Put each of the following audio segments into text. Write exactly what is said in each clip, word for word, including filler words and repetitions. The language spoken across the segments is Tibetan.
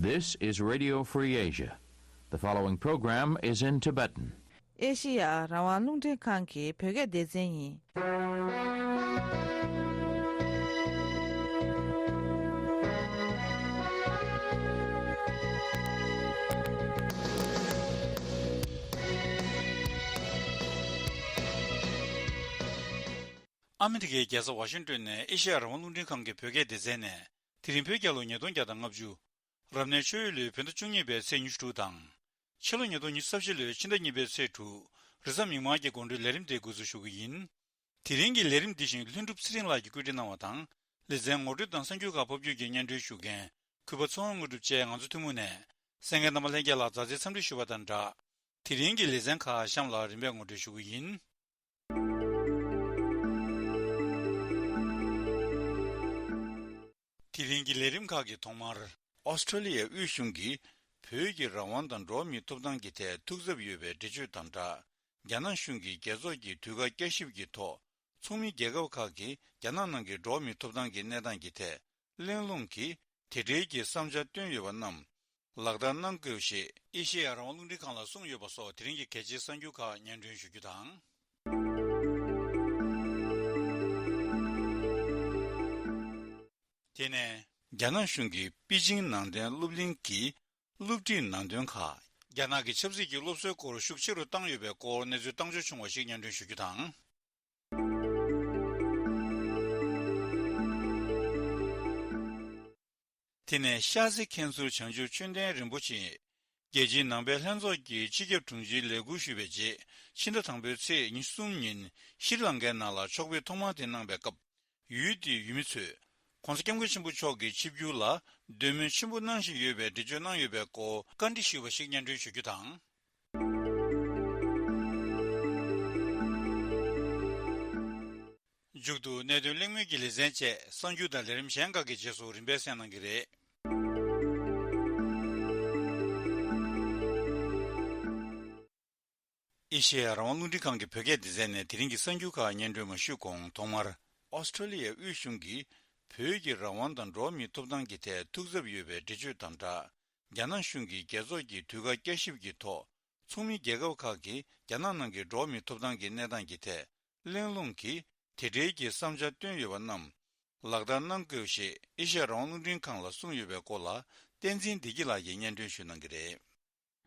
This is Radio Free Asia. The following program is in Tibetan. ཨེ་ཤེ་ཡ་རང་དབང་རླུང་འཕྲིན་ཁང་གི་བོད་སྐད་སྡེ་ཚན་ཡིན། ཨ་མི་རི་ཀའི་རྒྱལ་ས་ཝ་ཤིང་ཏོན་ནས་ཨེ་ཤེ་ཡ་རང་དབང་རླུང་འཕྲིན་ཁང་གི་བོད་སྐད་སྡེ་ཚན་ནས། དེ་རིང་བོད་རྒྱལ་ལོ་ཉིས་སྟོང་བརྒྱ་དང་ལྔ་བཅུ། རབ་གནས་ཆུ་ཡོས་ལོའི་བོད་ཟླ་བཅུ་གཉིས་པའི་ཚེས་ཉི་ཤུ་དྲུག་དང་། ཕྱི་ལོ་ཉིས་སྟོང་ཉི་ཤུ་རྩ་བཞི་ལོའི་ཕྱི་ཟླ་གཉིས་པའི་ཚེས་དྲུག་རེས་གཟའ་མིག་དམར་གྱི་དགོང་དྲོའི་ལས་རིམ་དེ་འགོ་འཛུགས་ཞུ་གི་ཡིན། དེ་རིང་གི་ལས་རིམ་འདི་བཞིན་ལྷུན་གྲུབ་ཚེ་རིང་ལགས་ཀྱིས་བཀོད་སྒྲིག་གནང་བ་དང་། ལེ་ཚན་ངོ་སྤྲོད་དང་གསར་འགྱུར་ཁག་ཕབ་སྒྱུར་གྱིས་སྙན་སྒྲོན་ཞུ་མཁན། གུས་པ་ཚེ་དབང་དངོས་གྲུབ་བཅས་ང་ཚོ་ཐུན་མོང་ནས། གསན་མཁན་རྣམ་པ་ལྷན་རྒྱས་ལ་མཛའ་བརྩེའི་འཚམས་འདྲི་ཞུ་བ་དང་སྦྲགས། དེ་རིང་གི་ལེ་ཚན་ཁག་གཤམ་ལ་རིམ་པས་ངོ་སྤྲོད་ཞུ་གི་ཡིན། དེ་རིང་གི་ལས་རིམ་ཁག་གི་ཐོག་མར། ཨོ་སི་ཁྲེ་ལི་ཡའི་དབུས་གཞུང་གིས་བོད་ཀྱི་རང་དབང་དང་འགྲོ་བ་མིའི་ཐོབ་ཐང་གི་ཐད་ཐུགས་འཚབ་ཡོད་པའི་འགྲེལ་བརྗོད་དང་སྦྲགས། རྒྱ་ནག་གཞུང་གིས་རྒྱལ་ཚོགས་ཀྱི་དུས་བཀག་བསྐྱར་ཞིབ་ཀྱི་ཐོག་ཚོགས་མི་རྒྱལ་ཁབ་ཁག་གིས་རྒྱ་ནག་ནང་གི་འགྲོ་བ་མིའི་ཐོབ་ཐང་གི་གནས་སྟངས་ཀྱི་ཐད་གླེང་སློང་གིས་དེ་འབྲེལ་གྱི་བསམ་འཆར་བཏོན་ཡོད་པ་རྣམས་ལག་བསྟར་གནང་དགོས་ཞེས་ཨེ་ཤེ་ཡ་རང་དབང་རླུང་འཕྲིན་ཁང་ལ་གསུངས་ཡོད་པ་སོགས་དེ་རིང་གི་གལ་ཆེའི་གསར་འགྱུར་ཁག་སྙན་སྒྲོན་ཞུ་རྒྱུ་དང་། དེ་ནས། རྒྱ་ནག་གཞུང་གིས་པེ་ཅིང་ནང་བསྟན་སློབ་གླིང་གི་སློབ་ཁྲིད་ནང་དོན་ཁག་རྒྱ་ནག་གི་ཆབ་སྲིད་ཀྱི་སློབ་གསོའི་སྐོར་ཤུགས་ཆེ་རུ་བཏང་ཡོད་པའི་སྐོར་གནས་ཚུལ་བཏང་འབྱོར་བྱུང་བ་ཞིག་སྙན་སྒྲོན་ཞུ་རྒྱུ་དང་། དེ་ནས་ཤར་རྩེ་མཁན་ཟུར་བྱང་ཆུབ་ཆོས་ལྡན་རིན་པོ་ཆེས། རྒྱལ་སྤྱིའི་ནང་པའི་ལྷན་ཚོགས་ཀྱི་སྤྱི་ཁྱབ་དྲུང་ཆེའི་ལས་འཁུར་ཞུས་པའི་རྗེས། ཕྱི་ཟླ་དང་པོའི་ཚེས་ཉི་ཤུ་གསུམ་ཉིན་ཤྲི་ལང་ཀའི་ནང་ལ་ཕྱོགས་ཕེབས་ཐོག་མ་དེ་གནང་བའི་སྐབས། ཡུལ་དེའི་ཡུལ་མི་ཚོས། ྋགོང་ས་ྋསྐྱབས་མགོན་ཆེན་པོ་མཆོག་གི་ཆིབས་བསྒྱུར་ལ་འདོད་མོས་ཆེན་པོ་གནང་བཞིན་ཡོད་པའི་འགྲེལ་བརྗོད་གནང་ཡོད་པའི་སྐོར་བཀའ་འདྲི་ཞུས་པ་ཞིག་སྙན་སྒྲོན་ཞུ་རྒྱུ་དང་། མཇུག་ཏུ་གནད་དོན་གླེང་མོལ་གྱི་ལེ་ཚན་བཅས་གསར་འགྱུར་དང་ལས་རིམ་གཞན་ཁག་གི་རྗེས་སུ་རིམ་པས་གསན་གནང་གི་རེད། ཨེ་ཤེ་ཡ་རང་དབང་རླུང་འཕྲིན་ཁང་གི་བོད་སྐད་སྡེ་ཚན་ནས་དེ་རིང་གི་གསར་འགྱུར་ཁག་སྙན་སྒྲོན་མ་ཞུས་གོང་ཐོག་མར། ཨོ་སི་ཁྲེ་ལི་ཡའི་དབུས་གཞུང་གིས་བོད་ཀྱི་རང་དབང་དང་འགྲོ་བ་མིའི་ཐོབ་ཐང་གི་ཐད་ཐུགས་འཚབ་ཡོད་པའི་འགྲེལ་བརྗོད་དང་སྦྲགས། རྒྱ་ནག་གཞུང་གིས་རྒྱལ་ཚོགས་ཀྱི་དུས་བཀག་བསྐྱར་ཞིབ་ཀྱི་ཐོག་ཚོགས་མི་རྒྱལ་ཁབ་ཁག་གིས་རྒྱ་ནག་ནང་གི་འགྲོ་བ་མིའི་ཐོབ་ཐང་གི་གནས་སྟངས་ཀྱི་ཐད་གླེང་སློང་གིས་དེ་འབྲེལ་གྱི་བསམ་འཆར་བཏོན་ཡོད་པ་རྣམས་ལག་བསྟར་གནང་དགོས་ཞེས་ཨེ་ཤ་ཡ་རང་དབང་རླུང་འཕྲིན་ཁང་ལ་གསུངས་ཡོད་པའི་སྐོར་ལ་བསྟན་འཛིན་བདེ་སྐྱིད་ལགས་ཀྱིས་སྙན་སྒྲོན་ཞུ་གནང་གི་རེད།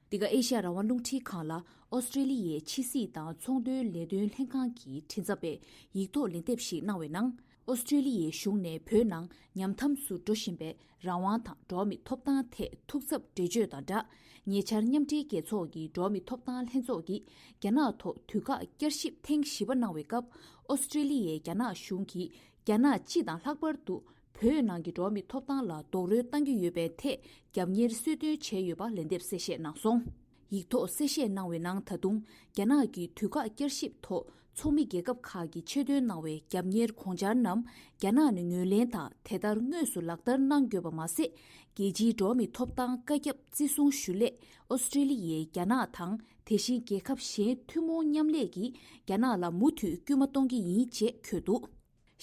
འདི་ག་ཨེ་ཤ་ཡ་རང་དབང་རླུང་འཕྲིན་ཁང་ལ་ཨོ་སི་ཀྲེ་ལི་ཡའི་ཕྱི་སྲིད་དང་ཚོང་དོན་ལས་དོན་ལྷན་ཁང་གི་མགྲིན་ཚབ་པས་ཡིག་ཐོག་ལན་འདེབས་ཤིག་གནང་བའི་ནང་། ཨོ་སི་ཀྲེ་ལི་ཡའི་གཞུང་ནས་བོད་ནང་ཉམས་ཐམས་སུ་འགྲོ་བཞིན་པའི་རང་དབང་དང་འགྲོ་བ་མིའི་ཐོབ་ཐང་ཐད་ཐུགས་འཚབ་འགྲེལ་བརྗོད་དང་སྦྲགས། ཉེ་ཆར་མཉམ་འབྲེལ་རྒྱལ་ཚོགས་ཀྱི་འགྲོ་བ་མིའི་ཐོབ་ཐང་ལྷན་ཚོགས་ཀྱིས་རྒྱ་ནག་ཐོག་དུས་བཀག་བསྐྱར་ཞིབ་ཐེངས་བཞི་པ་གནང་བའི་སྐབས། ཨོ་སི་ཀྲེ་ལི་ཡས་རྒྱ་ནག་གཞུང་གིས་རྒྱ་ནག་སྤྱི་དང་ལྷག་པར་དུ་བོད་ནང་གི་འགྲོ་བ་མིའི་ཐོབ་ཐང་ལ་རྡོག་རོལ་བཏང་གི་ཡོད་པའི་ཐད་རྒྱབ་གཉེར་གསལ་སྟོན་བྱས་ཡོད་པ་ལན་འདེབས་གསལ་བཤད་གནང་སོང་། ཡིག་ཐོག་གསལ་བཤད་གནང་བའི་ནང་། ད་དུང་རྒྱ་ནག་གི་དུས་བཀག་བསྐྱར་ཞིབ་ཐོག་ཚོགས་མི་རྒྱལ་ཁབ་ཁག་གིས་ཆེད་འདོན་གནང་བའི་རྒྱབ་གཉེར་དགོངས་འཆར་རྣམས་རྒྱ་ནག་ནས་ངོས་ལེན་དང་དེ་ལྟར་དངོས་སུ་ལག་བསྟར་གནང་དགོས་པ་མ་ཟད། རྒྱལ་སྤྱིའི་འགྲོ་བ་མིའི་ཐོབ་ཐང་བཀའ་ཁྱབ་བརྩི་སྲུང་ཞུ་སླད་ཨོ་སི་ཀྲེ་ལི་ཡས་རྒྱ་ནག་དང་དེ་བཞིན་རྒྱལ་ཁབ་གཞན་ཐུན་མོང་མཉམ་ལས་ཀྱིས་རྒྱ་ནག་ལ་མུ་མཐུད་སྐུལ་མ་གཏོང་གི་ཡིན་ཅེས་འཁོད་འདུག་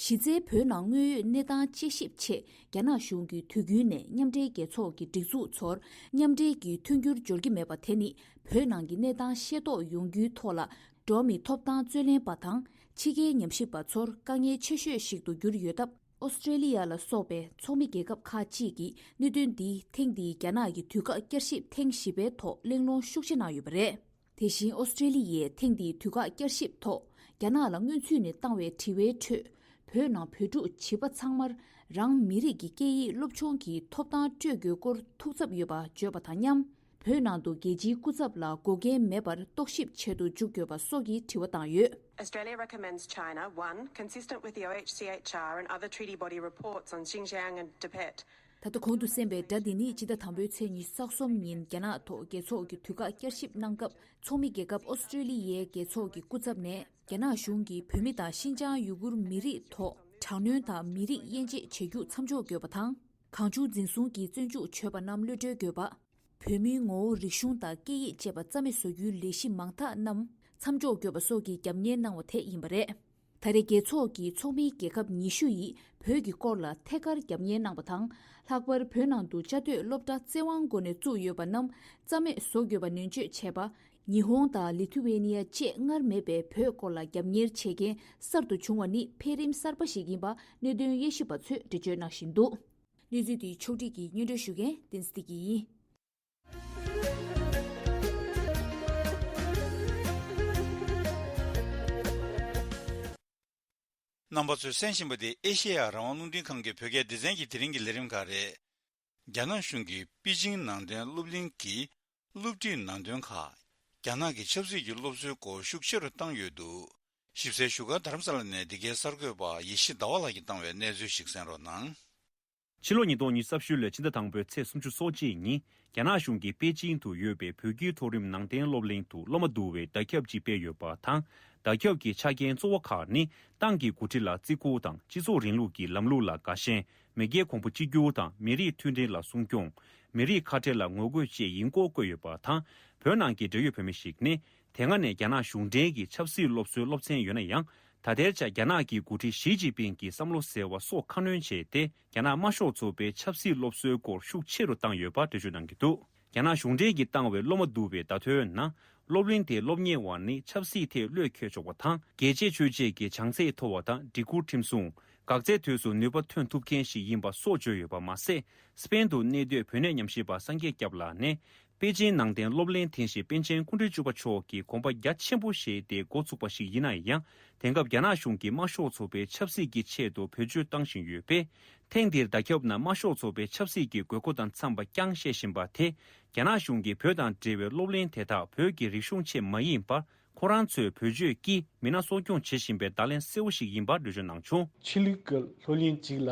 གཞི་རྩའི་བོད་ནང་དངོས་ཡོད་གནས་སྟངས་དཔྱད་ཞིབ་ཆེད་རྒྱ་ནག་གཞུང་གིས་དུས་རྒྱུན་ནས་མཉམ་འབྲེལ་རྒྱལ་ཚོགས་ཀྱི་སྒྲིག་འཛུགས་ཚོར་མཉམ་འབྲེལ་གྱི་མཐུན་འགྱུར་འབྱོར་གྱི་མེད་པ་དེ་ནི་བོད་ནང་གི་གནས་སྟངས་ཤེས་རྟོགས་ཡོང་རྒྱུའི་ཐོག་ལ་འགྲོ་བ་མིའི་ཐོབ་ཐང་རྩོད་ལེན་པ་དང་ཕྱི་རྒྱལ་ཉམས་ཞིབ་པ་ཚོར་དཀའ་ངལ་ཆེ་ཤོས་ཤིག་ཏུ་གྱུར་ཡོད་སྟབས། ཨོ་སི་ཀྲེ་ལི་ཡ་ལ་སོགས་པའི་ཚོགས་མི་རྒྱལ་ཁབ་ཁག་ཅིག་གིས་གནད་དོན་འདི་ཐེངས་འདིའི་རྒྱ་ནག་གི་དུས་བཀག་བསྐྱར་ཞིབ་ཐེངས་བཞི་པའི་ཐོག་གླེང་སློང་ཤུགས་ཆེ་གནང་ཡོད་པ་རེད། དེ་བཞིན་ཨོ་སི་ཀྲེ་ལི་ཡས་ཐེངས་འདིའི་དུས་བཀག་བསྐྱར་ཞིབ་ཐོག་རྒྱ་ནག་ལ་སྔོན་ཚུད་ནས་བཏང་བའི་དྲི་བའི་ཁྲོད། བོད་ནང་བོད་ཕྲུག་བྱིས་པ་ཚང་མར་རང་མི་རིགས་ཀྱི་སྐད་ཡིག་སློབ་སྦྱོང་གི་ཐོབ་ཐང་སྤྲོད་དགོས་སྐོར་ཐུགས་འཚབ་ཡོད་པ་བརྗོད་པ་དང་མཉམ། བོད་ནང་དུ་རྒྱལ་སྤྱིའི་སྐུ་ཚབ་ལ་འགོག་རྐྱེན་མེད་པར་རྟོག་ཞིབ་བྱེད་དུ་འཇུག་དགོས་པ་སོགས་ཀྱི་དྲི་བ་བཏང་ཡོད། Australia recommends China, one, consistent with the O H C H R and other treaty body reports on Xinjiang and Tibet. ད་ལྟ་གོང་དུ་གསན་པའི་སྒྲ་འདི་ནི་སྤྱི་ཟླ་དང་པོའི་ཚེས་ཉི་ཤུ་རྩ་གསུམ་ཉིན་རྒྱ་ནག་ཐོག་རྒྱལ་ཚོགས་ཀྱི་དུས་བཀག་བསྐྱར་ཞིབ་གནང་སྐབས། ཚོགས་མི་རྒྱལ་ཁབ་ཨོ་སི་ཀྲེ་ལི་ཡའི་རྒྱལ་ཚོགས་ཀྱི་སྐུ་ཚབ་ནས་རྒྱ་ནག་གཞུང་གིས་བོད་མི་དང་ཤིན་ཅང་ཡུ་གུར་མི་རིགས་ཐོག་དྲག་གནོན་དང་མི་རིགས་དབྱེ་འབྱེད་བྱེད་རྒྱུ་མཚམས་འཇོག་དགོས་པ་དང་། གང་བྱུང་འཛིན་བཟུང་གིས་བཙོན་འཇུག་བྱས་པ་རྣམས་གློད་གྲོལ་དགོས་པ། བོད་མིའི་ངོ་བོ་རིག་གཞུང་དང་སྐད་ཡིག་བཅས་པ་རྩ་མེད་བཟོ་རྒྱུའི་ལས་གཞི་མང་དག་རྣམས་མཚམས་འཇོག་དགོས་པ་སོགས་ཀྱི་རྒྱབ་གཉེར་གནང་བ་དེ་ཡིན་པ་རེད། ད་རེས་རྒྱལ་ཚོགས་ཀྱི་ཚོགས་མིའི་རྒྱལ་ཁབ་ཉི་ཤུ་ཡིས་བོད་ཀྱི་སྐོར་ལ་ཐད་ཀར་རྒྱབ་གཉེར་གནང་པ་དང་། ལྷག་པར་བོད་ནང་དུ་བཅའ་སྡོད་སློབ་གྲྭ་བཙན་དབང་སྒོ་ནས་བཙུགས་ཡོད་པ་རྣམས་རྩ་མེད་བཟོ་དགོས་པ་ནན་བརྗོད་བྱས་པ། ཉི་ཧོང་དང་ལི་ཐུ་ཝེ་ནི་ཡ་བཅས་སྔར་མེད་པའི་བོད་སྐོར་ལ་རྒྱབ་གཉེར་བྱེད་མཁན་གསར་དུ་བྱུང་བ་ནི་འཕེལ་རིམ་གསར་པ་ཞིག་ཡིན་པ་གནད་དོན་དབྱེ་ཞིབ་པ་ཚོས་འགྲེལ་བརྗོད་གནང་བཞིན་འདུག། གནས་ཚུལ་འདི་ཕྱོགས་སྒྲིག་གིས་སྙན་སྒྲོན་ཞུ་མཁན་བསྟན་འཛིན་བདེ་སྐྱིད་ཡིན། རྣམ་པ་ཚོས་གསན་བཞིན་པ་འདི་ཨེ་ཤེ་ཡ་རང་དབང་རླུང་འཕྲིན་ཁང་གི་བོད་སྐད་སྡེ་ཚན་གྱི་དེ་རིང་གི་ལས་རིམ་ཁག་རེད། རྒྱ་ནག་གཞུང་གིས་པེ་ཅིང་ནང་བསྟན་སློབ་གླིང་གི་སློབ་ཁྲིད་ནང་དོན་ཁག་རྒྱ་ནག་གི་ཆབ་སྲིད་ཀྱི་སློབ་གསོའི་སྐོར་ཤུགས་ཆེ་རུ་བཏང་ཡོད་འདུག། ཞིབ་གསལ་ཞུ་ག་རྡ་རམ་ས་ལ་ནས་འདི་གའི་གསར་འགོད་པ་ཡེ་ཤེས་ཟླ་བ་ལགས་ཀྱིས་བཏང་བའི་གནས་ཚུལ་ཞིག་གསན་རོགས་གནང་། ཕྱི་ལོ་ཉིས་སྟོང་ཉི་ཤུ་རྩ་བཞི་ལོའི་ཕྱི་ཟླ་དང་པོའི་ཚེས་སུམ་ཅུ་སོ་གཅིག་ཉིན་རྒྱ་ནག་གཞུང་གིས་པེ་ཅིང་དུ་ཡོད་པའི་བོད་ཀྱི་མཐོ་རིམ་ནང་བསྟན་སློབ་གླིང་དུ་སློབ་མ་བསྡུ་བའི་བརྡ་ཁྱབ་ཅིག་སྤེལ་ཡོད་པ་དང་། བརྡ་ཁྱབ་ཀྱི་ཆ་རྐྱེན་གཙོ་བོ་ཁག་ནི་ཏང་གི་འགོ་ཁྲིད་ལ་བརྩི་བཀུར་དང་། སྤྱི་ཚོགས་རིང་ལུགས་ཀྱི་ལམ་ལུགས་ལ་དགའ་ཞེན། མི་སྒེར་གོང་བུ་གཅིག་གྱུར་དང་། མི་རིགས་མཐུན་སྒྲིལ་ལ་སྲུང་སྐྱོང་། མི་རིགས་ཁ་བྲལ་ལ་ངོ་རྒོལ་བཅས་ཡིན་སྐོར་བཀོད་ཡོད་པ་དང་། བོད་ནང་གི་འབྲེལ་ཡོད་བོད་མི་ཞིག་ནི། དེ་སྔ་ནས་རྒྱ་ནག་གཞུང་འབྲེལ་གྱི་ཆབ་སྲིད་སློབ་གསོའི་སློབ་ཚན་ཡོད་ན་ཡང་། ད་ལྟའི་ཆར་རྒྱ་ནག་གི་འགོ་ཁྲིད་ཞི་ཅིན་ཕིང་གི་བསམ་བློ་ཟེར་བ་སོགས་ཁ་སྣོན་བྱས་ཏེ། རྒྱ་ནག་དམར་ཤོག་ཚོགས་པའི་ཆབ་སྲིད་སློབ་གསོའི་སྐོར་ཤུགས་ཆེ་རུ་བཏང་ཡོད་པ་འགྲེལ་བརྗོད་གནང་གི་འདུག། རྒྱ་ནག་གཞུང་འབྲེལ་གྱིས་བཏང་བའི་སློབ་མ་བསྡུ་བའི་བརྡ་ཐོའི་ནང་། སློབ་གླིང་དེའི་སློབ་གཉེར་བ་ནི་ཆབ་སྲིད་ཐད་བློས་འཁེལ་ཆོག་པ་དང་། རྒྱལ་གཅེས་ཆོས་གཅེས་ཀྱི་བྱང་ཚད་མཐོ་བ་དང་། སྒྲིག་བཀུར་ཁྲིམས་སྲུང་། འགག་རྩའི་དུས་སུ་ནུས་པ་ཐོན་ཐུབ་མཁན་ཞིག་ཡིན་པ་སོགས་བརྗོད་ཡོད་པ་མ་ཟད། སྤེན་དུ་གནས་སྡོད་བོད་གནས་ཉམས་ཞིབ་པ་སངས་རྒྱས་སྐྱབས་ལགས་ནས། པེ་ཅིན་ནང་བསྟན་སློབ་གླིང་དེ་བཞིན་པཎ་ཆེན་སྐུ་ཕྲེང་བཅུ་པ་མཆོག་གིས་དགོངས་པ་རྒྱ་ཆེན་པོ་བཞེས་ཏེ་འགོ་ཚུགས་པ་ཞིག་ཡིན་ན་ཡང་། དེང་སྐབས་རྒྱ་ནག་གཞུང་གིས་དམར་ཤོག་ཚོགས་པའི་ཆབ་སྲིད་ཀྱི་ཆེད་དུ་བེད་སྤྱོད་བཏང་བཞིན་ཡོད་པས། ཐེངས་འདིར་བརྡ་ཁྱབ་ནང་དམར་ཤོག་ཚོགས་པའི་ཆབ་སྲིད་ཀྱི་དགོས་མཁོ་དང་འཚམས་པ་རྐྱང་བཤད་བཞིན་པ་དེ། རྒྱ་ནག་གཞུང་གིས་བོད་དང་འབྲེལ་བའི་སློབ་གླིང་དེ་དག་བོད་ཀྱི་རིག་གཞུང་ཆེད་མ་ཡིན་པར། ཁོ་རང་ཚོས་བེད་སྤྱོད་ཀྱིས་མི་སྣ་གསོ་སྐྱོང་བྱེད་བཞིན་པའི་བརྡ་ལན་གསལ་བོ་ཞིག་ཡིན་པར་འགྲེལ་བརྗོད་གནང་བྱུང་། ཆོས་ལུགས་ཀྱི་སློབ་གླིང་གཅིག་ལ་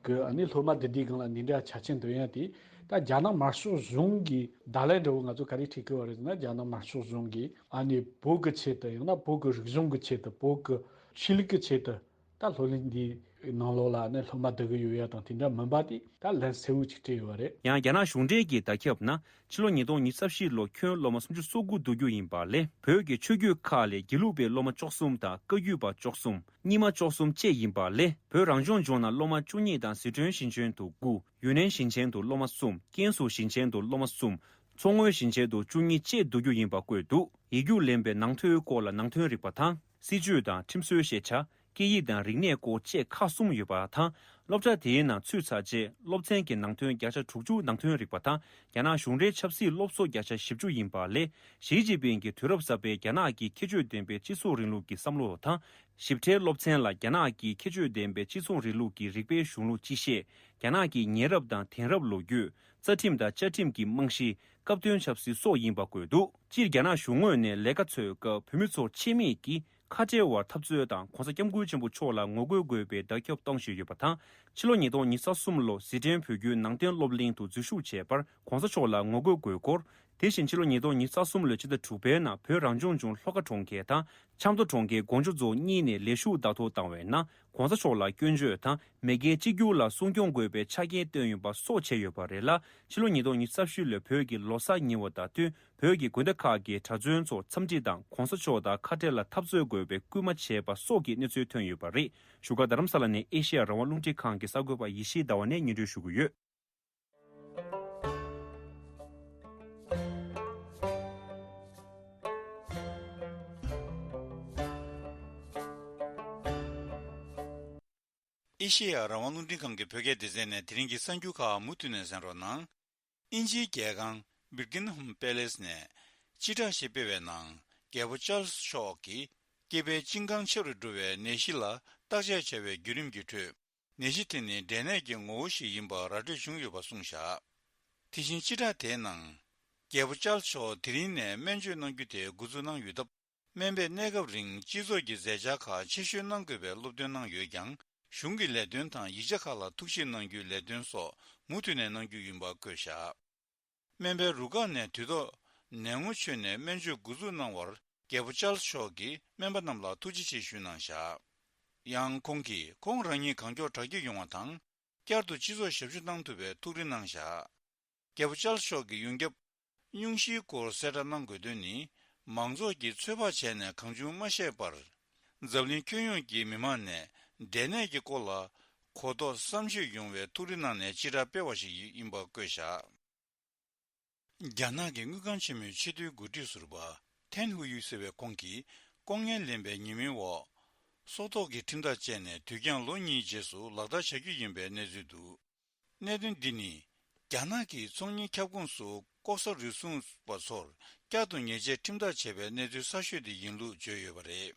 གི་ཨ་ནི་སློབ་མ་འདི་འདྲའི་སྒང་ལ་འདི་འདྲ་ཆ་རྐྱེན་འདོན་ཡ་དེ། ད་རྒྱ་ནག་དམར་ཤོག་གཞུང་གི་བརྡ་ལན་འདྲ་བོ་ང་ཚོ་ག་རེ་འཕྲད་ཀྱི་ཡོད་རེད་ཟེར་ན། རྒྱ་ནག་དམར་ཤོག་གཞུང་གིས་ཨ་ནི་བོད་ཀྱི་ཆེད་དུ། ཡང་ན་བོད་ཀྱི་རིག་གཞུང་གི་ཆེད་དུ། བོད་ཀྱི་ཆོས་ལུགས་ཀྱི་ཆེད་དུ། ད་སློབ་གླིང་འདིའི་ནང་ལོགས་ལ་ཨ་ནི་སློབ་མ་བསྡུ་གི་ཡོད་ཡ་དང་དེ་འདྲ་མིན་པ་དེ་ད་ལན་གསལ་བོ་ཅིག་སྤྲད་ཡོད་རེད། ཡང་རྒྱ་ནག་གཞུང་འབྲེལ་གྱི་བརྡ་ཁྱབ་ནང་། ཕྱི་ལོ་ཉིས་སྟོང་ཉི་ཤུ་རྩ་བཞི་ལོ་ཁྱོན་སློབ་མ་སུམ་ཅུ་སོ་དགུ་བསྡུ་རྒྱུ་ཡིན་པ་ལས། བོད་ཀྱི་ཆོས་བརྒྱུད་ཁག་ལས་དགེ་ལུགས་པའི་སློབ་མ་བཅུ་གསུམ་དང་། བཀའ་བརྒྱུད་པ་བཅུ་གསུམ། རྙིང་མ་བཅུ་གསུམ་བཅས་ཡིན་པ་ལས། བོད་རང་སྐྱོང་ལྗོངས་ནང་སློབ་མ་བཅུ་གཉིས་དང་། ཟི་ཁྲོན་ཞིང་ཆེན་དུ་དགུ། ཡུན་ནན་ཞིང་ཆེན་དུ་སློབ་མ་གསུམ། ཀན་སུའུ་ཞིང་ཆེན་དུ་སློབ་མ་གསུམ། མཚོ་སྔོན་ཞིང་ཆེན་དུ་བཅུ་གཉིས་བཅས་བསྡུ་རྒྱུ་ཡིན་པ་བཀོད་འདུག། ཡིག་རྒྱུགས་ལེན་པའི་ནང་དོན་སྐོར་ལ་ནང་དོན་རིག་པ་དང་། སྲིད་བྱུས་དང་ཁྲིམས་སྲོལ་ཤེས་བྱ། སྐད་ཡིག་དང་རིག་གནས་སྐོར་བཅས་ཁག་གསུམ་ཡོད་པ་དང་། སློབ་གྲྭ་དེའི་ནང་ཚུད་ཚར་རྗེས། སློབ་ཚན་གྱི་ནང་དོན་བརྒྱ་ཆ་དྲུག་ཅུ་ནང་དོན་རིག་པ་དང་། རྒྱ་ནག་གཞུང་འབྲེལ་ཆབ་སྲིད་སློབ་གསོ་བརྒྱ་ཆ་བཞི་བཅུ་ཡིན་པ་ལས། ཞི་ཅིན་ཕིང་གིས་དུས་རབས་གསར་པའི་རྒྱ་ནག་གི་ཁྱད་ཆོས་ལྡན་པའི་སྤྱི་ཚོགས་རིང་ལུགས་ཀྱི་བསམ་བློ་དང་། ཞིབ་ཕྲའི་སློབ་ཚན་ལ་རྒྱ་ནག་གི་ཁྱད་ཆོས་ལྡན་པའི་སྤྱི་ཚོགས་རིང་ལུགས་ཀྱི་རིག་པའི་གཞུང་ལུགས་སྤྱི་བཤད། རྒྱ་ནག་གི་ཉེ་རབས་དང་དེང་རབས་ལོ་རྒྱུས། རྩ་ཁྲིམས་དང་བཅའ་ཁྲིམས་ཀྱི་རྨང་གཞི། སྐབས་དོན་ཆབ་སྲིད་སོགས་ཡིན་པ་བཀོད་འདུག། སྤྱིར་རྒྱ་ནག་གཞུང་ངོས་ནས་ལས་ཀ་འཚོལ་སྐབས་བོད་མི་ཚོར་ཆེད་དམིགས་ཀྱིས་ཁ་བྲལ་བར་འཐབ་རྩོད་དང་། ྋགོང་ས་ྋསྐྱབས་མགོན་ཆེན་པོ་མཆོག་ལ་ངོ་རྒོལ་དགོས་པའི་བརྡ་ཁྱབ་གཏོང་བཞིན་ཡོད་པ་དང་། ཕྱི་ལོ་ཉིས་སྟོང་ཉི་ཤུ་རྩ་གསུམ་ལོ་ཟི་ཁྲོན་བོད་བརྒྱུད་ནང་བསྟན་སློབ་གླིང་དུ་འཛུལ་ཞུགས་བྱས་པར་ྋགོང་ས་མཆོག་ལ་ངོ་རྒོལ་དགོས་སྐོར། དེ་བཞིན་ཕྱི་ལོ་ཉིས་སྟོང་ཉི་ཤུ་རྩ་གསུམ་ལོའི་ཕྱི་ཟླ་དྲུག་པའི་ནང་བོད་རང་སྐྱོང་ལྗོངས་ལྷོ་ཁ་གྲོང་ཁྱེར་དང་ཆབ་མདོ་གྲོང་ཁྱེར་སྒོ་འཇོ་རྫོང་གཉིས་ནས་ལས་ཞུགས་བདག་ཐོ་བཏང་བའི་ནང་ྋགོང་ས་མཆོག་ལ་སྐྱོན་བརྗོད་དང་། མི་སྒེར་གཅིག་གྱུར་ལ་སྲུང་སྐྱོང་དགོས་པའི་ཆ་རྐྱེན་བཏོན་ཡོད་པ་སོགས་བྱས་ཡོད་པ་རེད་ལ། ཕྱི་ལོ་ཉིས་སྟོང་ཉི་ཤུ་རྩ་བཞི་ལོའི་བོད་ཀྱི་ལོ་གསར་ཉེ་བ་དང་བསྟུན། བོད་ཀྱི་དགོན་སྡེ་ཁག་གི་གྲྭ་བཙུན་ཚོ་འཚམས་འདྲི་དང་ྋགོང་ས་མཆོག་དང་ཁ་བྲལ་ལ་འཐབ་རྩོད་དགོས་པའི་སྐུལ་མ་བྱས་པ་སོགས་ཀྱི་གནས་ཚུལ་ཐོན་ཡོད་པ་རེད། བཞུགས་སྒར་རྡ་རམ་ས་ལ་ནས་ཨེ་ཤེ་ཡ་རང་དབང་རླུང་འཕྲིན་ཁང་གི་གསར་འགོད་པ་ཡེ་ཤེས་ཟླ་བ་ནས་སྙན་སྒྲོན་ཞུ་གི་ཡོད། ཨེ་ཤེ་ཡ་རང་དབང་རླུང་འཕྲིན་ཁང་གི་བོད་སྐད་སྡེ་ཚན་ནས་དེ་རིང་གི་གསར་འགྱུར་ཁག་མུ་མཐུད་ནས་གསན་རོགས་གནང་། དབྱིན་ཇིའི་རྒྱལ་ཁང་Buckingham Palace་ནས་སྤྱི་བསྒྲགས་ཤིག་སྤེལ་བའི་ནང་། རྒྱལ་པོ་ཅཱལ་སི་མཆོག་གི་སྐེད་པའི་ཅིང་ཁང་ཆེ་རུ་འགྲོ་བའི་ནད་གཞི་ལ་བརྟག་དཔྱད་བྱ་བའི་བརྒྱུད་རིམ་གྱི་ཁྲོད། ནད་གཞི་དེ་ནི་འབྲས་ནད་ཀྱི་ངོ་བོ་ཞིག་ཡིན་པ་ར་སྤྲོད་བྱུང་ཡོད་པ་གསུངས་བཞག། དེ་བཞིན་སྤྱི་བསྒྲགས་དེའི་ནང་། རྒྱལ་པོ་ཅཱལ་སི་མཆོག་དེ་རིང་ནས་སྨན་བཅོས་གནང་རྒྱུ་དེ་འགོ་འཛུགས་གནང་ཡོད་སྟབས། སྨན་པས་གནས་སྐབས་རིང་སྤྱི་ཚོགས་ཀྱི་མཛད་འཆར་ཁག་ཆེ་ཤོས་གནང་དགོས་པའི་སློབ་སྟོན་གནང་ཡོད་ཀྱང་། གཞུང་གི་ལས་དོན་དང་ཡིག་ཆ་ཁག་ལ་ཐུགས་ཞིབ་གནང་རྒྱུའི་ལས་དོན་སོགས་མུ་མཐུད་ནས་གནང་རྒྱུ་ཡིན་པ་བཀོད་བཞག། སྨན་པའི་རུ་ཁག་ནས་དུས་ཐོག་ནད་ངོ་ཆོད་ནས་སྨན་བཅོས་འགོ་འཛུགས་གནང་བར་རྒྱལ་པོ་ཅཱལ་སི་མཆོག་གིས་སྨན་པ་རྣམས་ལ་ཐུགས་རྗེ་ཆེ་ཞུས་གནང་བཞག། ཡང་ཁོང་གིས་ཁོང་རང་ཉིད་གང་མགྱོགས་དྲག་སྐྱེད་ཡོང་བ་དང་། བསྐྱར་དུ་སྤྱི་ཚོགས་ཞབས་ཞུ་གནང་ཐུབ་པའི་ཐུགས་རེ་གནང་བཞག། རྒྱལ་པོ་ཅཱལ་སི་མཆོག་གི་ཡོངས་ཁྱབ་སྙུང་གཞིའི་སྐོར་གསལ་བསྒྲགས་གནང་དགོས་དོན་ནི། མང་ཚོགས་ཀྱིས་ཚོད་དཔག་བྱས་ནས་གང་བྱུང་མ་བཤད་པར། འཛམ་གླིང་ཁྱོན་ཡོངས་ཀྱི་མི་མང་ནས་འབྲས་ནད་ཀྱི་སྐོར་ལ་གོ་རྟོགས་བསམ་ཤེས་ཡོང་བའི་ཐུགས་རེ་གནང་ནས་སྤྱི་བསྒྲགས་སྤེལ་བ་ཞིག་ཡིན་པ་བཀོད་བཞག་རྒྱ་ནག་གི་དངུལ་ཁང་ཆེན་མོའི་ཆེས་མཐོའི་འགོ་ཁྲིད་ཟུར་པ་ཐན་ཧུ་ཡུས་ཟེར་བའི་ཁོང་གིས་ལྐོག་རྔན་ལེན་པའི་ཉེས་མིང་འོག་སྲོག་ཐོག་གི་ཁྲིམས་ཐག་བཅད་ནས་དུས་འགྱངས་ལོ་གཉིས་རྗེས་སུ་ལག་བསྟར་བྱ་རྒྱུ་ཡིན་པའི་གནས་ཚུལ་འདུག་གནད་དོན་འདི་ནི་རྒྱ་ནག་གི་ཚོང་གཉེར་ཁྱབ་ཁོངས་སུ་ལྐོག་ཟ་རུལ་སུངས་པ་ཚོར་བསྐྱར་དུ་ཉེས་ཆད་ཁྲིམས་ཐག་བཅད་པའི་གནས་ཚུལ་གསར་ཤོས་དེ་ཡིན་ལུགས་བརྗོད་ཡོད་པ་རེད།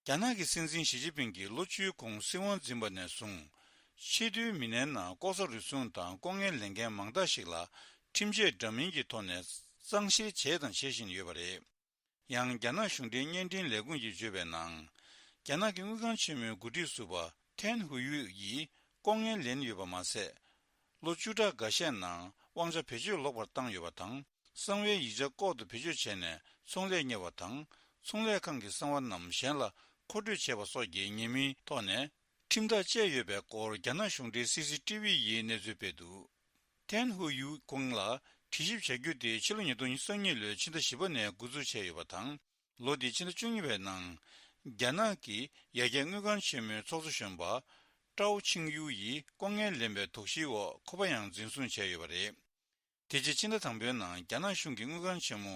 རྒྱ་ནག་གི་སྲིད་འཛིན་ཞི་ཅིན་ཕིང་གིས་ལོ་བཅུའི་གོང་སྲིད་དབང་འཛིན་པ་ནས་བཟུང་། ཆེས་མཐོའི་མི་སྣའི་ནང་ལྐོག་ཟ་རུལ་སུངས་དང་ལྐོག་རྔན་ལེན་མཁན་མང་དག་ཞིག་ལ་ཁྲིམས་ཆད་འདྲ་མིན་གྱི་ཐོག་ནས་གཙང་བཤེར་བྱས་དང་བྱེད་བཞིན་ཡོད་པ་རེད། ཡང་རྒྱ་ནག་གཞུང་འབྲེལ་བརྙན་འཕྲིན་ལས་ཁུངས་ཀྱིས་བརྗོད་པའི་ནང་། རྒྱ་ནག་གི་དངུལ་ཁང་ཆེན་མོའི་འགོ་ཁྲིད་ཟུར་པ་ཐན་ཧུ་ཡུས་ཡིས་ལྐོག་རྔན་ལེན་ཡོད་པ་མ་ཟད། ལོ་བཅུ་ཕྲག་འགའ་ཤས་ནང་དབང་ཆ་བེད་སྤྱོད་ལོག་པར་བཏང་ཡོད་པ་དང་། གསང་བའི་ཡིག་ཆ་ལྐོག་ཏུ་བེད་སྤྱོད་བྱས་ནས་ཚོང་ལས་གཉེར་བ་དང་། ཚོང་ལས་ཁང་གི་གསང་བ་རྣམས་གཞན་ལ་མཁོ་སྤྲོད་བྱས་པ་སོགས་ཀྱི་ཉེས་མིང་ཐོག་ནས་ཁྲིམས་ཐག་བཅད་ཡོད་པའི་སྐོར་རྒྱ་ནག་གཞུང་འབྲེལ་སི་སི་ཊི་ཝི་ཡིས་གནས་ཚུལ་སྤེལ་འདུག་ཐན་ཧུ་ཡུས་ཁོང་ལ་དྲི་ཞིབ་བྱ་རྒྱུ་དེ་ཕྱི་ལོ་ཉིས་སྟོང་ཉི་ཤུ་རྩ་གཉིས་ལོའི་ཕྱི་ཟླ་བཞི་པ་ནས་འགོ་འཛུགས་བྱས་ཡོད་པ་དང་། ལོ་འདིའི་ཕྱི་ཟླ་བཅུ་གཉིས་པའི་ནང་། རྒྱ་ནག་གི་ཡར་རྒྱས་དངུལ་ཁང་ཆེན་མོའི་ཚོགས་གཙོ་གཞོན་པ་ཀྲའོ་ཆིང་ཡུའུ་ཡིས་ལྐོག་རྔན་ལེན་པའི་དོགས་གཞིའི་འོག་ཁོ་པ་ཡང་འཛིན་བཟུང་བྱས་ཡོད་པ་རེད། དེ་རྗེས་ཕྱི་ཟླ་དང་པོའི་ནང་རྒྱ་ནག་གཞུང་གི་དངུལ་ཁང་ཆེན་མོ་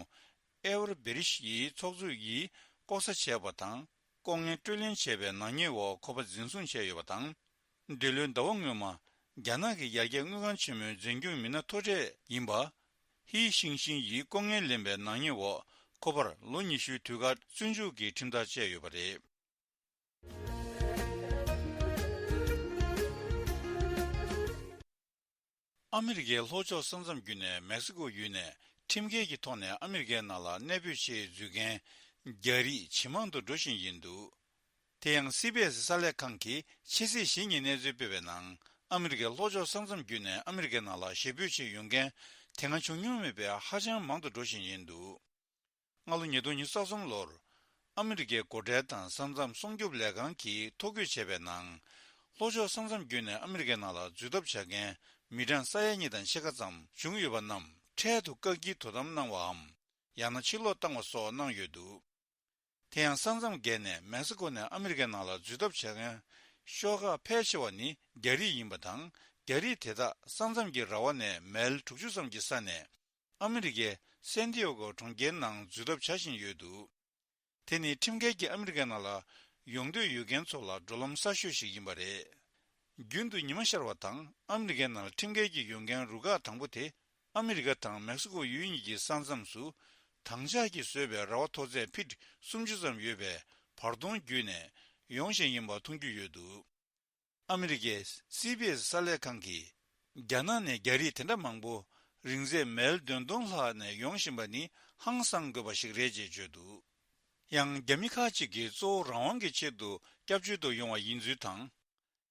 ཨེ་ཝར་བེ་རིཤ་ཡི་ཚོགས་གཙོ་ཡིས་ལྐོག་ཟ་བྱས་པ་དང་། ལྐོག་རྔན་སྤྲོད་ལེན་བྱས་པའི་ནག་ཉེས་འོག་ཁོ་པ་འཛིན་བཟུང་བྱས་ཡོད་པ་དང་། འདི་ལོའི་ཟླ་བ་སྔོན་མ། རྒྱ་ནག་གི་ཡར་རྒྱས་དངུལ་ཁང་ཆེན་མོའི་འཛིན་སྐྱོང་མི་སྣ་མཐོ་གྲས་ཡིན་པ། ཧི་ཤིང་ཤིང་ཡིས་ལྐོག་རྔན་ལེན་པའི་ནག་ཉེས་འོག་ཁོ་པར་ལོ་ཉི་ཤུའི་དུས་བཀག་བཙོན་འཇུག་གི་ཁྲིམས་ཐག་བཅད་ཡོད་པ་རེད། ཨ་མི་རི་ཀའི་ལྷོ་ཕྱོགས་ས་མཚམས་བརྒྱུད་ནས་མེག་སི་ཀོ་ཡུལ་ནས་ཁྲིམས་འགལ་གྱི་ཐོག་ནས་ཨ་མི་རི་ཀའི་ནང་ལ་གནས་སྤོས་ཆེད་འཛུལ་མཁན་རྒྱ་རིགས་ཇེ་མང་དུ་འགྲོ་བཞིན་ཡིན་འདུག་དེ་ཡང་སི་བི་ཨེ་སི་གསར་ལས་ཁང་གིས་ཕྱི་ཚེས་བཞི་ཉིན་གནས་ཚུལ་སྤེལ་བའི་ནང་། ཨ་མི་རི་ཀའི་ལྷོ་ཕྱོགས་ས་མཚམས་བརྒྱུད་ནས་ཨ་མི་རི་ཀའི་ནང་ལ་གཞིས་སྤོས་ཆེད་ཡོང་མཁན་དེ་སྔ་བྱུང་མྱོང་མེད་པའི་ཧ་ཅང་མང་དུ་འགྲོ་བཞིན་ཡིན་འདུག་སྔ་ལོ་ཉིས་སྟོང་ཉི་ཤུ་རྩ་གསུམ་ལོར། ཨ་མི་རི་ཀའི་སྒོ་ཁྲལ་དང་ས་མཚམས་སྲུང་སྐྱོབ་ལས་ཁང་གིས་ཐོ་འགོད་བྱས་པའི་ནང་། ལྷོ་ཕྱོགས་ས་མཚམས་བརྒྱུད་ནས་ཨ་མི་རི་ཀའི་ནང་ལ་འཛུལ་ཐབས་བྱ་མཁན་མི་གྲངས་ས་ཡ་གཉིས་དང་ཕྱེད་ཀ་ཙམ་བྱུང་ཡོད་པ་རྣམས་འཕྲལ་དུ་བཀག་སྐྱིལ་དོ་དམ་གནང་བའམ། ཡང་ན་ཕྱིར་ལོག་བཏང་བ་སོགས་གནང་ཡོད་འདུག་དེ་ཡང་ས་མཚམས་བརྒལ་ནས་མེག་སི་ཀོ་ནས་ཨ་མི་རི་ཀའི་ནང་ལ་འཛུལ་ཐབས་བྱེད་མཁན་ཤོག་ཁག་ཕལ་ཆེ་བ་ནི་རྒྱ་རིགས་ཡིན་པ་དང་། རྒྱ་རིགས་དེ་དག་ས་མཚམས་ཀྱི་ར་བ་ནས་མལ་དྲུག་ཅུ་ཙམ་གྱི་ས་ནས་ཨ་མི་རི་ཀའི་སན་ཏི་ཡ་གོ་གྲོང་ཁྱེར་ནང་འཛུལ་ཐབས་བྱ་བཞིན་ཡོད་འདུག་དེ་ནི་ཁྲིམས་འགལ་གྱིས་ཨ་མི་རི་ཀའི་ནང་ལ་ཡོང་འདོད་ཡོད་མཁན་ཚོ་ལ་འགྲོ་ལམ་གསར་ཤོས་ཤིག་ཡིན་པ་རེད། རྒྱུན་དུ་ཉི་མ་ཤར་བ་དང་ཨ་མི་རི་ཀའི་ནང་ལ་ཁྲིམས་འགལ་གྱིས་ཡོང་མཁན་རུ་ཁག་དང་པོ་དེ། ཨ་མི་རི་ཀ་དང་མེག་སི་ཀོ་ཡུལ་གཉིས་ཀྱི་ས་མཚམས་སུ། དྭངས་ལྕགས་ཀྱིས་བཟོས་པའི་ར་བ་མཐོ་ཚད་ཕིཊ་སུམ་ཅུ་ཙམ་ཡོད་པའི་བར་སྟོང་བརྒྱུད་ནས་ཡོང་བཞིན་ཡིན་པ་མཐོང་རྒྱུ་ཡོད་འདུག་ཨ་མི་རི་ཀའི་སི་བི་ཨེ་སི་གསར་ལས་ཁང་གིས། རྒྱ་ནག་ནས་རྒྱ་རིགས་དེ་འདྲ་མང་པོ་རིང་ཚད་མལ་བདུན་སྟོང་ལྷག་ནས་ཡོང་བཞིན་པ་ནི་ཧང་སང་དགོས་པ་ཞིག་རེད་ཅེས་བརྗོད་འདུག་ཡང་རྒྱ་མི་ཁག་ཅིག་གིས་གཙོ་བོ་རང་དབང་གི་ཆེད་དུ་སྐྱབས་བཅོལ་དུ་ཡོང་བ་ཡིན་ཚུལ་དང་།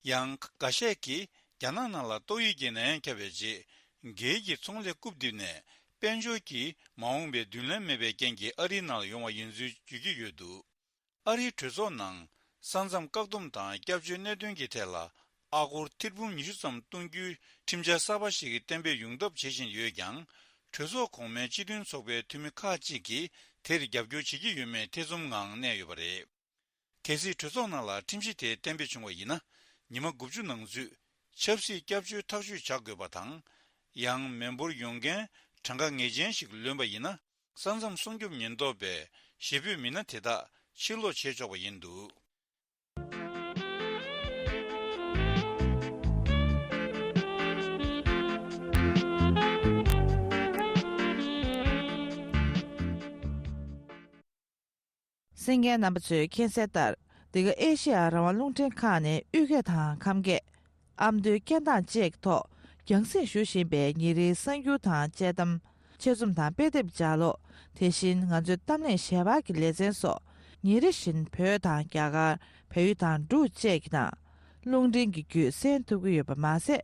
ཡང་འགའ་ཤས་ཀྱིས་རྒྱ་ནག་ནང་ལ་ཏོག་དབྱིབས་ཀྱི་ནད་ཡམས་ཁྱབ་པའི་རྗེས། སྒེར་གྱི་ཚོང་ལས་རྐུབ་རྡིབ་ནས་དཔལ་འབྱོར་གྱི་མ་འོངས་པའི་མདུན་ལམ་མེད་པའི་རྐྱེན་གྱིས་ཨ་རིའི་ནང་ལ་ཡོང་བ་ཡིན་ཚུལ་བརྗོད་ཀྱི་ཡོད་འདུག་ཨ་རིའི་གྲོས་ཚོགས་ནང་ས་མཚམས་བཀག་སྡོམ་དང་སྐྱབས་བཅོལ་གནད་དོན་གྱི་ཐད་ལ་ཨ་སྒོར་ཐེར་འབུམ་ཉི་ཤུ་ཙམ་གཏོང་རྒྱུའི་ཁྲིམས་འཆར་གསར་པ་ཞིག་གཏན་འབེབས་ཡོང་ཐབས་བྱེད་བཞིན་ཡོད་ཀྱང་། གྲོས་ཚོགས་གོང་མའི་སྤྱི་མཐུན་ཚོགས་པའི་འཐུས་མི་ཁག་ཅིག་གིས་དེར་རྒྱབ་སྐྱོར་བྱེད་ཀྱི་ཡོད་མེད་ཐེ་ཚོམ་ངང་གནས་ཡོད་པ་རེད། གལ་སྲིད་གྲོས་ཚོགས་ནང་ལ་ཁྲིམས་གཞི་དེ་གཏན་འབེབས་བྱུང་བ་ཡིན་ན། ཉི་མ་དགུ་བཅུ་ནང་ཚུད་ཆབ་སྲིད་སྐྱབས་བཅོལ་ཐག་གཅོད་བྱ་དགོས་པ་དང་། ཡང་མི་འབོར་ཡོང་མཁན་གྲངས་ཀ་ངེས་ཅན་ཞིག་ལོན་པ་ཡིན་ན། ས་མཚམས་སྲུང་སྐྱོབ་ཉེན་རྟོག་པས་གཞིས་སྤོས་མི་སྣ་དེ་དག་ཕྱིར་ལོག་བྱེད་ཆོག་པ་ཡིན་འདུག་གསན་མཁན་རྣམ་པ་ཚོས་མཁྱེན་གསལ་ལྟར། འདི་ག་ཨེ་ཤེ་ཡ་རང་དབང་རླུང་འཕྲིན་ཁང་ནས་དབུས་སྐད་དང་ཁམས་སྐད། ཨ་མདོའི་སྐད་གདངས་བཅས་ཀྱི་ཐོག་རྒྱང་སྲིང་ཞུ་བཞིན་པའི་ཉིན་རེའི་གསར་འགྱུར་དང་དཔྱད་གཏམ། དཔྱད་རྩོམ་དང་དཔེ་དེབ་ལྗགས་ཀློག་དེ་བཞིན་ང་ཚོའི་གཏམ་གླེང་ཞལ་པར་གྱི་ལེ་ཚན་སོགས་ཉིན་རེ་བཞིན་བོད་དང་རྒྱ་གར། བལ་ཡུལ་དང་འབྲུག་བཅས་ཀྱི་ནང་རླུང་འཕྲིན་གྱི་བརྒྱུད་གསན་ཐུབ་ཀྱི་ཡོད་པ་མ་ཟད།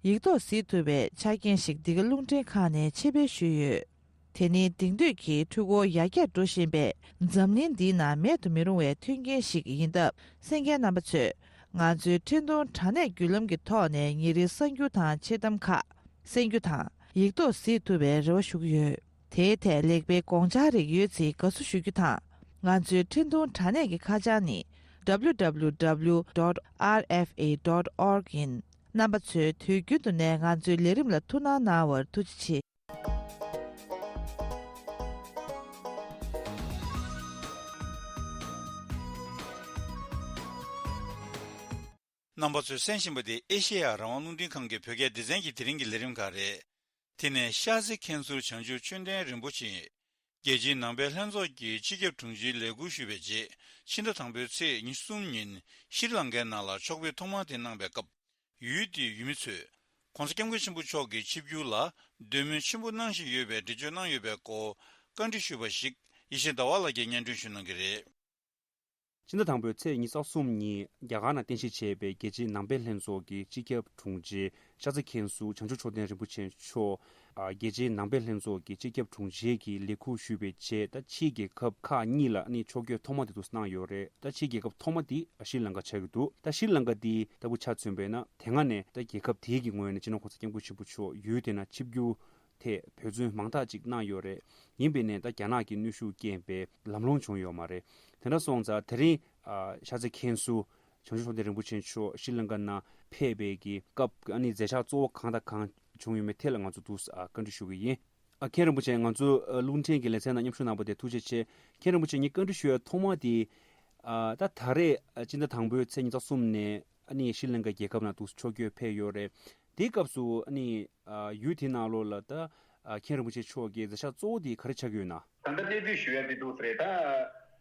ཡིག་ཐོག་གཟིགས་ཐུབ་པའི་ཆ་རྐྱེན་ཞིག་འདི་ག་རླུང་འཕྲིན་ཁང་ནས་ཆེད་སྤེལ་ཞུས་ཡོད། དེ་ནི་དེང་དུས་ཀྱི་འཕྲུལ་འཁོར་ཡར་རྒྱས་འགྲོ་བཞིན་པའི་འཛམ་གླིང་འདིའི་ནང་མེད་དུ་མི་རུང་བའི་མཐུན་རྐྱེན་ཞིག་ཡིན་སྟབས། གསན་མཁན་རྣམ་པ་ཚོས་ང་ཚོའི་འཕྲིན་གཏོང་དྲ་གནས་བརྒྱུད་ལམ་གྱི་ཐོག་ནས་ཉིན་རེའི་གསར་འགྱུར་དང་ཆེད་གཏམ་ཁག་གསན་རྒྱུ་དང་ཡིག་ཐོག་གཟིགས་ཐུབ་པའི་རེ་བ་ཞུ་གི་ཡོད། དེའི་ཐད་ལེགས་སྤེལ་དགོངས་འཆར་རིགས་ཡོད་ཚེ་དགའ་བསུ་ཞུ་རྒྱུ་དང་། ང་ཚོའི་འཕྲིན་གཏོང་དྲ་གནས་ཀྱི་ཁ་བྱང་ནི་ W W W dot R F A dot org ཡིན། རྣམ་པ་ཚོས་དུས་རྒྱུན་དུ་ནས་ང་ཚོའི་ལས་རིམ་ལ་ཐུགས་སྣང་གནང་བར་ཐུགས་རྗེ་ཆེ། རྣམ་པ་ཚོས་གསན་བཞིན་པ་དེ་ཨེ་ཤེ་ཡ་རང་དབང་རླུང་འཕྲིན་ཁང་གི་བོད་སྐད་སྡེ་ཚན་གྱི་དེ་རིང་གི་ལས་རིམ་ཁག་རེད། དེ་ནས་ཤར་རྩེ་མཁན་ཟུར་བྱང་ཆུབ་ཆོས་ལྡན་རིན་པོ་ཆེ། རྒྱལ་སྤྱིའི་ནང་པའི་ལྷན་ཚོགས་ཀྱི་སྤྱི་ཁྱབ་དྲུང་ཆེའི་ལས་ཁུར་ཞུས་པའི་རྗེས་ཕྱི་ཟླ་དང་པོའི་ཚེས་ཉི་ཤུ་གསུམ་ཉིན་ཤྲི་ལང་ཀའི་ནང་ལ་ཕྱོགས་ཕེབས་ཐོག་མ་དེ་གནང་བའི་སྐབས། ཡུལ་དེའི་ཡུལ་མི་ཚོས་༸གོང་ས་༸སྐྱབས་མགོན་ཆེན་པོ་མཆོག་གི་ཆིབས་བསྒྱུར་ལ་འདོད་མོས་ཆེན་པོ་གནང་བཞིན་ཡོད་པའི་འགྲེལ་བརྗོད་གནང་ཡོད་པའི་སྐོར་བཀའ་འདྲི་ཞུས་པ་ཞིག་ཡེ་ཤེས་ཟླ་བ་ལགས་ཀྱིས་སྙན་སྒྲོན་ཞུ་གནང་གི་རེད། ཕྱི་ཟླ་དང་པོའི་ཚེས་ཉི་ཤུ་རྩ་གསུམ་ཉིན་རྒྱ་གར་ནང་རྟེན་གཞི་བྱས་པའི་རྒྱལ་སྤྱིའི་ནང་པའི་ལྷན་ཚོགས་ཀྱི་སྤྱི་ཁྱབ་དྲུང་ཆེ་ཤར་རྩེ་མཁན་ཟུར་བྱང་ཆུབ་མཆོག་ལྡན་རིན་པོ་ཆེ་མཆོག་ཨ་རྒྱལ་སྤྱིའི་ནང་པའི་ལྷན་ཚོགས་ཀྱི་སྤྱི་ཁྱབ་དྲུང་ཆེ་གི་ལས་ཁུར་ཞུས་པའི་རྗེས་ད་ཕྱིའི་རྒྱལ་ཁབ་ཁག་གཉིས་ལ་ནི་ཕྱོགས་བསྐྱོད་ཐོག་མ་དེ་དུ་གནང་ཡོད་རེད། ད་ཕྱིའི་རྒྱལ་ཁབ་ཐོག་མ་དེ་ཤྲི་ལང་ཀ་ཆགས་ཀྱི་འདུག་ད་ཤྲི་ལང་ཀ་དེ་ལྟ་བུ་ཆ་མཚོན་པས་ན་དེ་སྔ་ནས་ད་རྒྱལ་ཁབ་དེའི་གི་ངོས་ནས་སྤྱི་ནོར་༸གོང་ས་༸སྐྱབས་མགོན་ཆེན་པོ་མཆོག་ཡུལ་དེ་ན་ཆིབས་བསྒྱུར་ཐད་འབད་བརྩོན་མང་དག་ཅིག་གནང་ཡོད་རེད། ཡིན་པས་ནས་ད་རྒྱ་ནག་གི་གནོན་ཤུགས་རྐྱེན་པས་ལམ་ལྷོང་བྱུང་ཡོད་མ་རེད། དེ་འདྲ་སོང་ཙང་དེ་རིང་ཨ་ཤར་རྩེ་མཁན་ཟུར་བྱང་ཆུབ་མཆོག་ལྡན་རིན་པོ་ཆེ་མཆོག་ཤྲི་ལང་ཀ་ནང་ཕེབས་པའི་གི་སྐབས་ཨ་ནི་མཛད་འཆར་གཙོ་བོ་གང་དང་གང་བྱུང་ཡོད་མེད་ཐད་ལ་ང་ཚོ་འདུག་ཨ་བཀའ་འདྲི་ཞུ་གི་ཡིན། ཨ་མཁན་རིན་པོ་ཆེ་ང་ཚོ་ཨ་རླུང་འཕྲིན་གྱི་ལེ་ཚན་ནང་མཉམ་ཞུགས་གནང་བ་དེ་ཐུགས་རྗེ་ཆེ། མཁན་རིན་པོ་ཆེ་ངས་བཀའ་འདྲི་ཞུ་ཡ་ཐོག་མ་དེ་ཨ་ད་ད་རེས་ཨ་སྤྱི་ཟླ་དང་པོའི་ཚེས་ཉི་ཤུ་རྩ་གསུམ་ནས་ཨ་ནི་ཤྲི་ལང་ཀ་རྒྱལ་ཁབ་ནང་འདུག་ཕྱོགས་བསྐྱོད་ཕེབས་ཡོད་རེད། དེའི་སྐབས་སུ་ཨ་ནི་ཨ་ཡུལ་དེའི་ནང་ལོགས་ལ་ད་ཨ་མཁན་རིན་པོ་ཆེ་མཆོག་གི་མཛད་འཆར་གཙོ་བོ་དེ་ག་རེ་ཆགས་ཀྱི་ཡོད་ན། ད་ལྟ་གནས་ཚུལ་ཞུ་ཡ་དེ་འདུག་ཟེར་རེད་ད།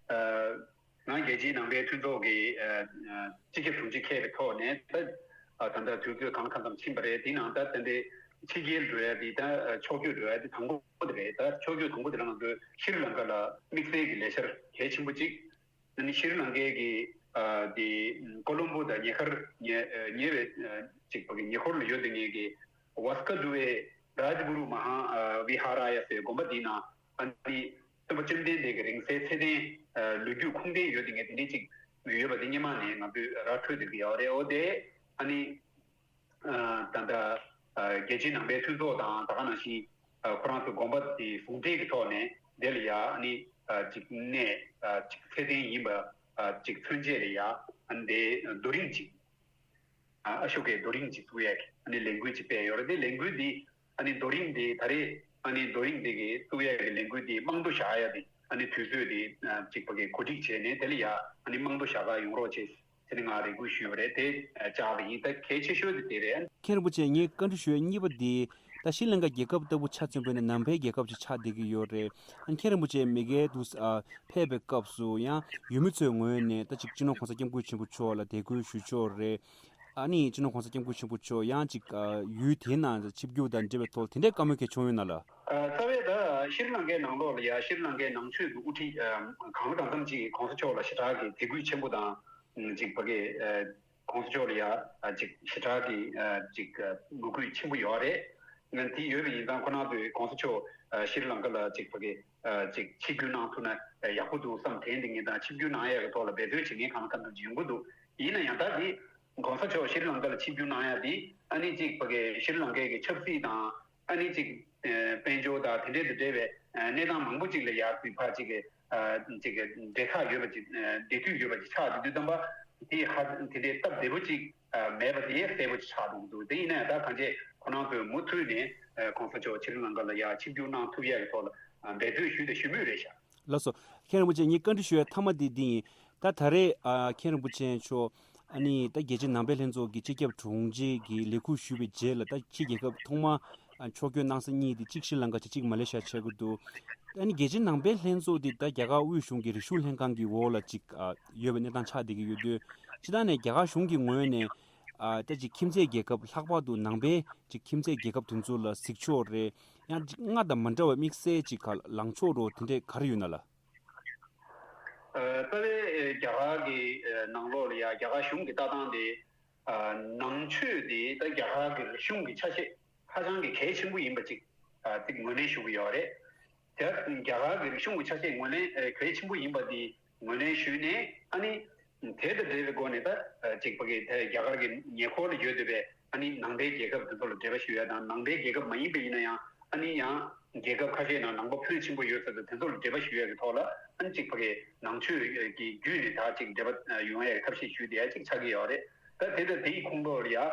ཨ་ང་རྒྱལ་སྤྱིའི་ནང་པའི་མཐུན་ཚོགས་ཀྱི་ཨ་ཨ་སྤྱི་ཁྱབ་དྲུང་ཆེ་འཁེལ་བའི་ཐོག་ནས་ད་ཨ་ད་ལྟ་དུས་ཚོད་གང་ལ་གང་འཚམ་ཕྱིན་པ་རེད། དེའི་ནང་ད་ད་ལྟའི་ཕྱི་རྒྱལ་འགྲོ་ཡ་དེ་ད་ཨ་ཕྱོགས་བསྐྱོད་འགྲོ་ཡ་དེ་དང་པོ་དེ་རེད། ད་ཕྱོགས་བསྐྱོད་དང་པོ་དེ་ལ་ང་ཚོས་ཤྲི་ལང་ཀ་ལ་དམིགས་བསལ་གྱི་ལས་འཆར་གལ་ཆེན་པོ་གཅིག་ཨ་ནི་ཤྲི་ལང་ཀའི་གི་ཨ་དེ་ཀོ་ལོམ་པོ་དང་ཉེ་ཁར་ཉེ་ཨ་ཉེ་བའི་ཨ་ཅིག་པ་གི་ཉེ་འཁོར་ལ་ཡོད་དེ་ངེས་ཀྱི་ཝཱ་སྐ་ཌུ་ཝེ་རཱཇ་གུ་རུ་མ་ཧཱ་ཨ་བི་ཧཱ་ར་ཡ་ཟེར་དགོན་པ་འདི་ནང་ཨ་ནི་སྟོན་པ་བཅོམ་ལྡན་འདས་ཀྱི་རིང་བསྲེལ་ཚད་ལྡན་ཨ་ལོ་རྒྱུས་ཁུངས་ལྡན་ཡོད་དེ་ངེས་དེ་འདྲའི་ཅིག་ཡོད་པ་དེ་སྔོན་མ་ནས་ང་ཚོས་ར་འཕྲོད་བསྡད་ཀྱི་ཡོད་རེད། འོ་དེ་ཨ་ནི། ཨ་ད་ལྟ་ཨ་རྒྱལ་སྤྱིའི་ནང་པའི་མཐུན་ཚོགས་དང་ད་ག་ནང་བཞིན་ཨ་ཁོ་རང་ཚོའི་དགོན་པ་དེ་ཟུང་འབྲེལ་གྱི་ཐོག་ནས་དེ་ལ་ཡ་ཨ་ནི་ཨ་ཅིག་གནས་ཨ་ཅིག་ཚད་ལྡན་ཡིན་པ་ཨ་ཅིག་མཚོན་བྱེད་ལ་ཡ་ཨ་ནི་དེ་རྡོ་རིང་ཅིག་ཨ་ཨ་ཤོ་ཀའི་རྡོ་རིང་ཅིག་བཙུགས་ཡས་ཀྱི་ཨ་ནི་ལས་འགུལ་ཅིག་སྤེལ་ཡོད་རེད། དེ་ལས་འགུལ་འདི་ཨ་ནི་རྡོ་རིང་འདི་ད་རེས་ཨ་ནི་རྡོ་རིང་འདི་གི་བཙུགས་ཡས་ཀྱི་ལས་འགུལ་འདི་རྨང་རྡོ་བཞག་ཡ་འདི་ཨ་ནི་དུས་ཚོད་འདི་ཨ་ཅིག་ཕ་གི་གོ་སྒྲིག་བྱས་ནས་དེ་ལ་ཡ་ཨ་ནི་རྨང་རྡོ་བཞག་ག་ཡོང་རོགས་བྱེད། དེ་ནི་ང་རེ་སྐུལ་ཞུས་པ་རེད། དེ་བཅར་བ་ཡིན། ད་གལ་ཆེ་ཤོས་དེ་དེ་རེད། མཁན་རིན་པོ་ཆེ་ངས་བཀའ་འདྲི་ཞུ་ཡ་གཉིས་པ་དེ་ད་ཤྲི་ལང་ཀ་རྒྱལ་ཁབ་ལྟ་བུ་ཆ་མཚོན་པ་ཡིན་ན་ནང་པའི་རྒྱལ་ཁབ་ཅིག་ཆགས་བསྡད་ཀྱི་ཡོད་རེད། ཨ་མཁན་རིན་པོ་ཆེ་མི་སྒེར་དུ་ཨ་ཕེབས་པའི་སྐབས་སུ་ཡང་ཡུལ་མི་ཚོའི་ངོས་ནས་ད་ཅིག་སྤྱི་ནོར་༸གོང་ས་༸སྐྱབས་མགོན་ཆེན་པོ་མཆོག་ལ་དད་གུས་ཞུ་ཕྱོགས་རེད། ཨ་ནི་སྤྱི་ནོར་༸གོང་ས་༸སྐྱབས་མགོན་ཆེན་པོ་མཆོག་ཡང་ཅིག་ཨ་ཡུལ་དེའི་ནང་ཆིབས་བསྒྱུར་དང་འབྲེལ་བའི་ཐོག་དེ་འདྲའི་བཀའ་མོལ་གལ་བྱུང་ཡོད་ན་ལ། ཨ་རྩ་བའི་ད་ཤྲི་ལང་ཀའི་ནང་ལོགས་ལ་ཡ་ཤྲི་ལང་ཀའི་ནང་ཆོས་ཀྱི་དབུ་ཁྲིད་ཨ་གང་ལ་གང་འཚམ་ཅིག་གོང་ས་མཆོག་ལ་ཞེ་དྲག་གི་དད་གུས་ཆེན་པོ་དང་ཅིག་ཕ་གི་ཨ་གོང་ས་མཆོག་ལ་ཡ་ཨ་ཅིག་ཞེ་དྲག་གི་ཨ་ཅིག་ཨ་མོས་གུས་ཆེན་པོ་ཡོད་རེད། ང་དེ་ཡོད་པ་ཡིན་ཙང་ཁོ་རང་ཚོས་གོང་ས་མཆོག་ཨ་ཤྲི་ལང་ཀ་ལ་ཅིག་ཕ་གི་ཨ་ཅིག་ཆིབས་བསྒྱུར་གནང་ཐུབ་ན་ཡག་པོ་འདུག་བསམ་དྲན་དེ་ངེད་དང་ཆིབས་བསྒྱུར་གནང་ཡག་གི་ཐོག་ལ་འབད་བརྩོན་བྱེད་མཁན་གང་ལ་གང་འཚམ་ཅིག་ཡོང་གི་འདུག་ཡིན་ན་ཡང་ད་དེ་གོང་ས་མཆོག་ཤྲི་ལང་ཀ་ལ་ཆིབས་བསྒྱུར་གནང་ཡ་དེ་ཨ་ནི་གཅིག་ཕ་གི་ཤྲི་ལང་ཀའི་གི་ཆབ་སྲིད་དང་ཨ་ནི་གཅིག་ཨ་དཔལ་འབྱོར་དང་དེ་འདྲའི་དང་འབྲེལ་བའི་ཨ་གནས་སྟངས་མང་པོ་ཅིག་ལ་ཡར་དུས་ཕར་གཅིག་གི་ཨ་གཅིག་གི་འབྲེལ་ཐག་ཡོད་པ་ཅིག་ཨ་འབྲེལ་མཐུད་ཡོད་པ་ཅིག་ཆགས་དུས་དུས་ཙམ་པ་དེ་ཧ་དེ་འདྲའི་སྟབས་བདེ་པོ་ཅིག་ཨ་མེད་པ་དེ་ཡང་གསལ་པོ་ཅིག་ཆགས་འདུག་འདུག་དེ་ཡིན་ན་ཡང་ད་གང་ཅི་ཁོ་རང་ཚོས་མུ་མཐུད་ནས་ཨ་གོང་ས་མཆོག་ཤྲི་ལང་ཀ་ལ་ཡར་ཆིབས་བསྒྱུར་གནང་ཐུབ་ཡག་གི་ཐོག་ལ་ཨ་འབད་བརྩོན་ཞུས་དང་ཞུ་མུས་རེད་ཤག་ལགས་སོ། མཁན་རིན་པོ་ཆེ་ངས་བཀའ་འདྲི་ཞུ་ཡ་མཐའ་མ་དེ་འདི་ཡིན། ད་ད་རེས་ཨ་མཁན་རིན་པོ་ཆེ་མཆོག་ཨ་ནི་ད་རྒྱལ་སྤྱིའི་ནང་པའི་ལྷན་ཚོགས་ཀྱི་སྤྱི་ཁྱབ་དྲུང་ཆེ་གི་ལས་ཁུར་ཞུས་པའི་རྗེས་ལ་ད་ཕྱི་རྒྱལ་ཁབ་ཐོག་མ་ཨ་ཕྱོགས་བསྐྱོད་གནང་ས་གཉིས་དེ་གཅིག་ཤྲི་ལང་ཀ་བྱས་གཅིག་མ་ལེ་ཤ་བྱས་དགོས་འདུག་ཨ་ནི་རྒྱལ་སྤྱིའི་ནང་པའི་ལྷན་ཚོགས་དེ་ད་རྒྱ་གར་དབུས་གཞུང་གི་རིག་གཞུང་ལྷན་ཁང་གི་འོག་ལ་གཅིག་ཨ་ཡོད་པའི་གནས་སྟངས་ཆགས་བསྡད་ཀྱི་ཡོད་དུས་སྤྱིར་བཏང་ནས་རྒྱ་གར་གཞུང་གི་ངོས་ནས་ཨ་ད་ཅིག་ཁྱིམ་མཚེས་རྒྱལ་ཁབ་ལྷག་པར་དུ་ནང་པའི་ཅིག་ཁྱིམ་མཚེས་རྒྱལ་ཁབ་དེ་ཚོ་ལ་གཟིགས་ཕྱོགས་རེད། ཡང་ཅིག་སྔར་དང་མ་འདྲ་བའི་དམིགས་བསལ་ཅིག་ག་ལངས་ཕྱོགས་རོ་དེ་འདྲས་ག་རེ་ཡོད་ན་ལ། ཨ་རྩ་བའི་རྒྱ་གར་གྱི་ནང་ལོགས་ལ་ཡ་རྒྱ་གར་གཞུང་གི་ལྟ་སྟངས་དེ་ཨ་ནང་ཆོས་དེ་ད་རྒྱ་གར་གྱི་རིག་གཞུང་གི་ཆ་ཤས་ཧ་ཅང་གི་གལ་ཆེན་པོ་ཡིན་པ་ཅིག་ཨ་ཅིག་ངོས་ལེན་ཞུ་གི་ཡོད་རེད། དེ་རྒྱ་གར་གྱི་རིག་གཞུང་གི་ཆ་ཤས་ངོས་ལེན་ཨ་གལ་ཆེན་པོ་ཡིན་པ་དེ་ངོས་ལེན་ཞུས་ནས་ཨ་ནི་དེ་དང་འབྲེལ་བའི་སྒོ་ནས་ད་ཨ་ཅིག་ཕ་གི་དེ་རྒྱ་གར་གྱི་ཉེ་འཁོར་ལ་ཡོད་བསྡད་པའི་ཨ་ནི་ནང་པའི་རྒྱལ་ཁབ་དེ་ཚོ་ལ་འབྲེལ་བ་ཞུ་ཡ་དང་ནང་པའི་རྒྱལ་ཁབ་མ་ཡིན་པ་ཡིན་ན་ཡང་ཨ་ནི་ཡང་། རྒྱལ་ཁབ་ཁ་ཤས་ནང་ནང་པ་ཕོན་ཆེན་པོ་ཡོད་ཟེར་དུས་དེ་ཚོ་ལ་འབྲེལ་བ་ཞུ་ཡ་གི་ཐོག་ལ་ཨ་ནི་གཅིག་ཕ་གི་ནང་ཆོས་ཀྱི་བརྒྱུད་ནས་ད་གཅིག་འབྲེལ་བ་ཡོང་ཡ་གི་ཐབས་ཤེས་ཞུས་བསྡད་ཡ་གཅིག་ཆགས་ཀྱི་ཡོད་རེད། ད་དེ་ལྟར་དེའི་ཁོངས་གཏོགས་ལ་ཡ།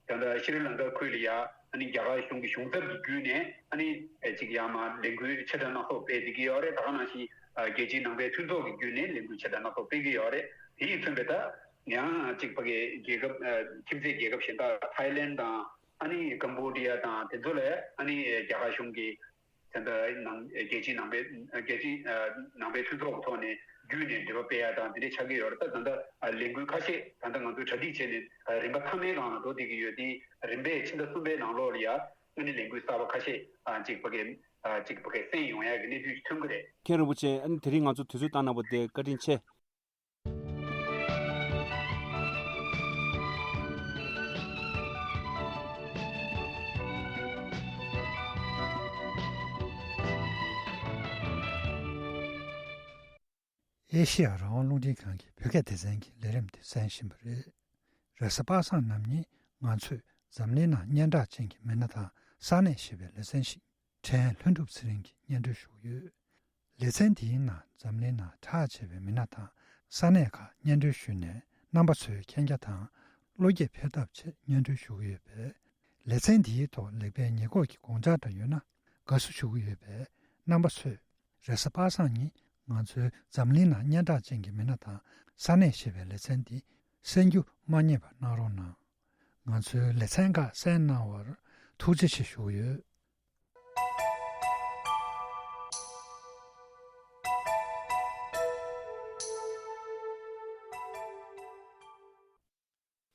ད་ལྟ་ཤྲི་ལང་ཀ་ཁུལ་ལ་ཡ་ཨ་ནི་རྒྱ་གར་གཞུང་གི་གཞུང་ཚབ་ཀྱི་བརྒྱུད་ནས་ཨ་ནི་ཨེ་གཅིག་ཡང་མ་ལས་འགུལ་ཆེ་ཕྲ་སྣ་ཚོགས་སྤེལ་བསྡད་ཀྱི་ཡོད་རེད། ད་ག་ནང་བཞིན་ཨ་རྒྱལ་སྤྱིའི་ནང་པའི་མཐུན་ཚོགས་ཀྱི་བརྒྱུད་ནས་ལས་འགུལ་ཆེ་ཕྲ་སྣ་ཚོགས་སྤེལ་གྱི་ཡོད་རེད། དེ་ཡིས་མཚོན་པའི་ད་ཡང་གཅིག་ཕ་གི་རྒྱལ་ཁབ་ཨ་ཁྱིམ་མཚེས་རྒྱལ་ཁབ་གཞན་དག་ཐའི་ལེན་དང་ཨ་ནི་ཀམ་བོ་ཌི་ཡ་དང་དེ་ཚོ་ལ་ཨ་ནི་རྒྱ་གར་གཞུང་གི་ད་ལྟ་ནང་རྒྱལ་སྤྱིའི་ནང་པའི་རྒྱལ་སྤྱིའི་ནང་པའི་མཐུན་ཚོགས་ཀྱི་ཐོག་ནས་བརྒྱུད་ནས་འབྲེལ་བ་སྤེལ་ཡ་དང་དེ་འདྲ་ཆགས་ཀྱི་ཡོད་རེད། ད་ད་ལྟ་ལས་འགུལ་ཁ་ཤས་ད་ལྟ་ང་ཚོས་གྲ་སྒྲིག་བྱས་ནས་རིམ་པ་མཐའ་མའི་སྒང་ལ་འགྲོ་བསྡད་ཀྱི་ཡོད་དེ། རིམ་པས་ཕྱི་ཟླ་གསུམ་པའི་ནང་ལོགས་ལ་ཡ་ཨ་ནི་ལས་འགུལ་གསར་པ་ཁ་ཤས་ཨ་གཅིག་ཕ་གི་ཨ་གཅིག་ཕ་གི་གསན་ཡོང་ཡ་གི་གནས་ཚུལ་ཞིག་ཐོན་གྱི་རེད། མཁན་རིན་པོ་ཆེ། ཨ་ནི་དེ་རིང་ང་ཚོ་དུས་ཚོད་བཏང་གནང་བ་དེ་བཀའ་དྲིན་ཆེ། ཨེ་ཤེ་ཡ་རང་དབང་རླུང་འཕྲིན་ཁང་གི་བོད་སྐད་སྡེ་ཚན་གྱི་ལས་རིམ་དེ་གསན་བཞིན་པ་རེད། རེས་གཟའ་པ་སངས་ནམ་ཉིན་ང་ཚོས་འཛམ་གླིང་ནང་སྙན་གྲགས་ཅན་གྱི་མི་སྣ་དང་ས་གནས་ཞེས་པའི་ལེ་ཚན་ཞིག་ཕྲན་ལྷུན་གྲུབ་ཚེ་རིང་གིས་སྙན་སྒྲོན་ཞུ་གི་ཡོད། ལེ་ཚན་འདིའི་ནང་འཛམ་གླིང་ནང་གྲགས་ཆེ་བའི་མི་སྣ་དང་ས་གནས་ཁག་སྙན་སྒྲོན་ཞུས་ནས་རྣམ་པ་ཚོའི་མཁྱེན་རྒྱ་དང་བློ་སྐྱེད་འཕེལ་ཐབས་ཆེད་སྙན་སྒྲོན་ཞུ་གི་ཡོད་པས། ལེ་ཚན་འདིའི་ཐོག་ལེགས་སྤེལ་ཉེས་འགོག་གི་དགོངས་འཆར་འདྲ་ཡོད་ན་དགའ་བསུ་ཞུ་གི་ཡོད་པས། རྣམ་པ་ཚོས་རེས་གཟའ་པ་སངས་ཉིན་ང་ཚོའི་འཛམ་གླིང་ནང་སྙན་གྲགས་ཅན་གྱི་མི་སྣ་དང་ས་གནས་ཞེས་པའི་ལེ་ཚན་འདི་གསན་རྒྱུ་མ་བསྙེལ་བ་གནང་རོགས་གནང་། ང་ཚོའི་ལེ་ཚན་ཁག་གསན་གནང་བར་ཐུགས་རྗེ་ཆེ་ཞུ་གི་ཡོད།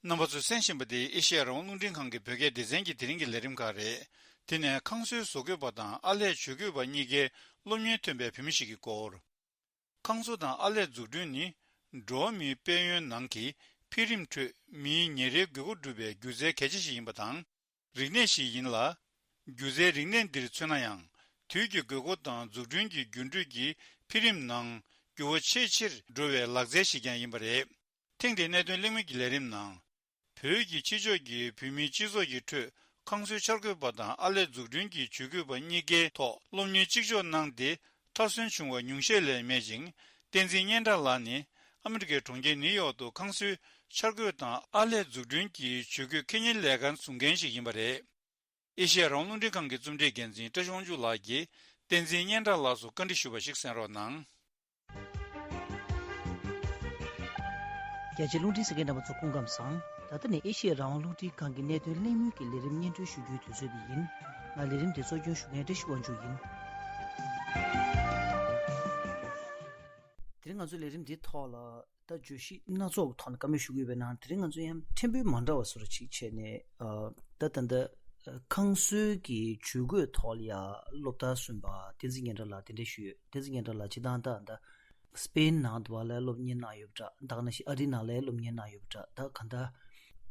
རྣམ་པ་ཚོས་གསན་བཞིན་པ་འདི་ཨེ་ཤེ་ཡ་རང་དབང་རླུང་འཕྲིན་ཁང་གི་བོད་སྐད་སྡེ་ཚན་གྱི་དེ་རིང་གི་ལས་རིམ་ཁག་རེད། དེ་ནས་ཁང་སོའི་བཟོ་བཀོད་པ་དང་ཨར་ལས་ཇུས་འགོད་པ་གཉིས་ཀའི་སློབ་གཉེར་ཐོན་པའི་བོད་མི་ཞིག་གི་སྐོར། ཁང་བཟོ་དང་ཨར་ལས་འཛུགས་སྐྲུན་ནི་འགྲོ་བ་མིའི་དཔལ་ཡོན་ནང་གི་འཕེལ་རིམ་ཁྲོད་མིའི་ཉིན་རེའི་དགོས་མཁོ་སྒྲུབ་པའི་སྒྱུ་རྩལ་གལ་ཆེ་ཞིག་ཡིན་པ་དང་། རིག་གནས་ཤིག་ཡིན་ལ། སྒྱུ་རྩལ་རིག་གནས་འདིར་མཚོན་ན་ཡང་དུས་ཀྱི་དགོས་མཁོ་དང་འཛུགས་སྐྲུན་གྱི་འགྱུར་འགྲོས་ཀྱི་འཕེལ་རིམ་ནང་འགྱུར་བ་ཆེས་ཆེར་འགྲོ་བའི་ལག་རྩལ་ཞིག་ཀྱང་ཡིན་པ་རེད། ཐེངས་འདིའི་གནད་དོན་གླེང་མོལ་གྱི་ལས་རིམ་ནང་། བོད་ཀྱི་ཕྱི་ཕྱོགས་ཀྱི་བོད་མིའི་སྤྱི་ཚོགས་ཀྱི་ཁྲོད་ཁང་སོའི་འཆར་འགོད་པ་དང་ཨར་ལས་འཛུགས་སྐྲུན་གྱི་ཇུས་འགོད་པ་གཉིས་ཀའི་ཐོག་སློབ་གཉེར་གཅིག་ལྕོགས་གནང་སྟེ། མཐར་སོན་བྱུང་བ་ཉུང་ཤས་ལས་མེད་ཅིང་། བསྟན་འཛིན་སྙན་གྲགས་ལགས་ནི་ཨ་མི་རི་ཀའི་གྲོང་ཁྱེར་ནིའུ་ཡོག་ཏུ་ཁང་སོའི་འཆར་འགོད་དང་ཨར་ལས་འཛུགས་སྐྲུན་གྱི་ཇུས་འགོད་ཁེ་གཉེར་ལས་ཀར་བཟུང་མཁན་ཞིག་ཡིན་པ་རེད། ཨེ་ཤེ་ཡ་རང་དབང་རླུང་འཕྲིན་ཁང་གི་རྩོམ་སྒྲིག་འགན་འཛིན་བཀྲ་ཤིས་དབང་ཕྱུག་ལགས་ཀྱིས་བསྟན་འཛིན་སྙན་གྲགས་ལགས་སུ་བཀའ་འདྲི་ཞུས་པ་ཞིག་གསན་རོགས་གནང་། རྒྱ་ཆེའི་རླུང་འཕྲིན་གསན་མཁན་རྣམ་པ་ཚོ་སྐུ་ཁམས་བཟང་། ད་ལྟ་ནི་ཨེ་ཤེ་ཡ་རང་དབང་རླུང་འཕྲིན་ཁང་གི་གནད་དོན་གླེང་མོལ་གྱི་ལས་རིམ་སྙན་སྒྲོན་ཞུ་རྒྱུའི་དུས་ཚོད་འདི་ཡིན། ང་ལས་རིམ་འདི་གཙོ་སྐྱོང་ཞུ་མཁན་བཀྲ་ཤིས་དབང་ཕྱུག་ཡིན། དེ་རིང་ང་ཚོའི་ལས་རིམ་འདིའི་ཐོག་ལ་ད་བརྗོད་གཞི་སྣ་ཚོགས་ཀྱི་ཐོག་ནས་བཀའ་མོལ་ཞུ་གི་ཡོད་པའི་ནང་། དེ་རིང་ང་ཚོ་ཡང་ཕྲན་བུ་མ་འདྲ་བ་བཟོ་འདྲ་ཅིག་བྱས་ནས། ཨ། ད་ད་ལྟ་ཨ་ཁང་སོའི་གི་ཇུས་འགོད་ཐོག་ལ་ཡ་སློབ་མཐར་སོན་པ་བསྟན་འཛིན་སྙན་གྲགས་ལགས་དེ་འདྲ་ཞུས་ཡོད། བསྟན་འཛིན་སྙན་གྲགས་ལགས་སྤྱིར་བཏང་ད་ད་སི་པེན་ནང་དུ་བ་ལ་སློབ་གཉེར་གནང་ཡོད་པ་འདྲ། ད་ག་ནང་བཞིན་ཨ་རིའི་ནང་ལ་སློབ་གཉེར་གནང་ཡོད་པ་འདྲ། ད་ག་འདྲ་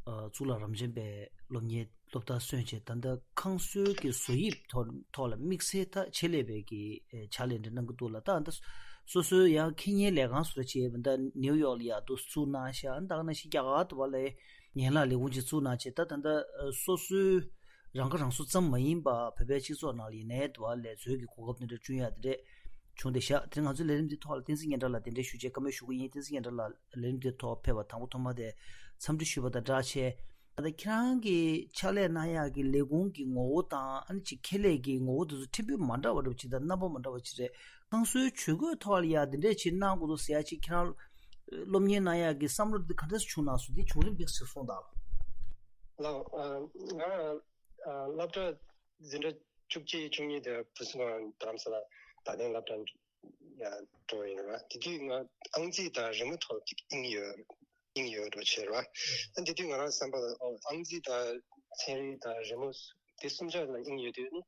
ཨ་གཙུག་ལག་རབ་འབྱམས་པའི་སློབ་གཉེར་སློབ་མཐར་སོན་བྱས། ད་ལྟ་ཁང་སོའི་གི་བཟོ་དབྱིབས་ཐོག་ཐོག་ལ་དམིགས་བསལ་ད་ཆེད་ལས་པའི་གི་ཨེ་ཕྱག་ལས་འདྲ་གནང་གི་འདུག་ལ། ད་ད་སོ་སོའི་ཡང་ཁེ་གཉེར་ལས་ཁང་བཟོ་འདྲ་བྱས་པ་ད་ནིའུ་ཡོག་ལ་ཡ་འདུག་བཙུགས་གནང་ཤག་ད་ག་ནང་བཞིན་རྒྱ་གར་དུ་བ་ལ་ཡན་ལག་ལས་ཁུངས་ཅིག་བཙུགས་གནང་བྱས། ད་ད་ད་སོ་སོའི་རང་ཁ་རང་གསོ་ཙམ་མ་ཡིན་པ་བོད་པའི་སྤྱི་ཚོགས་ནང་ལ་ཡིན་ནའི་དུ་བ་ལས་འཛུལ་གྱི་གོ་སྐབས་འདི་འདྲ་བསྐྲུན་ཡག་འདི་འདྲས་བྱུང་བསྡད་ཤག་དེ་ང་ཚོའི་ལས་རིམ་འདི་ཐོག་ལ་བསྟན་འཛིན་སྙན་གྲགས་ལགས་དེ་འདྲས་ཞུ་ཆེད་བཀའ་མོལ་ཞུ་གི་ཡིན། བསྟན་འཛིན་སྙན་གྲགས་ལགས་ལས་རིམ་འདི་ཐོག་ཕེབས་པ་དང་པོ་ཐོག་མ་དེ་འཚམས་འདྲི་ཞུས་པ་དང་སྦྲགས་བྱས། ད་ལྟ་ཁྱེད་རང་གི་ཕྱག་ལས་གནང་ཡག་གི་ལས་ཁུངས་ཀྱི་ངོ་བོ་དང་ཨ་ནི་ཅིག་ཁེ་ལས་ཀྱི་ངོ་བོ་དེ་ཚོ་ཕྲན་བུ་མ་འདྲ་བ་འདྲ་བ་ཅིག་དང་རྣམ་པ་མ་འདྲ་བ་ཅིག་རེད། ཁང་སོའི་ཇུས་འགོད་ཐོག་ལ་ཡ་དེ་འདྲས་ཅིག་གནང་དགོས་འདུག་ཟེར་ཡ་ཅིག་ཁྱེད་རང་སློབ་གཉེར་གནང་ཡག་གི་བསམ་བློ་འདི་ག་འདྲས་བྱུང་གནང་སོང་། འདི་བྱུང་རིམ་འདི་ཞིག་གསུངས་དང་། ལགས། ང་སློབ་གྲྭ་འཛིན་གྲྭ་བཅུ་གཅིག་བཅུ་གཉིས་དེ་ཕུན་སུམ་ཚོགས་རྡ་རམ་ས་ལ་དགའ་ལྡན་སློབ་གྲྭ་འགྲོ་ཡིན་ར། དེ་དུས་ང་ཨང་རྩིས་དང་རི་མོ་ཐོག་ཅིག་དབྱིངས་ཡོད་དབྱིངས་ཡོད་འགྲོ་བྱེད་ར། ཨ་དེ་དུས་ང་རང་བསམ་པ་ཨང་རྩིས་དང་ཚན་རིག་དང་རི་མོ་དེ་གསུམ་ཆ་ལ་དབྱིངས་ཡོད་དུས་ནི་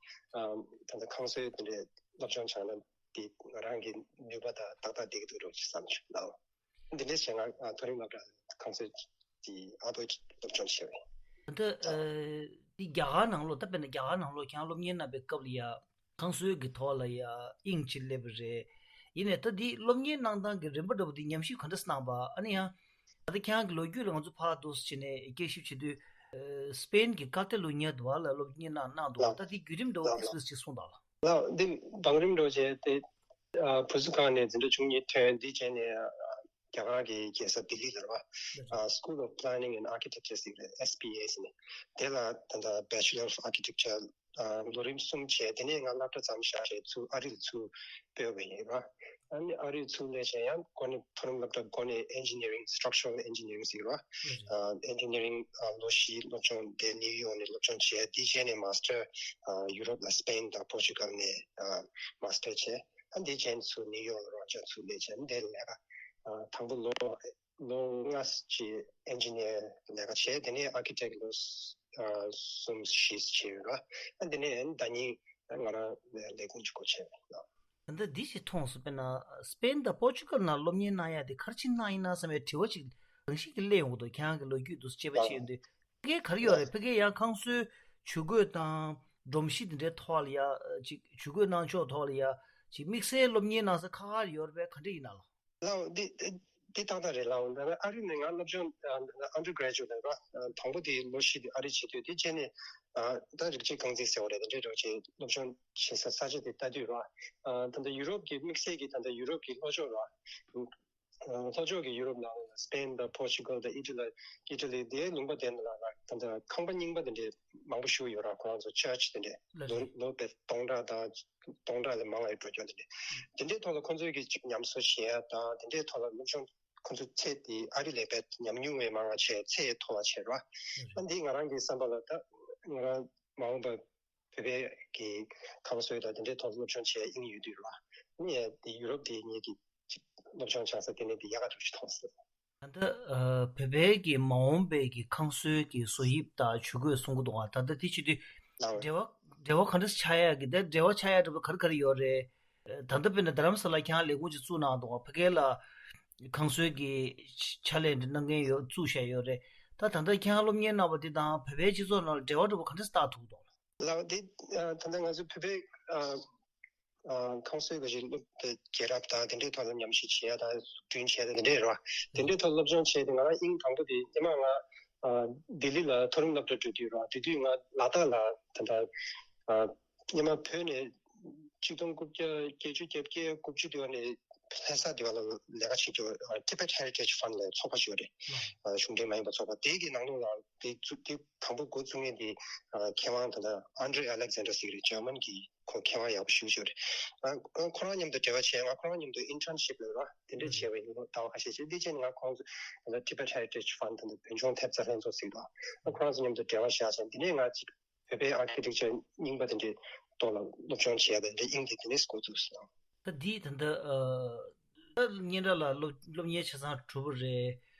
ད་ལྟ་ཁང་སོའི་དེ་འདྲའི་སློབ་སྦྱོང་སྦྱངས་ན་དེ་ང་རང་གི་ནུས་པ་དང་ཏག་ཏག་བསྡད་ཀྱི་འདུག་འགྲོ་ཅིག་བསམ་བྱུང་ལགས། འདི་འདྲའི་བྱས་ང་མཐོ་རིམ་སློབ་གྲྭ་ཁང་སོའི་དེ་ཨ་ཕོའི་སློབ་སྦྱོང་བྱས་པ་ཡིན། ད་ལྟ་ཨ་འདི་རྒྱ་གར་ནང་ལོགས་ད་དཔེར་ན་རྒྱ་གར་ནང་ལོགས་ཁྱེད་རང་སློབ་གཉེར་གནང་པའི་སྐབས་ལ་ཡ་ཁང་སོའི་གི་ཐོག་ལ་ཡ་དབྱིངས་ཅིག་སླེབས་པ་རེད། ཡིན་ནའི་ད་འདི་སློབ་གཉེར་གནང་སྟངས་ཀྱི་རིམ་པ་འདྲ་པོ་འདི་ཉམས་ཞིབ་ག་འདྲས་གནང་པ། ཨ་ནི་ཡང་ད་ལྟ་ཁྱེད་རང་གི་ལོ་རྒྱུས་ལ་ང་ཚོ་ཕར་འདུག་སེ་བྱས་ནས་དབྱེ་ཞིབ་བྱེད་དུས་ཨ་སི་པེན་གྱི་ཀ་ཏ་ལུ་ཉ་དུ་བ་ལ་སློབ་གཉེར་གནང་གནང་འདུག་ད་འདི་བརྒྱུད་རིམ་འདྲ་བོ་ཨེག་སི་པི་རི་ཡན་སི་ཅིག་གསུངས་དང་ལ། ལགས་འདི་བང་རིམ་འགྲོ་བྱས་ཏེ། ཨ་བུ་གསོ་ཁང་ནས་འཛིན་གྲྭ་བཅུ་གཉིས་ཐོན། འདི་བྱས་ནས་ཨ་རྒྱ་གར་གྱི་རྒྱལ་ས་ལྡི་ལི་ལ་རེད་བ། ཨ་School of Planning and Architecture ཟེར་རེད། S P A ཟེར་ནས། དེ་ལ་ད་ལྟ་Bachelor of Architecture ཨ་ལོ་རིམ་གསུམ་བྱས། དེ་ནས་ང་སློབ་གྲྭ་མཚམས་བཞག་བྱས་ཚུར་ཨ་རི་ལ་ཚུར་སྤོས་པ་ཡིན་ར། ཨ་ནི་ཨ་རི་ལ་ཚུར་སླེབས་བྱས་ཡང་འགོ་ནས་མཐོ་རིམ་སློབ་གྲྭ་འགོ་ནས་Engineering, Structural Engineering ཟེར་ར། ཨ་Engineering ཨ་ལོ་བཞི་སློབ་སྦྱོང་དེ་ནིའུ་ཡོག་ནས་སློབ་སྦྱོང་བྱས། དེ་རྗེས་ནས་Master ཨ་ཡུ་རོབ་ལ་སི་པེན་དང་པོར་ཅུ་གལ་ནས་ཨ་Master བྱས། ཨ་དེ་རྗེས་ནས་ཚུར་ནིའུ་ཡོག་ལ་རང་ཅག་ཚུར་སླེབས་བྱས། ཨ་དེ་ལས་ཀ་ཨ་དང་པོ་ལོ་ལོ་ལྔ་ཅིག་Engineer ལས་ཀ་བྱས། དེ་ནས་Architect ལོ་ཨ་གསུམ་བཞི་བྱས་ཡོད་ར། ཨ་དེ་ནས་ཨ་ནི་ཟླ་ཉིན་ང་རང་ལས་ཁུངས་ཀྱི་སྒོ་ཕྱེ་བ་ཡིན། ད་ལྟ་འདི་ཞིག་མཐོང་སོང་། དཔེར་ན་སི་པེན་དང་པོར་ཅུ་གལ་ནང་སློབ་གཉེར་གནང་ཡ་དེ་ག་རེ་བྱས་གནང་ཡིན་ན་བསམ་པའི་དྲི་བ་ཅིག་རང་བཞིན་གྱིས་སླེབས་ཡོང་གི་འདུག་ཁྱེད་རང་གི་ལོ་རྒྱུས་འདུག་དཔྱད་པ་བྱས་ཡོང་དུས། ཕ་གིར་ག་རེ་ཡོད་རེད། ཕ་གིར་ཡང་ཁང་གསོའི་ཇུས་འགོད་དང་སྒྲོམ་གཞི་དེ་འདྲའི་ཐོག་ལ་ཡ་ཅིག་ཇུས་འགོད་གནང་ཕྱོགས་ཐོག་ལ་ཡ་ཅིག་དམིགས་བསལ་སློབ་གཉེར་གནང་ས་ཁག་ཁག་ཡོད་རེད་པས། ག་འདྲ་ཡིན་ན་ལགས། ལགས་འདི་འདི་ཏག་ཏག་རེད་ལགས། ཨ་རི་ནས་ང་སློབ་སྦྱོང་undergraduate ལ་ར་དང་པོ་དེ་ལོ་བཞི་དེ་ཨ་རི་བྱེད་དུས། དེ་རྗེས་ནས་ད་རིགས་གཅིག་རྐང་འཛིན་ཟེར་བ་རེད། དེ་འདྲའི་རོགས་བྱེད་སློབ་སྦྱོང་བྱེད་ས་ས་ཆ་དེ་ལྟ་དུས་ར། ད་ལྟ་ཡུ་རོབ་ཀྱི་དམིགས་བསལ་གྱི་ད་ལྟ་ཡུ་རོབ་ཀྱི་ལྷོ་ཕྱོགས་ར། ལྷོ་ཕྱོགས་ཀྱི་ཡུ་རོབ་ནང་ལ་སི་པེན་དང་པོར་ཅུ་གལ་དང་ཨི་ཊ་ལི་ཨི་ཊ་ལི་དེའི་ལུང་པ་དེ་ལ་ད་ལྟ་ཁང་པ་རྙིང་པ་དེ་འདྲའི་མང་པོ་ཞིག་ཡོད་ར། ཁོ་རང་ཚོ་ཅར་ཆི་དེ་འདྲའི་ལོ་ལོ་བརྒྱ་སྟོང་ཕྲག་དང་སྟོང་ཕྲག་ལས་མང་བའི་འགྲོ་སྐྱོད་དེ་འདྲའི་དེ་འདྲའི་ཐོག་ལ་ཁོང་ཚོའི་གི་ཅིག་ཉམས་གསོ་བྱེད་ཡ་དང་། དེ་འདྲའི་ཐོག་ལ་སློབ་སྦྱོང་ཁོང་ཚོ་ཚད་དེ་ཨ་རི་ལས་དཔེ་ཉམས་མྱོང་བས་མང་བ་བྱས། ཚད་མཐོ་བ་བྱས་ར། ཨ་འདི་ང་རང་གི་བསམ་པ་ལ་ད་ང་རང་མ་འོངས་པ་བོད་པའི་གི་ཁང་གསོའི་དང་དེ་འདྲའི་ཐོག་སློབ་སྦྱོང་བྱེད་ཡ་དབྱིངས་ཡོད་དུས་ར། ཨ་ནི་དེ་ཡུ་རོབ་དེ་ངེད་ཀྱི་ཅིག་སློབ་སྦྱོང་བྱ་ས་དེ་ནས་དེ་ཡག་ག་འགྲོ་ཞིག་མཐོང་སོང་། ད་ལྟ་ཨ་བོད་པའི་གི་མ་འོངས་པའི་གི་ཁང་གསོའི་གི་བཟོ་དབྱིབས་དང་ཇུས་འགོད་གསུང་གི་འདུག་ཨ། ད་ལྟ་དེ་བྱེད་དུས་ལགས། འབྲེལ་བ་འབྲེལ་བ་ག་འདྲ་ཆགས་ཡ་གི། ད་འབྲེལ་བ་ཆགས་ཡ་འདྲ་པོ་ག་རེ་ག་རེ་ཡོད་རེད། ད་ལྟ་དཔེར་ན་རྡ་རམ་ས་ལ་ཁྱེད་རང་ལས་ཁུངས་ཅིག་བཙུགས་གནང་འདུག་ཨ། ཕ་གི་ལ་ཁང་གསོའི་གི་ཕྱག་ལས་འདི་གནང་མཁན་ཡོད་བཙུགས་བཞག་ཡོད་རེད། ད་ད་ལྟ་ཁྱེད་རང་སློབ་གཉེར་གནང་བ་འདི་དང་བོད་པའི་སྤྱི་ཚོགས་ནང་ལ་འབྲེལ་བ་འདྲ་པོ་ག་འདྲ་བཏགས་ཐུབ་འདུག་ལགས། འདི་ཨ་ད་ལྟ་ང་ཚོ་བོད་པའི་ཨ་ཨ་ཁང་གསོའི་གི་ཅིག་སློབ་དེ་རྒྱལ་རབས་དང་དེ་འདྲའི་ཐོག་ལ་ཉམས་ཞིབ་བྱེད་ཡ་དང་འཛུགས་སྐྲུན་བྱེད་ཡ་དང་དེ་འདྲའི་རེད་བ། དེ་འདྲའི་ཐོག་སློབ་སྦྱོང་བྱས་ཏེ་ང་རང་དབྱིངས་དང་པོ་དེ་སྔོན་མ་ང་ཨ་ལྡི་ལི་ལ་མཐོ་རིམ་སློབ་གྲྭ་འགྲོ་དུས་རེད་བ། དེ་དུས་ང་ལ་དྭགས་ལ་ད་ལྟ་ཨ་སྔོན་མ་བོད་ནས་ཆིག་སྟོང་དགུ་བརྒྱ་བརྒྱད་ཅུ་གྱ་བརྒྱད་དགུ་བཅུ་དེ་བ་ནས་ལྷ་ས་དེ་བ་ལ་ལས་ཀ་བྱེད་རྒྱུ། ཨ་Tibet Heritage Fund ལ་ཚོགས་པ་ཞིག་ཡོད་རེད། ཨ་གཞུང་འབྲེལ་མ་ཡིན་པ་ཚོགས་པ་དེ་གི་ནང་ལོགས་ལ་དེ་བཙུགས་དེ་དང་པོ་འགོ་བཙུགས་མཁན་དེ་ཨ་མཁས་དབང་ད་ལྟ་Andre Alexander ཟེར་གྱི་རེད། འཇར་མན་གྱི་ཁོ་མཁས་དབང་ཡག་པོ་ཞེ་པོ་ཅིག་ཡོད་རེད། ཨ་ཨ་ཁོ་རང་མཉམ་དུ་འབྲེལ་བ་བྱས། ང་ཁོ་རང་མཉམ་དུ་internship ལབ་ར་དེ་འདྲ་བྱས་པ་ཡིན། ལོ་ཟླ་བ་ཁ་ཤས་བྱས། དེ་རྗེས་ནས་ང་ཁོ་རང་ཚོ་ད་ལྟ་Tibet Heritage Fund ད་ལྟ་བོད་ལྗོངས་ཐེབས་རྩ་ལྷན་ཚོགས་ཟེར་གྱི་འདུག་ཨ་ཁོ་རང་ཚོ་མཉམ་དུ་འབྲེལ་བ་བཞག་བྱས། དེ་ནས་ང་ཅིག་བོད་པའི་architecture རྙིང་པ་དེ་འདྲའི་ཐོག་ལ་སློབ་སྦྱོང་བྱེད་ཡ་དེ་འདྲའི་དབྱིངས་དེ་དེ་ནས་འགོ་བཙུགས་སོང་། ད་འདི་ད་ལྟ་ཨ་ད་སྙན་གྲགས་ལ་སློབ་སློབ་གཉེར་བྱས་ཙང་གྲུབ་པ་རེད།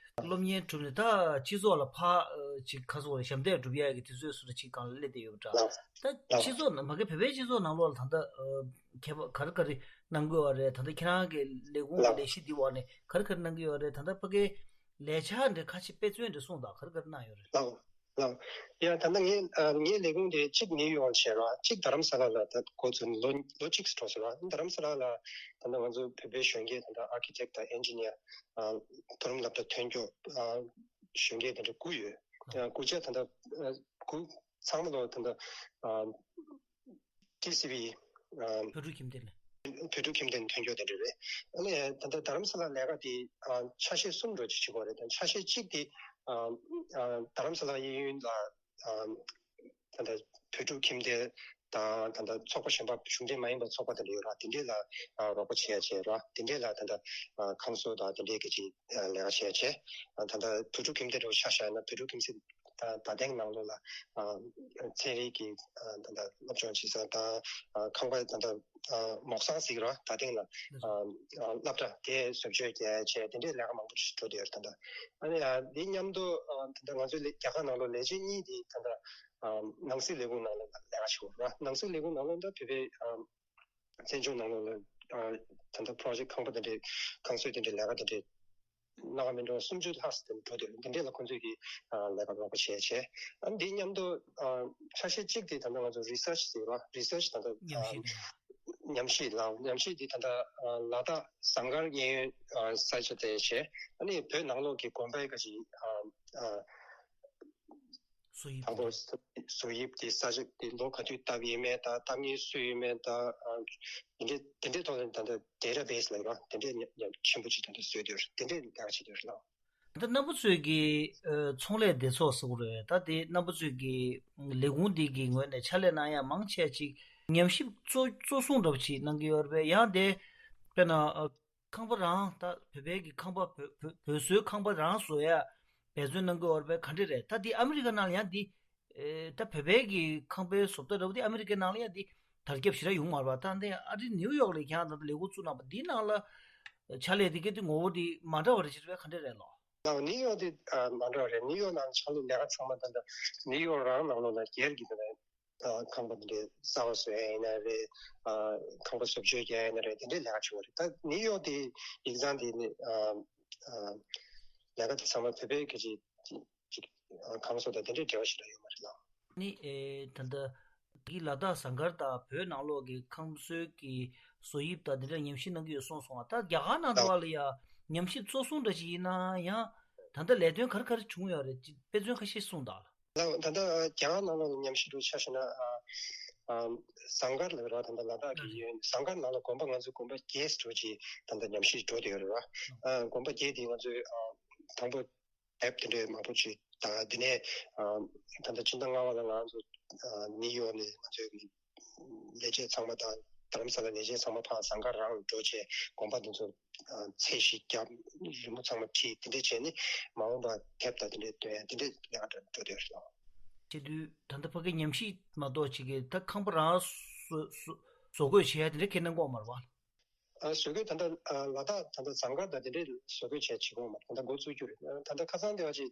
སློབ་གཉེར་གྲུབ་ནས་ད་སྤྱི་ཚོགས་ལ་ཕར་ཨ་ཅིག་ཁ་སོགས་ལ་ཞབས་འདེགས་སྒྲུབ་ཡ་གི་དུས་ཚོད་སུ་རེ་ཅིག་སྒང་ལ་སླེབས་བསྡད་ཡོད་པ་འདྲ། ལགས། ད་ལགས། སྤྱི་ཚོགས་ནང་མ་གི་བོད་པའི་སྤྱི་ཚོགས་ནང་ལོགས་ལ་ད་ལྟ་ཨ་ཁྱད་པར་ག་རེ་ག་རེ་གནང་དགོས་པ་རེད། ད་ལྟ་ཁྱེད་རང་གི་ལས་ཁུངས་ཀྱི་ལགས། ལས་གཞི་འདི་འོག་ནས་ག་རེ་ག་རེ་གནང་གི་ཡོད་རེད། ད་ལྟ་ཕ་གིའི་ལས་འཆར་འདི་ཁ་ཤས་དཔེ་མཚོན་འདི་གསུངས་དང་། ག་རེ་ག་རེ་གནང་ཡོད་རེད། ལགས། ལགས། ཡ་ད་ལྟ་ངའི་ཨ་ངའི་ལས་ཁུངས་དེ་གཅིག་ནིའུ་ཡོག་བྱས་ར། གཅིག་རྡ་རམ་ས་ལ་ལ་ད་འགོ་བཙུགས་ལོ་ལོ་གཅིག་འགྲོ་སོང་ར། རྡ་རམ་ས་ལ་ལ་ད་ལྟ་ང་ཚོ་བོད་པའི་གཞོན་སྐྱེས་ད་ལྟ་architect དང་engineer ཨ་མཐོ་རིམ་སློབ་གྲྭ་ཐོན་མཁན་ཨ་གཞོན་སྐྱེས་དེ་འདྲ་དགུ་ཡོད། ཨ་དགུ་ཆ་ད་ལྟ་ཨ་དགུ་ཚང་མ་ལོ་ད་ལྟ་ཨ་ཊི་སི་ཝི་ཨ་བོད་ཕྲུག་ཁྱིམ་སྡེ་ནས། བོད་ཕྲུག་ཁྱིམ་སྡེ་ནས་ཐོན་མཁན་དེ་འདྲ་རེད། ཨ་ནི་ད་ལྟ་རྡ་རམ་ས་ལ་ལས་ཀ་དེ་ཨ་ཆ་ཤས་གསུམ་འདྲ་ཅིག་བྱེད་དགོས་རེད། ད་ཆ་ཤས་གཅིག་དེ་ཨ་ཨ་རྡ་རམ་ས་ལ་གཡས་གཡོན་ལ་ཨ་ད་ལྟ་བོད་ཕྲུག་ཁྱིམ་སྡེ་དང་། ད་ལྟ་ཚོགས་པ་གཞན་པ་གཞུང་འབྲེལ་མ་ཡིན་པ་ཚོགས་པ་དེ་འདྲ་ཡོད་ར། དེ་འདྲས་ལ་ཨ་རོགས་པ་བྱེད་ཡ་བྱེད་ར། དེ་འདྲས་ལ་ད་ལྟ་ཨ་ཁང་བཟོ་དང་དེ་འདྲས་ཀྱི་ཅིག་ཨ་ལས་ཀ་བྱེད་ཡ་བྱེད། ཨ་ད་ལྟ་བོད་ཕྲུག་ཁྱིམ་སྡེ་འདྲ་བོ་ཆ་བཞག་ན་བོད་ཕྲུག་ཁྱིམ་སྡེ་ད་ད་ཐེངས་ནང་ལོགས་ལ་ཨ་ཚན་རིག་གི་ཨ་ད་ལྟ་སློབ་སྦྱོང་བྱེད་ས་དང་། ཨ་ཁང་པ་ད་ལྟ་ཨ་མོག་སང་ཟེར་གྱི་ར། ད་ཐེངས་ལ་ཨ་ཨ་སློབ་གྲྭ་དེ་བཟོ་བཅོས་རྒྱག་ཡ་བྱས། དེ་འདྲའི་ལས་ཀ་མང་པོ་ཞིག་འགྲོ་བསྡད་ཡོད་རེད་ད་ལྟ། ཨ་ནི་ཨ་འདི་མཉམ་དུ་ཨ་ད་ལྟ་ང་ཚོའི་ལས་རྒྱ་གར་ནང་ལོགས་ལས་བྱེད་གཉིས་དེ་ད་ལྟ་ཨ་ནང་སྲིད་ལས་ཁུངས་ནང་ལོགས་ལ་ལས་ཀ་བྱེད་ཀྱི་ཡོད་རེད། ནང་སྲིད་ལས་ཁུངས་ནང་ལོགས་ད་བོད་པའི་ཨ་བཙན་བྱོལ་ནང་ལོགས་ལ་ཨ་ད་ལྟ་པོ་རོ་ཇེག་ཁང་པ་དེ་འདྲའི་ཁང་གསོ་དེ་འདྲའི་ལས་ཀ་དེ་འདྲའི་སྣ་ཁ་མི་འགྲོ་སུམ་ཅུ་ལྷག་ཙམ་འགྲོ་དུས་འདི་འདྲས་ལ་ཁོང་ཚོས་ཀྱི་ཨ་ལས་ཀ་རོགས་པ་བྱས་བྱས། ཨ་འདི་མཉམ་དུ་ཨ་ཆ་ཤས་གཅིག་དེ་ད་ལྟ་ང་ཚོ་རི་སར་ཆི་ཟེར་བ། རི་སར་ཆི་ད་ལྟ་ཉམས་ཞིབ་ཨ་ཉམས་ཞིབ་ལ་ཉམས་ཞིབ་དེ་ད་ལྟ་ཨ་ལ་དྭགས་ཟངས་དཀར་གཡས་གཡོན་ཨ་ས་ཆ་དེ་བྱས། ཨ་ནི་བོད་ནང་ལོགས་ཀྱི་དགོན་པའི་ཁ་ཅིག་ཨ་ཨ་ བཟོ་དབྱིབས་དང་པོ་དེ། བཟོ་དབྱིབས་དེ་ས་ཆ་དེ་ལོ་ག་དུས་བཏབ་ཡིན་མེད་དང་བཏབ་མཁན་སུ་ཡིན་མེད་དང་། ཨ། དེ་འདྲའི་དེ་འདྲའི་ཐོག་ནས་ད་ལྟ་database ལབ་ར་དེ་འདྲའི་ཉམས་ཉམས་ཆེན་པོ་ཅིག་ད་ལྟ་བཟོས་བསྡད་ཡོད་རེད། དེ་འདྲའི་ལས་ཀ་བྱེད་བསྡད་ཡོད་རེད་ལགས། ད་རྣམ་པ་ཚོས་ཀྱི་ཨ་ཚོང་ལས་སྡེ་ཚོགས་ཟེར་གྱི་རེད། ད་དེ་རྣམ་པ་ཚོས་ཀྱི་ལས་ཁུངས་འདི་གི་ངོས་ནས་ཕྱག་ལས་གནང་ཡ་མང་ཆེ་ཅིག་ཉམས་ཞིབ་གཙོ་གཙོ་བཟུང་འདྲ་པོ་ཅིག་གནང་གི་ཡོད་རེད་པས། ཡང་དེ་དཔེར་ན་ཨ་ཁང་པ་རང་ད་བོད་པའི་གི་ཁང་པ་བོད་བོད་བོད་བཟོའི་ཁང་པ་རང་བཟོ་ཡ་འབད་བརྩོན་གནང་གི་ཡོད་རེད་པས། ག་འདྲ་རེད། ད་དེ་ཨ་མི་རི་ཀ་ནང་ལ་ཡང་དེ་ཨེ་ད་བོད་པའི་གི་ཁང་པའི་བཟོ་ལྟ་འདྲ་པོ་དེ་ཨ་མི་རི་ཀའི་ནང་ལ་ཡང་དེ་དར་ཁྱབ་ཞེ་དྲག་ཡོང་མ་རེད་པ། ད་འདི་ཨ་རི་ནིའུ་ཡོག་ལ་ཁྱེད་རང་ད་ལྟ་ལས་ཁུངས་བཙུགས་གནང་པ་འདི་ནང་ལ་ཕྱག་ལས་དེ་གའི་དེ་ངོ་བོ་དེ་མ་འདྲ་བ་རེད། ཅེས་པའི་ག་འདྲ་རེད་ལོ། ལགས། ནིའུ་ཡོག་དེ་ཨ་མ་འདྲ་བ་རེད། ནིའུ་ཡོག་ནང་ཕྱག་ལས་ལས་ཀ་ཚང་མ་ད་ལྟ་ནིའུ་ཡོག་རང་ནང་ལོགས་ལ་སྒེར་གྱི་ད་ལྟ་ཨ་ཁང་པ་དེ་འདྲའི་གསར་པ་བཟོ་ཡ་ཡིན་ན་རེད། ཨ་ཁང་པ་བཟོ་བཅོས་རྒྱག་ཡ་ཡིན་ན་རེད། དེ་འདྲའི་ལས་ཀ་བྱེད་པ་རེད། ད་ནིའུ་ཡོག་དེ་ཡིག་ཚང་དེ་ནི་ཨ་ཨ་ལས་ཀ་དེ་ཚང་མ་བོད་པའི་གི་ཅིག་ཅིག་ཨ་ཁང་བཟོ་དང་དེ་འདྲའི་འབྲེལ་བ་ཞིག་ལ་ཡོད་མ་རེད་ལགས། ནི་ཨེ་ད་ལྟ་གི་ལ་དྭགས་ཟངས་དཀར་དང་བོད་ནང་ལོགས་ཀྱི་ཁང་བཟོའི་གི་བཟོ་དབྱིབས་དང་དེ་འདྲ་ཉམས་ཞིབ་གནང་གི་ཡོད་གསུངས་སོང་བ། ད་རྒྱ་གར་ནང་དུ་བ་ལ་ཡ་ཉམས་ཞིབ་གཙོ་བཟུང་འདྲ་ཞིག་ཡིན་ན་ཡང་ད་ལྟ་ལས་དོན་ག་རེ་ག་རེ་བྱུང་ཡོད་རེད། ཅིག་དཔེ་མཚོན་ཁ་ཤས་གསུངས་དང་། ལགས། ད་ལྟ་རྒྱ་གར་ནང་ལོགས་ལ་ཉམས་ཞིབ་འགྲོ་ཆ་བཞག་ན་ཨ་ཨ་ཟངས་དཀར་ལ་ར་ད་ལྟ་ལ་དྭགས་ཀྱི་ཡོད་ཟངས་དཀར་ནང་ལ་དགོན་པ་ང་ཚོའི་དགོན་པ་བརྒྱད་འགྲོ་ཅིག་ད་ལྟ་ཉམས་ཞིབ་འགྲོ་བསྡད་ཡོད་རེད་བ། ཨ་དགོན་པ་བརྒྱད་དེ་ང་ཚོས་ཨ་དང་པོ་དེབ་དེ་འདྲའི་མང་པོ་ཅིག་དང་དེ་ནས་ཨ་ད་ལྟ་ཕྱི་ཟླ་ལྔ་པ་ལ་ང་ཚོ་ཨ་ནིའུ་ཡོག་ནས་ང་ཚོའི་ལས་བྱེད་ཚང་མ་དང་རྡ་རམ་ས་ལ་ལས་བྱེད་ཚང་མ་ཕར་ཟངས་དཀར་རང་ལ་འགྲོ་བྱས་དགོན་པ་དེ་ཚོ་ཨ་ཚད་གཞི་བརྒྱབ། རི་མོ་ཚང་མ་བྲིས། དེ་འདྲས་བྱས་ནས་མ་འོངས་པ་དེབ་དང་དེ་འདྲས་འདོན་ཡ་དེ་འདྲས་ལས་ཀ་འགྲོ་འགྲོ་བསྡད་ཡོད་རེད། བྱེད་དུས་ད་ལྟ་ཕ་གི་ཉམས་ཞིབ་མ་གཏོགས་ཅིག་གིས་ད་ཁང་པ་རང་བཟོ་བཟོ་བཟོ་བཀོད་བྱེད་ཡ་དེ་འདྲས་ཁས་ལེན་གོ་མ་རེད་བ། ཨ་བཟོ་བཀོད་ད་ལྟ་ཨ་ལ་དྭགས་ད་ལྟ་ཟངས་དཀར་དང་དེ་འདྲས་བཟོ་བཀོད་བྱས་བྱེད་གོ་མ་རེད། ད་ལྟ་འགོ་བཙུགས་རྒྱུ་རེད། ད་ལྟ་ཁ་སང་དེ་བ་ཅིག་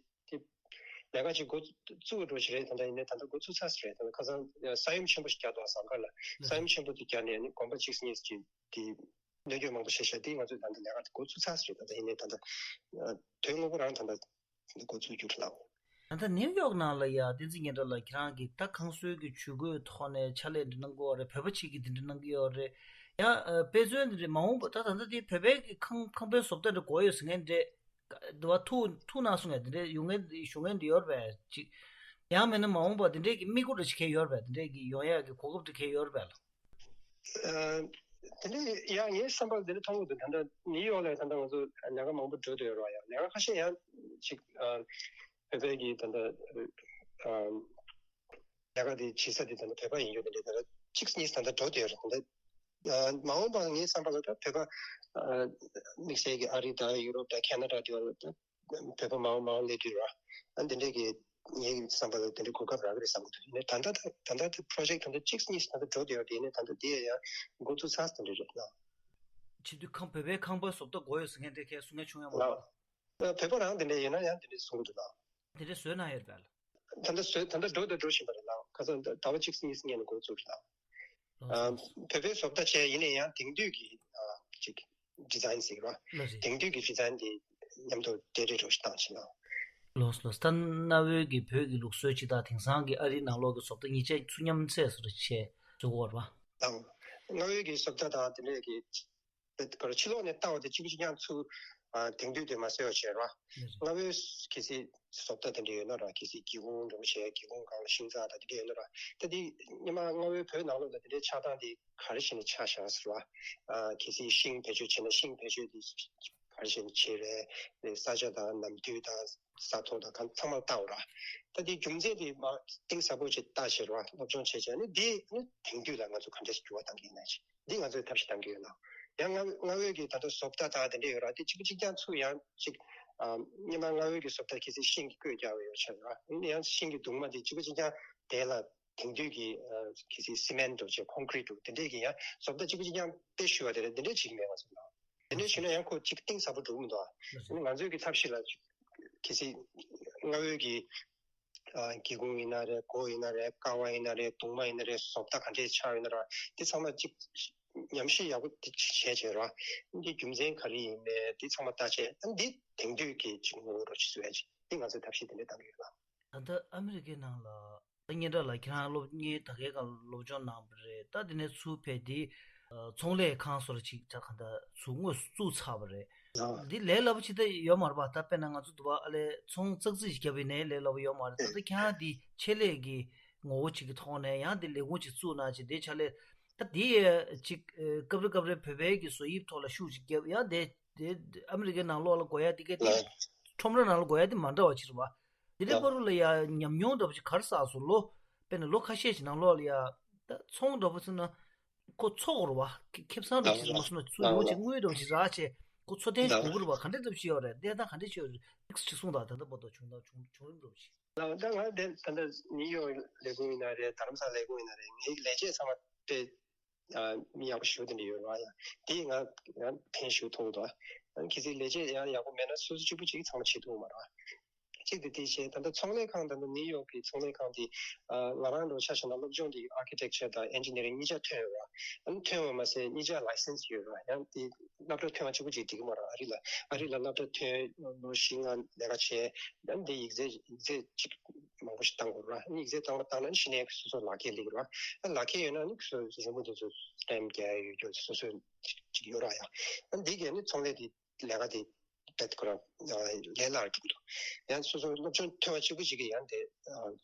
དེ་ལས་ཀ་ཅིག་འགོ་བཙུགས་འགྲོ་ཞིག་རེད། ད་ལྟ་ཡིན་ནའི་ད་ལྟ་འགོ་བཙུགས་ཚར་ཟིན་རེད། ད་ལྟ་ཁ་སང་ས་ཡོམ་ཆེན་པོ་ཞིག་བརྒྱབ་འདུག་ཟངས་དཀར་ལ། ས་ཡོམ་ཆེན་པོ་དེ་བརྒྱབ་ནས་ནི་དགོན་པ་གཅིག་གཉིས་ཀྱི་དེ་གནོད་སྐྱོན་མང་པོ་ཞིག་བྱས། དེ་ང་ཚོས་ད་ལྟ་ལས་ཀ་དེ་འགོ་བཙུགས་ཚར་ཟིན་རེད། ད་ལྟ་ཡིན་ནའི་ད་ལྟ་དོན་དངོས་པོ་རང་ད་ལྟ་འགོ་བཙུགས་རྒྱུ་རེད་ལགས། ད་ལྟ་ནིའུ་ཡོག་ནང་ལ་ཡ་བསྟན་འཛིན་སྙན་གྲགས་ལགས་ཁྱེད་རང་གིས་ད་ཁང་བཟོའི་གི་ཇུས་འགོད་ཐོག་ནས་ཕྱག་ལས་འདི་གནང་གི་ཡོད་རེད། བོད་པ་གཅིག་གིས་འདི་འདྲ་གནང་གི་ཡོད་རེད། ཡང་ཨ་དཔེ་མཚོན་འདི་རེད། མ་འོངས་པ་ད་ད་ལྟ་དེ་བོད་པའི་གི་ཁང་ཁང་པའི་བཟོ་ལྟ་འདྲ་དགོས་ཡོད་ཟེར་མཁན་འདྲ་འདི་བ་ཐུག་ཐུག་གནང་སོང་ངས་འདི་འདྲ་ཡོང་མཁན་ཞུ་མཁན་འདི་ཡོད་རེད་པས་ཅིག་ཡང་མིན་ན་མ་འོངས་པ་འདི་འདྲའི་གི་དམིགས་སྒོ་འདྲ་ཞིག་གས་ཡོད་རེད་པས། འདི་འདྲའི་གི་ཡོང་ཡག་གི་གོ་སྐབས་འདྲ་གས་ཡོད་རེད་པས་ལགས། ཨ་དེ་འདྲ་ཡང་ངའི་བསམ་པར་འདི་འདྲ་མཐོང་གི་འདུག་ད་ལྟ་ནིའུ་ཡོག་ལ་ད་ལྟ་ང་ཚོ་ལས་ཀ་མང་པོ་འགྲོ་འདོད་ཡོད་རེད་བ། ཡང་ལས་ཀ་ཁ་ཤས་ཡང་ཅིག་ཨ་བོད་པའི་གི་ད་ལྟ་ཨ་ལས་ཀ་དེ་བྱེད་ས་དེ་ད་ལྟ་བོད་པ་ཡིན་རྒྱུ་དེ་འདྲ་ད་ལྟ་གཅིག་གཉིས་ད་ལྟ་འགྲོ་འདོད་ཡོད་རེད། ད་ལྟ་ཨ་མ་འོངས་པ་ངའི་བསམ་པ་ལ་ད་བོད་པ་ཨ་དམིགས་བསལ་གྱི་ཨ་རི་དང་ཡུ་རོབ་དང་ཁེ་ན་ཌ་དེ་བ་ལ་ད་བོད་པ་མང་མང་སླེབས་དུས་ར། ཨ་འདི་འདྲས་ཀྱི་ངའི་བསམ་པ་ལ་དེ་འདྲའི་གོ་སྐབས་རག་གི་རེད་བསམ་གྱི་འདུག་ཡིན་ནའི་ད་ལྟ་ད་ད་ལྟ་དེ་པྲོ་ཇེག་ད་ལྟ་གཅིག་གཉིས་ད་ལྟ་འགྲོ་བསྡད་ཡོད་དེ། ཡིན་ནའི་ད་ལྟ་དེ་ཡང་འགོ་ཚུགས་ཚར་དེ་འདྲ་རེད་ལ། བྱེད་དུས་ཁང་བོད་པའི་ཁང་པ་བཟོ་ལྟ་དགོས་ཡོད་ཟེར་མཁན་དེ་ཁས་གསུང་མཁན་བྱུང་ཡོད་མ་རེད། ལགས། བོད་པ་རང་དེ་འདྲ་ཡིན་ན་ཡང་དེ་འདྲ་གསུང་གི་འདུག་ལགས། དེ་འདྲ་བཟོས་གནང་ཡོད་རེད་པས་ལགས། ད་ལྟ་བཟོས་ད་ལྟ་འགྲོ་དང་འགྲོ་བཞིན་པ་རེད་ལགས། ཁ་སང་ཟླ་བ་གཅིག་གཉིས་སྔོན་ནས་འགོ་བཙུགས་རེད་ལགས། ལགས་སོ། བོད་པའི་བཟོ་ལྟ་བྱས་ཡིན་ནའི་ཡང་དེང་དུས་ཀྱི་ཨ་ཅིག་ཌི་ཛའིན་ཟེར་བ། ལགས་རེད། དེང་དུས་ཀྱི་ཌི་ཛའིན་དེ་མཉམ་དུ་འབྲེལ་འདྲིས་འདྲ་ཞིག་བཏང་ཕྱིན་ལགས། ལགས་སོ་ལགས་སོ། ད་གནའ་བོའི་གི་བོད་ཀྱི་ལུགས་སྲོལ་སྤྱི་དང་དེང་སང་གི་ཨ་རིའི་ནང་ལོགས་ཀྱི་བཟོ་ལྟ་གཉིས་ཆ་ཚུར་མཉམ་འཛེམས་སུ་རེ་བྱས་བཟོ་དགོས་པ། ལགས། གནའ་བོའི་གི་བཟོ་ལྟ་དང་དེ་འདྲས་ཀྱི་ཕྱི་ལོགས་ནས་ལྟ་བ་དེ་གཅིག་པ་གཅིག་རྐྱང་ཚུར་ཨ་དེང་དུས་དེ་མ་ཟེར་བ་བྱས་ར། ལགས་སོ། གནའ་བོའི་གལ་སྲིད་བཟོ་ལྟ་དེ་འདྲ་ཡོད་ན་ར། གལ་སྲིད་སྒེའུ་ཁུང་འདྲ་བོ་བྱས་སྒེའུ་ཁུང་སྒང་ལ་ཤིང་ཚགས་དང་དེ་འདྲ་ཡོད་ན་ར། ད་དེ་སྔོན་མ་གནའ་བོའི་བོད་ནང་ལོགས་ལ་དེ་འདྲའི་ཆགས་སྟངས་དེ་ག་རེ་བྱས་ནས་ཆགས་བཞག་ཟེར་བ། ཨ་གལ་སྲིད་ཤིང་བེད་སྤྱོད་བྱས་ན་ཤིང་བེད་སྤྱོད་དེ་ག་རེ་བྱས་ནས་བྱས་རེད། ས་ཆ་དང་ནམ་དུས་དང་ས་ཐོག་དང་གང་ཚང་མར་ལྟ་བ་ར། ད་དེ་རྒྱུ་མཚན་དེ་མ་གཏིང་ཟབ་པོ་ཅིག་ལྟ་བྱས་ར་སློབ་སྦྱོང་བྱས་བྱས་ནས་དེ་ནི་དེང་དུས་ལ་ང་ཚོ་ག་འདྲ་ཞིག་འགྱུར་བ་གཏང་གི་ཡིན་ན་ཅིག་འདི་ང་ཚོས་ཐབས་ཤེས་གཏང་གི་ཡོད་ལགས། ཡང་གནའ་གནའ་བོའི་གི་ད་ལྟ་བཟོ་ལྟ་དང་དེ་འདྲ་ཡོད་ར། དེ་གཅིག་པ་གཅིག་རྐྱང་ཚུར་ཡང་གཅིག་ཨ་སྔོན་མ་གནའ་བོའི་གི་བཟོ་ལྟ་གལ་སྲིད་ཤིང་གི་བཀོད་རྒྱག་པ་ཡོད་ཆ་ར། ཡང་ཤིང་གི་གདུང་མ་དེ་གཅིག་པ་གཅིག་རྐྱང་དེ་ལ་དེང་དུས་ཀྱི་ཨ་གལ་སྲིད་སི་མེན་འདྲ་བོ་བྱས་ཀོང་ཀི་རིད་འདྲ་བོ་དེ་འདྲས་ཀྱི་ཡང་བཟོ་ལྟ་གཅིག་པ་གཅིག་རྐྱང་དཔེ་ཞུ་བ་དེ་རེད། དེ་འདྲས་བྱེད་ཀྱི་མེད་ང་ཚོ་ལགས། དེ་འདྲས་བྱས་ན་ཡང་ཁོ་གཅིག་གཏིང་ཟབ་པོ་འགྲོ་གི་མི་འདུག་ཨ། ང་ཚོའི་གི་ཐབས་ཤེས་ལ་གལ་སྲིད་གནའ་བོའི་གི་ཨ་སྒེའུ་ཁུང་ཡིན་ན་རེད། སྒོ་ཡིན་ན་རེད། ཀ་བ་ཡིན་ན་རེད། གདུང་མ་ཡིན་ན་རེད། བཟོ་ལྟ་ག་འདྲས་ཆགས་ཡོད་ན་ར། འདི་ཚང་མ་གཅིག་ཉམས་ཞིབ་ཡག་པོ་འདི་བྱས་བྱས་ར། འདི་རྒྱུ་མཚན་ག་རེ་ཡིན་མེད་འདི་ཚང་མ་ལྟ་བྱས། ཨ་འདི་དེང་དུས་ཀྱི་གཅིག་ངོ་བོ་རོ་ཅིག་བཟོ་ཡ་ཅིག་འདི་ང་ཚོས་ཐབས་ཤེས་དེ་འདྲས་གཏང་གི་ཡོད་ལགས། ད་ལྟ་ཨ་མི་རི་ཀའི་ནང་ལ་ད་སྙན་གྲགས་ལགས་ཁྱེད་རང་སློབ་གཉེར་ད་གའི་སྒང་སློབ་སྦྱོང་གནང་བ་རེད། ད་དེ་ནས་ཚུར་ཕེབས་དེ་ཚོང་ལས་ཁང་སོགས་ཅིག་ད་ག་འདྲ་ཚུར་དངོས་སུ་བཙུགས་ཚར་བ་རེད། འདི་ལས་སླ་པོ་ཅིག་ད་ཡོད་མ་རེད་པ། ད་དཔེར་ན་ང་ཚོ་འདུག་པ། ཨ་ལས་ཚོང་ཙག་ཙིག་ཞིག་བརྒྱབ་པ་ཡིན་ནའི་ལས་སླ་པོ་ཡོད་མ་རེད། ད་ལྟ་ཁྱེད་རང་འདི་ཆེད་ལས་ཀྱི་ངོ་བོ་ཅིག་གི་ཐོག་ནས་ཡང་འདི་ལས་ཁུངས་ཅིག་བཙུགས་གནང་བྱས། འདི་ཕྱག་ལས་ད་འདི་ཅིག་སྐབས་རེ་སྐབས་རེ་བོད་པའི་གི་བཟོ་དབྱིབས་ཐོག་ལ་ཤུགས་ཅིག་བརྒྱབ། ཡང་དེ་དེ་ཨ་མི་རི་ཀའི་ནང་ལོགས་ལ་དགོས་ཡ་དེ་ག་དེ་ཁྲོམ་ར་ནང་ལ་དགོས་ཡ་དེ་མ་འདྲ་བ་ཅིག་རེད་པ། དེ་འདྲའི་བར་དུ་ལ་ཡ་ཉམས་མྱོང་འདྲ་པོ་ཅིག་ག་རེ་བསགས་སོང་། ལོ་དཔེར་ན་ལོ་ཁ་ཤས་ཅིག་ནང་ལོགས་ལ་ཡ་ད་ཚོང་འདྲ་པོ་ཚུགས་ན་ཁོ་འཚོ་དགོས་རེད་པ། ཁེ་བཟང་འདྲ་ཅིག་མ་སོང་ན་ཚུར་ཡོང་ཅིག་དངུལ་འདྲ་ཅིག་རག་བྱས་ཁོ་འཚོ་རྟེན་ཞིག་དགོས་ཀྱི་རེད་པ། ག་འདྲ་འདྲ་ཞིག་ཡོད་རེད། གནས་སྟངས་ག་འདྲ་ཞིག་ཡོད་རེད། ཏིག་ཅིག་གསུངས་དང་། ད་ལྟ་བར་དུ་བྱུང་དང་བྱུང་བྱུང་རིམ་འདྲ་ཞིག་ལགས། ད་ང་དེ་ད་ལྟ་ནིའུ་ཡོག་ལས་ཁུངས་ཡིན་ན་རེད། རྡ་རམ་ས་ལ་ལས་ཁུངས་ཡིན་ན་རེད། ངའི་ལས་བྱེད་ཚང་མ་དཔེ་མི་ཡག་པོ་ཞེ་པོ་དེ་འདྲ་ཡོད་རེད་པ། ཡ་དེ་ང་ང་ཕན་ཞེ་པོ་ཐོགས་འདུག་གལ་སྲིད་ལས་བྱེད་ཡང་ཡག་པོ་མེད་ན་སོ་སོ་གཅིག་པུ་གཅིག་ཚང་མ་བྱེད་ཐུབ་མ་རེད་པ། གཅིག་དེ་དེ་བྱས། ད་ལྟ་ཚོང་ལས་ཁང་། ད་ལྟ་ནིའུ་ཡོག་གི་ཚོང་ལས་ཁང་དེ་ང་རང་འདྲ་ཆ་བཞག་ན་སློབ་སྦྱོང་དེ་architecture་དང་engineering་གཉིས་ཆ་ཐོན་ཡོད་རེད་པ། ཨ་ནི་ཐོན་པ་མ་ཟད་གཉིས་ཆ་license་ཡོད་རེད་པ། ཡང་དེ་སློབ་གྲྭ་ཐོན་པ་གཅིག་པུ་གཅིག་འགྲིག་གི་མ་རེད། ཨ་རི་ལ་ཨ་རི་ལ་སློབ་གྲྭ་ཐོན་ལོ་བཞི་ལྔ་ལས་ཀ་བྱས། ཡང་དེ་ཡིག་ཚད་ཡིག་ཚད་གཅིག་མང་པོ་ཞིག་བཏང་དགོས་རེད་པ། ཡིག་ཚད་བཏང་བ་བཏང་ན་ནི་གཞི་ནས་སོ་སོ་ལག་ཁྱེར་སླེབས་ཀྱི་རེད་པ། ལག་ཁྱེར་ཡོད་ན་ནི་སོ་སོའི་རི་མོ་དེ་ཚོ་stamp་རྒྱག་ཡ་ཡོད་རྒྱུ་སོ་སོའི་གཅིག་ཡོད་རེད་པ། ཡང་འདི་གས་ནི་ཚོང་ལས་དེ་ལས་ཀ་དེ་དཔེ་ཁོ་རང་ལས་སླ་རུ་འགྲོ་གི་འདུག་ཡང་སོ་སོ་སློབ་སྦྱོང་ཐོན་པ་གཅིག་པུ་གཅིག་གིས་ཡང་དེ་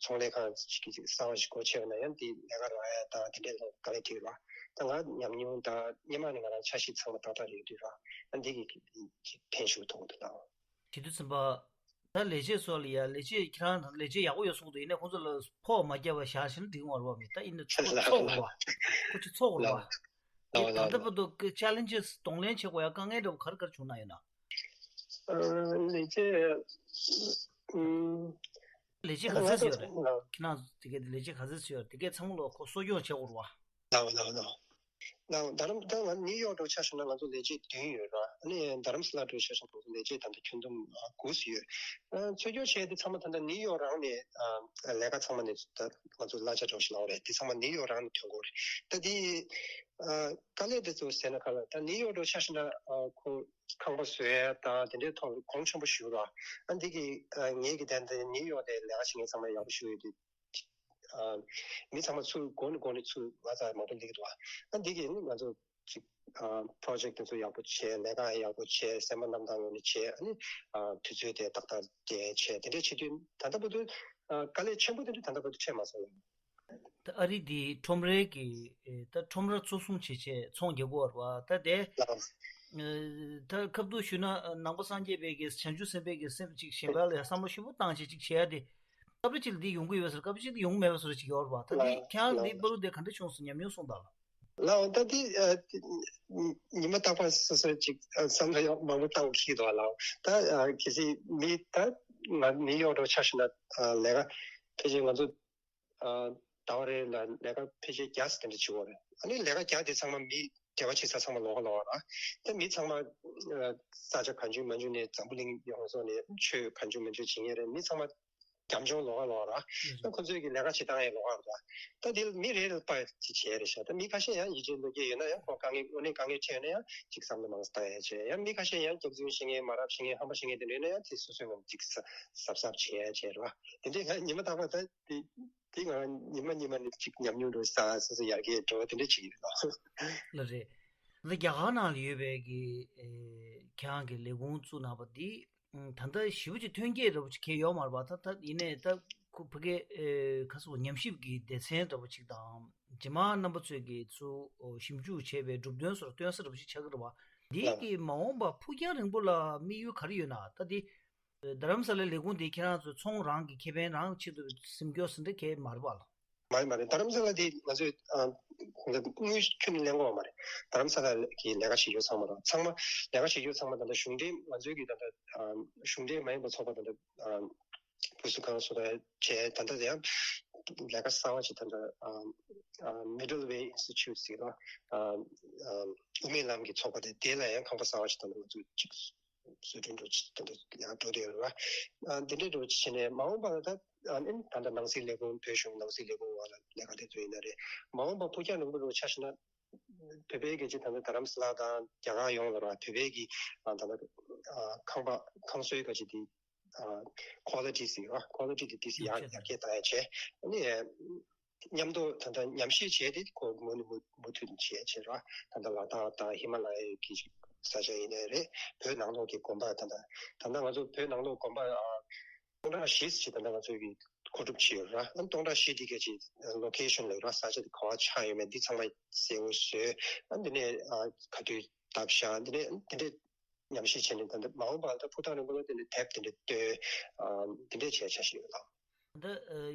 ཚོང་ལས་ཁང་ཞིག་གི་གསར་པ་ཞིག་སྒོ་ཕྱེ་བ་ན་ཡང་དེ་ལས་ཀ་རག་ཡ་དང་དེ་འདྲའི་ལ་དཀའ་ལས་ཐེབས་རེད་པ། ད་ང་ཉམས་མྱོང་དང་སྔོན་མ་ནས་ང་རང་འཆར་གཞི་ཚང་མ་ཏག་ཏག་རེད་འདུག་ར། ཨ་འདི་གི་ཕན་ཞུ་ཐུབ་འདུག་ལགས། བྱེད་དུས་ཙམ་པ། ད་ལས་བྱེད་ཚོ་ལ་ཡ་ལས་བྱེད་ཁྱེད་རང་ལས་བྱེད་ཡག་པོ་ཡོད་གསུངས་འདུག་ཡིན་ནའི་ཁོང་ཚོ་ལ་ཕོགས་མ་བརྒྱབ་པ་བཞག་ཕྱིན་འགྲིག་མ་རེད་པ། མི་ད་ཡིན་ན་ཚོགས་ཚོགས་དགོས་པ། ཁོ་ཅིག་ཚོགས་དགོས་པ། ལགས་ད་ལྟ་བར་དུ་challenges གདོང་ལེན་བྱེད་དགོས་ཡ་དཀའ་ངལ་འདྲ་བོ་ག་རེ་ག་རེ་བྱུང་ན་ཡོད་ན། ལས་བྱེད་ཨུམ། ལས་བྱེད་ག་ཚད་ཡོད་རེད། ཁྱེད་རང་ཚོ་དེ་གའི་ལས་བྱེད་ག་ཚད་ཡོད་རེད། དེ་གའི་ཚང་མ་ལ་ཁོ་གསོ་སྐྱོང་བྱེད་དགོས་རེད་པ། ལགས་ལགས་ལགས། ལགས། རྡ་རམ་ད་ང་ནིའུ་ཡོག་འདྲ་ཆ་བཞག་ན་ང་ཚོ་ལས་བྱེད་བདུན་ཡོད་ར། ཨ་ནི་རྡ་རམ་ས་ལ་འདྲ་ཆ་བཞག་ན་ང་ཚོ་ལས་བྱེད་ད་ལྟ་ཁྱོན་བསྡོམས་དགུ་ཙམ་ཡོད། ཨ་འཚོལ་སྐྱོར་བྱས་དེ་ཚང་མ་ད་ལྟ་ནིའུ་ཡོག་རང་ནས་ཨ་ལས་ཀ་ཚང་མ་ནས་ད་ང་ཚོ་གླ་ཆ་འདྲ་ཞིག་ལབ་པ་རེད། དེ་ཚང་མ་ནིའུ་ཡོག་རང་ནས་ཐོན་གྱི་ཡོད་རེད། ད་དེ་ཨ་དཀའ་ལས་དེ་ཚོ་ཟེར་ན་ག་ལ། ད་ནིའུ་ཡོག་འདྲ་ཆ་བཞག་ན་ཨ་ཁོ་ཁང་པ་བཟོ་ཡ་དང་དེ་འདྲའི་ཐོག་གོང་ཆེན་པོ་ཞིག་ར། ཨ་འདི་གི་ཨ་ངེད་ཀྱི་ད་ལྟ་ནིའུ་ཡོག་ནས་ལས་ཀ་བྱེད་མཁན་ཚང་མ་ཡག་པོ་ཞིག་ཡོད་དུས། ཨ་མི་ཚང་མ་ཚུར་འགོ་ནས་འགོ་ནས་ཚུར་ང་ཚོ་མང་པོ་སླེབས་ཀྱི་འདུག་ཨ་འདི་གིས་ནི་ང་ཚོ་ཅིག་ཨ་project་དེ་ཚོ་ཡག་པོ་བྱས། ལས་ཀ་ཡག་པོ་བྱས། སེམས་པ་རྣམ་དག་ངང་ནས་བྱས། ཨ་ནི་ཨ་དུས་ཚོད་དེ་ཏག་ཏག་དེ་བྱས། དེ་འདྲས་བྱེད་དུས་ད་ལྟ་བར་དུ་ཨ་དཀའ་ལས་ཆེན་པོ་དེ་འདྲ་ད་ལྟ་བར་དུ་འཕྲད་མ་སོང་། ད་ཨ་རི་འདི་ཁྲོམ་རའི་གི་ཨེ་ད་ཁྲོམ་ར་གཙོ་བཟུང་བྱེད་བྱས་ཚོང་རྒྱག་གི་ཡོད་རེད་པ། ད་དེ་ལགས། ཨེ་ད་ཁ་བསྡུར་ཞུས་ན་ཨ་ནང་པ་སངས་རྒྱས་པའི་གི་བྱང་ཆུབ་སེམས་དཔའི་གི་སེམས་ཅིག་གཞན་པ་ལ་བསམ་བློ་ཞིབ་པོ་བཏང་བྱས་ཅིག་བྱེད་ཡ་དེ། སྐབས་རེ་གཅིག་ལ་འདི་ཡོང་གི་ཡོད་ས་རེད། སྐབས་རེ་གཅིག་ལ་ཡོང་མེད་པ་བཟོ་འདྲ་ཅིག་ཡོད་རེད་པ། ད་འདི་ལགས་ཁྱེད་རང་འདི་ལགས། བར་དུ་འདི་ག་འདྲ་བྱུང་སོང་། ཉམས་མྱོང་གསུངས་དང་། ལགས་ད་འདི་ཨ་ཉི་མ་རྟག་པར་སོ་སོ་ཅིག་ཨ་བསམ་བློ་ཡང་མང་པོ་བཏང་གི་འདུག་ལགས། ད་ཨ་གལ་སྲིད་མི་ད་ང་ནིའུ་ཡོག་འདྲ་ཆ་བཞག་ན་ཨ་ལས་ཀ་ཕལ་ཆེར་ང་ཚོ་ཨ་ཟླ་བ་རེ་ལ་ལས་ཀ་ཕལ་ཆེར་བརྒྱ་ཙམ་དེ་འདྲ་བྱེད་ཀྱི་ཡོད་རེད། ཨ་ནི་ལས་ཀ་བརྒྱ་དེ་ཚང་མ་མི་འབྲེལ་བ་བྱེད་ས་ཚང་མ་ལོགས་ཀ་ལོགས་ཀ་རེད། ད་མི་ཚང་མ་ཨ་ས་ཆ་གང་བྱུང་མང་བྱུང་ནས་འཛམ་བུ་གླིང་ཡོངས་རྫོགས་ནས་ཆོས་གང་བྱུང་མང་བྱུང་བྱེད་མཁན་རེད། མི་ཚང་མ་རྒྱབ་ལྗོངས་ལོགས་ཀ་ལོགས་ཀ་རེད། ད་ཁོ་ཚོས་ཀྱི་ལས་ཀ་བྱེད་སྟངས་ཡང་ལོགས་ཀ་རེད། ད་དེ་མི་རེ་རེ་ལ་དཔག་ཅིག་བྱས་རེད་ཤག་ད་མི་ཁ་ཤས་ཡང་ཡིད་ཆེས་འདོད་སྐྱེ་ཡོད་ན་ཡང་ཁོ་དཀའ་ངལ་དངོས་གནས་དཀའ་ངལ་འཕྲད་ཡོད་ན་ཡང་ཅིག་བསམ་བློ་མང་ཙམ་བཏང་ཡ་བྱས། ཡང་མི་ཁ་ཤས་ཡང་སྐྱག་རྫུན་བཤད་མཁན་མ་རབས་བཤད་མཁན་ཧམ་པ་བཤད་མཁན་དེ་འདྲ་ཡོད་ན་ཡང་དེ་སོ་སོའི་ངོས་ནས་ཅིག་གཟབ་གཟབ་བྱེད་ཡ་བྱས་རེད་བ། དེ་འདྲའི་ང་ཉི་མ་རྟག་པར་ད་དེ་དེ་ང་ཉི་མ་ཉི་མ་ནས་ཅིག་ཉམས་མྱོང་འགྲོ་ས་སོ་སོ་ཡར་རྒྱས་འགྲོ་དེ་འདྲ་ཅིག་ཡིན་ལ། ལ་རེད། ད་རྒྱ་གར་ནང་ལ་ཡོད་པའི་གི་ཨེ་ཁྱེད་རང་གི་ལས་ཁུངས་བཙུགས་གནང་བ་འདི་ཨ་ད་ལྟ་ཞེ་པོ་ཅིག་ཐོན་སྐྱེད་འདྲ་པོ་ཅིག་གང་ཡང་ཡོད་མ་རེད་པ། ད་ད་ཡིན་ནའི་ད་ཁོ་ཕ་གི་ཨེ་ཁ་སོ་ཉམས་ཞིབ་ཀྱི་སྡེ་ཚན་འདྲ་པོ་ཅིག་དང་རྗེས་མ་རྣམ་པ་ཚོས་ཀྱིས་ཚུར་ཨོ་ཞིབ་འཇུག་བྱས་པའི་གྲུབ་དོན་སོགས་སྟོན་ས་འདྲ་པོ་ཅིག་ཆགས་ཀྱི་རེད་པ། འདི་ལགས། གི་མ་འོངས་པ་ཕུགས་རྒྱང་རིང་པོ་ལ་དམིགས་ཡུལ་ག་རེ་ཡོད་ན། ད་འདི་རྡ་རམ་ས་ལའི་ལས་ཁུངས་འདི་ཁྱེད་རང་ཚོའི་ཚོང་རང་གི་ཁེ་ཕན་རང་ཆེད་དུ་སེམས་སྐྱོ་ཟིན་འདྲ་གང་ཡང་མ་རེད་པ་ལགས། མ་རེད་མ་རེད། རྡ་རམ་ས་ལ་དེ་ང་ཚོས་ཨ་དངུལ་ཁྱོན་ནས་ལེན་དགོས་པ་མ་རེད། རྡ་རམ་ས་ལ་གི་ལས་ཀ་བྱེད་ཡུལ་ཚང་མ་ར་ཚང་མ་ལས་ཀ་བྱེད་ཡུལ་ཚང་མ་ད་ལྟ་གཞུང་འབྲེལ་ང་ཚོའི་གི་ད་ལྟ་ཨ་གཞུང་འབྲེལ་མ་ཡིན་པ་ཚོགས་པ་ད་ལྟ་ཨ་བུ་གསོ་ཁང་བཟོ་ག་བྱས། ད་ལྟ་ཡང་ལས་ཀ་གསར་བ་ཞིག་ད་ལྟ་ཨ་ཨ་Middle Way Institute་ཟེར་ལ་ཨ་ཨ་དབུ་མའི་ལམ་གྱི་ཚོགས་པ་དེ་དེ་ལ་ཡང་ཁང་པ་གསར་བ་ཞིག་ད་ལྟ་ང་ཚོས་ཅིག་བཟོ་སྐྲུན་འགྲོ་ཅི་དེ་འདྲ་ཡང་འགྲོ་བསྡད་ཡོད་རེད་བ། ཨ་འདི་འདྲའི་འགྲོ་བྱས་ནས་མ་འོངས་པ་ལ་ད་ཨ་ནི་ད་ལྟ་ནང་སྲིད་ལས་ཁུངས་བོད་གཞུང་ནང་སྲིད་ལས་ཁུངས་འོག་ལ་ལས་ཀ་དེ་ཚོ་ཡིན་ན་རེད། མ་འོངས་པ་ཕུགས་རྒྱང་རིང་པོ་འགྲོ་ཆ་བཞག་ན་བོད་པའི་གལ་ཆེ་ད་ལྟ་རྡ་རམ་ས་ལ་དང་རྒྱ་གར་ཡོངས་ལ་ར་བོད་པའི་གི་ཨ་ད་ལྟ་ཨ་ཁང་པ་ཁང་བཟོའི་གལ་ཆེ་དེ་ཨ་quality་ཟེར་བ་quality་དེ་ཏོག་ཙམ་ཡར་ཡར་རྒྱས་བཏང་ཡ་བྱས། ཨ་ནི་མཉམ་དུ་ད་ལྟ་ཉམས་ཞིབ་བྱས་ཏེ་ཁོ་མུ་མཐུད་མུ་མཐུད་བྱས་བྱས་ར། ད་ལྟ་ལ་དྭགས་དང་ཧི་མ་ལ་ཡའི་གི་ ས་ཆ་ཡིན་ནའི་རེད། བོད་ནང་ལོགས་ཀྱི་དགོན་པ་ད་ལྟ་ད་ལྟ་ང་ཚོ་བོད་ནང་ལོགས་དགོན་པ་ཨ། སྟོང་ཕྲག་བཞི་ཅིག་ད་ལྟ་ང་ཚོ་གི་མཁོ་སྒྲུབ་བྱས་ཡོད་ར། ཨ་སྟོང་ཕྲག་བཞི་དེ་ག་ཅིག་ལོ་ཀེ་ཤན་ལ་ཡོད་ར། ས་ཆ་དེ་ག་བ་ཆགས་ཡོད་མེད་འདི་ཚང་མ་གསལ་བོ་བཟོས། ཨ་འདི་ནས་ཨ་ག་དུས་བརྡབ་བཞག་འདི་ནས་འདི་འདྲས་ཉམས་ཞིབ་བྱས་ནས་ད་ལྟ་མ་འོངས་པར་ད་ཕུ་ཐག་རིང་པོ་ལ་དེ་ནས་དེབ་དེ་འདྲས་བཏོན། ཨ་འདི་འདྲས་བྱས་འཆར་གཞི་ཡོད་ལགས། ད་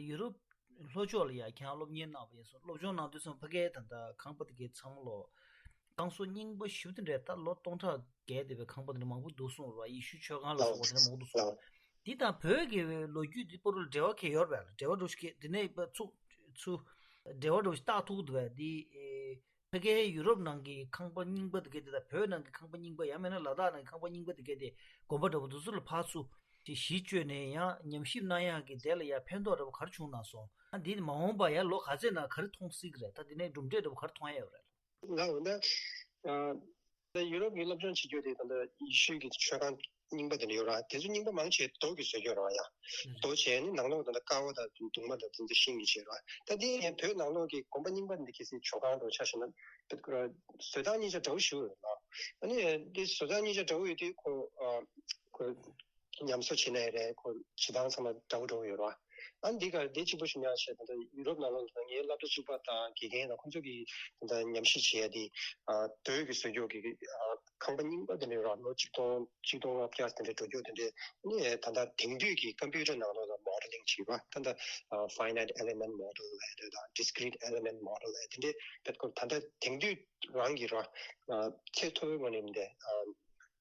ཡུ་རོབ་ལྷོ་ཕྱོགས་ལ་ཡ་ཁྱེད་རང་སློབ་གཉེར་གནང་བ་ཡིན་སོང་། སློབ་སྦྱོང་གནང་དུས་ཙམ་ཕ་གིའི་ད་ལྟ་ཁང་པ་དེ་གའི་ཚང་མ་ལོ། བསྐང་གསོ་རྙིང་པ་ཞིབ་ཏུ་འདྲ་ད་ལོ་སྟོང་ཕྲག་བརྒལ་བསྡད་པའི་ཁང་པ་དེ་འདྲ་མང་པོ་འདུག་གསུངས་ར། ཡེ་ཤུ་ཆོས་ཁང་ལ་སོགས་པ་དེ་འདྲ་མང་པོ་འདུག་གསུངས། འདི་དང་བོད་ཀྱི་ལོ་རྒྱུས་འདི་བར་ལ་འབྲེལ་བ་གང་ཡོད་རེད་པས། འབྲེལ་བ་འགྲོ་ཞིག་གི་འདི་ནས་ཚུགས་ཚུ་འབྲེལ་བ་འགྲོ་ཞིག་རྟགས་ཐུག་འདུག་པས། འདི་ཕ་གིའི་ཡུ་རོབ་ནང་གི་ཁང་པ་རྙིང་པ་དེ་གའི་དེ་དང་བོད་ནང་གི་ཁང་པ་རྙིང་པ་ཡང་མིན་ན་ལ་དྭགས་ནང་གི་ཁང་པ་རྙིང་པ་དེ་གའི་དེ་དགོན་པ་འདྲ་པོ་འདི་ཚོ་ལ་ཕར་ཚུར་གྱི་གཞི་བཅོལ་ནས་ཡང་ཉམས་ཞིབ་གནང་ཡག་གི་དེ་ལ་ཡང་ཕན་ཐོགས་འདྲ་པོ་ག་རེ་བྱུང་ན་སོང་། ཨ་འདི་ནི་མ་འོངས་པ་ཡང་ལོ་ག་ཚོད་ནང་ག་རེ་མཐོང་སྲིད་ཀྱི་རེད། ད་འདི་ནས་གྲུབ་འབྲས་འདྲ་པོ་ག་རེ་མཐོང་ཡག་ཡོད་རེད། ལགས་འོ་ན། ཨ་ད་ཡུ་རོབ་ཀྱི་སློབ་སྦྱོང་བྱེད་རྒྱུ་དེ་ད་ལྟ་ཡེ་ཤུ་གི་ཆོས་ཁང་རྙིང་པ་དེ་འདྲ་ཡོད་ར། དེ་ཚོ་རྙིང་པ་མང་ཆེ་རྡོ་གིས་བཟོས་ཡོད་ར་ཡ། རྡོ་བྱས་ནས་ནང་ལོགས་ད་ལྟ་ཀ་བ་དང་གདུང་མ་དང་དེ་ཚོ་ཤིང་གིས་བྱས་ར། ད་དེ་ཡང་བོད་ནང་ལོགས་ཀྱི་དགོན་པ་རྙིང་པ་འདི་གལ་སྲིད་ཆོས་ཁང་དུ་ཆ་བཞག་ན་བཟོ་སྟངས་གཉིས་ཆ་འདྲ་བོ་ཞིག་ཡོད་ར། ཨ་ནི་དེ་བཟོ་སྟངས་གཉིས་ཆ་འདྲ་བོ་ཡོད་དུས་ཁོ་ཨ་ཁོ་ཉམས་གསོ་བྱེད་ནའི་རེད། ཁོ་བྱེད་སྟངས་ཚང་མ་འདྲ་བོ་འདྲ་བོ་ཡོད་ར། ཨ་འདི་ག་འདི་གཅིག་པོ་ཞུ་ན་ཡང་བྱས། ད་ལྟ་ཡུ་རོབ་ནང་ལོགས་ལ་ངའི་སློབ་གྲྭ་གཅིག་པ་དང་དགེ་རྒན་དང་ཁོང་ཚོ་གིས་ད་ལྟ་ཉམས་ཞིབ་བྱེད་ཡ་དེ་ཨ་རྡོ་གིས་བཟོས་ཡོད་ཀྱི་ཨ་ཁང་པ་རྙིང་པ་དེ་འདྲ་ཡོད་ར། ལོ་ཆིག་སྟོང་ཆིག་སྟོང་ལྔ་བརྒྱ་དེ་འདྲ་འགྲོ་རྒྱུ་དེ་འདྲ་ནི་ད་ལྟ་དེང་དུས་ཀྱི་ཀམ་པུ་ཊར་ནང་ལོགས་ལ་མོ་ཌེ་ལིང་བྱེད་པ། ད་ལྟ་ཨ་finite element model་ལབ་ཡ་དེ་དང་discrete element model་ལབ་ཡ་དེ་འདྲ་བེད་ཁོ་ད་ལྟ་དེང་དུས་རང་གི་ར་ཨ་ཚད་མཐོ་བོའི་ངོས་ནས་མི་འདྲ་ཨ་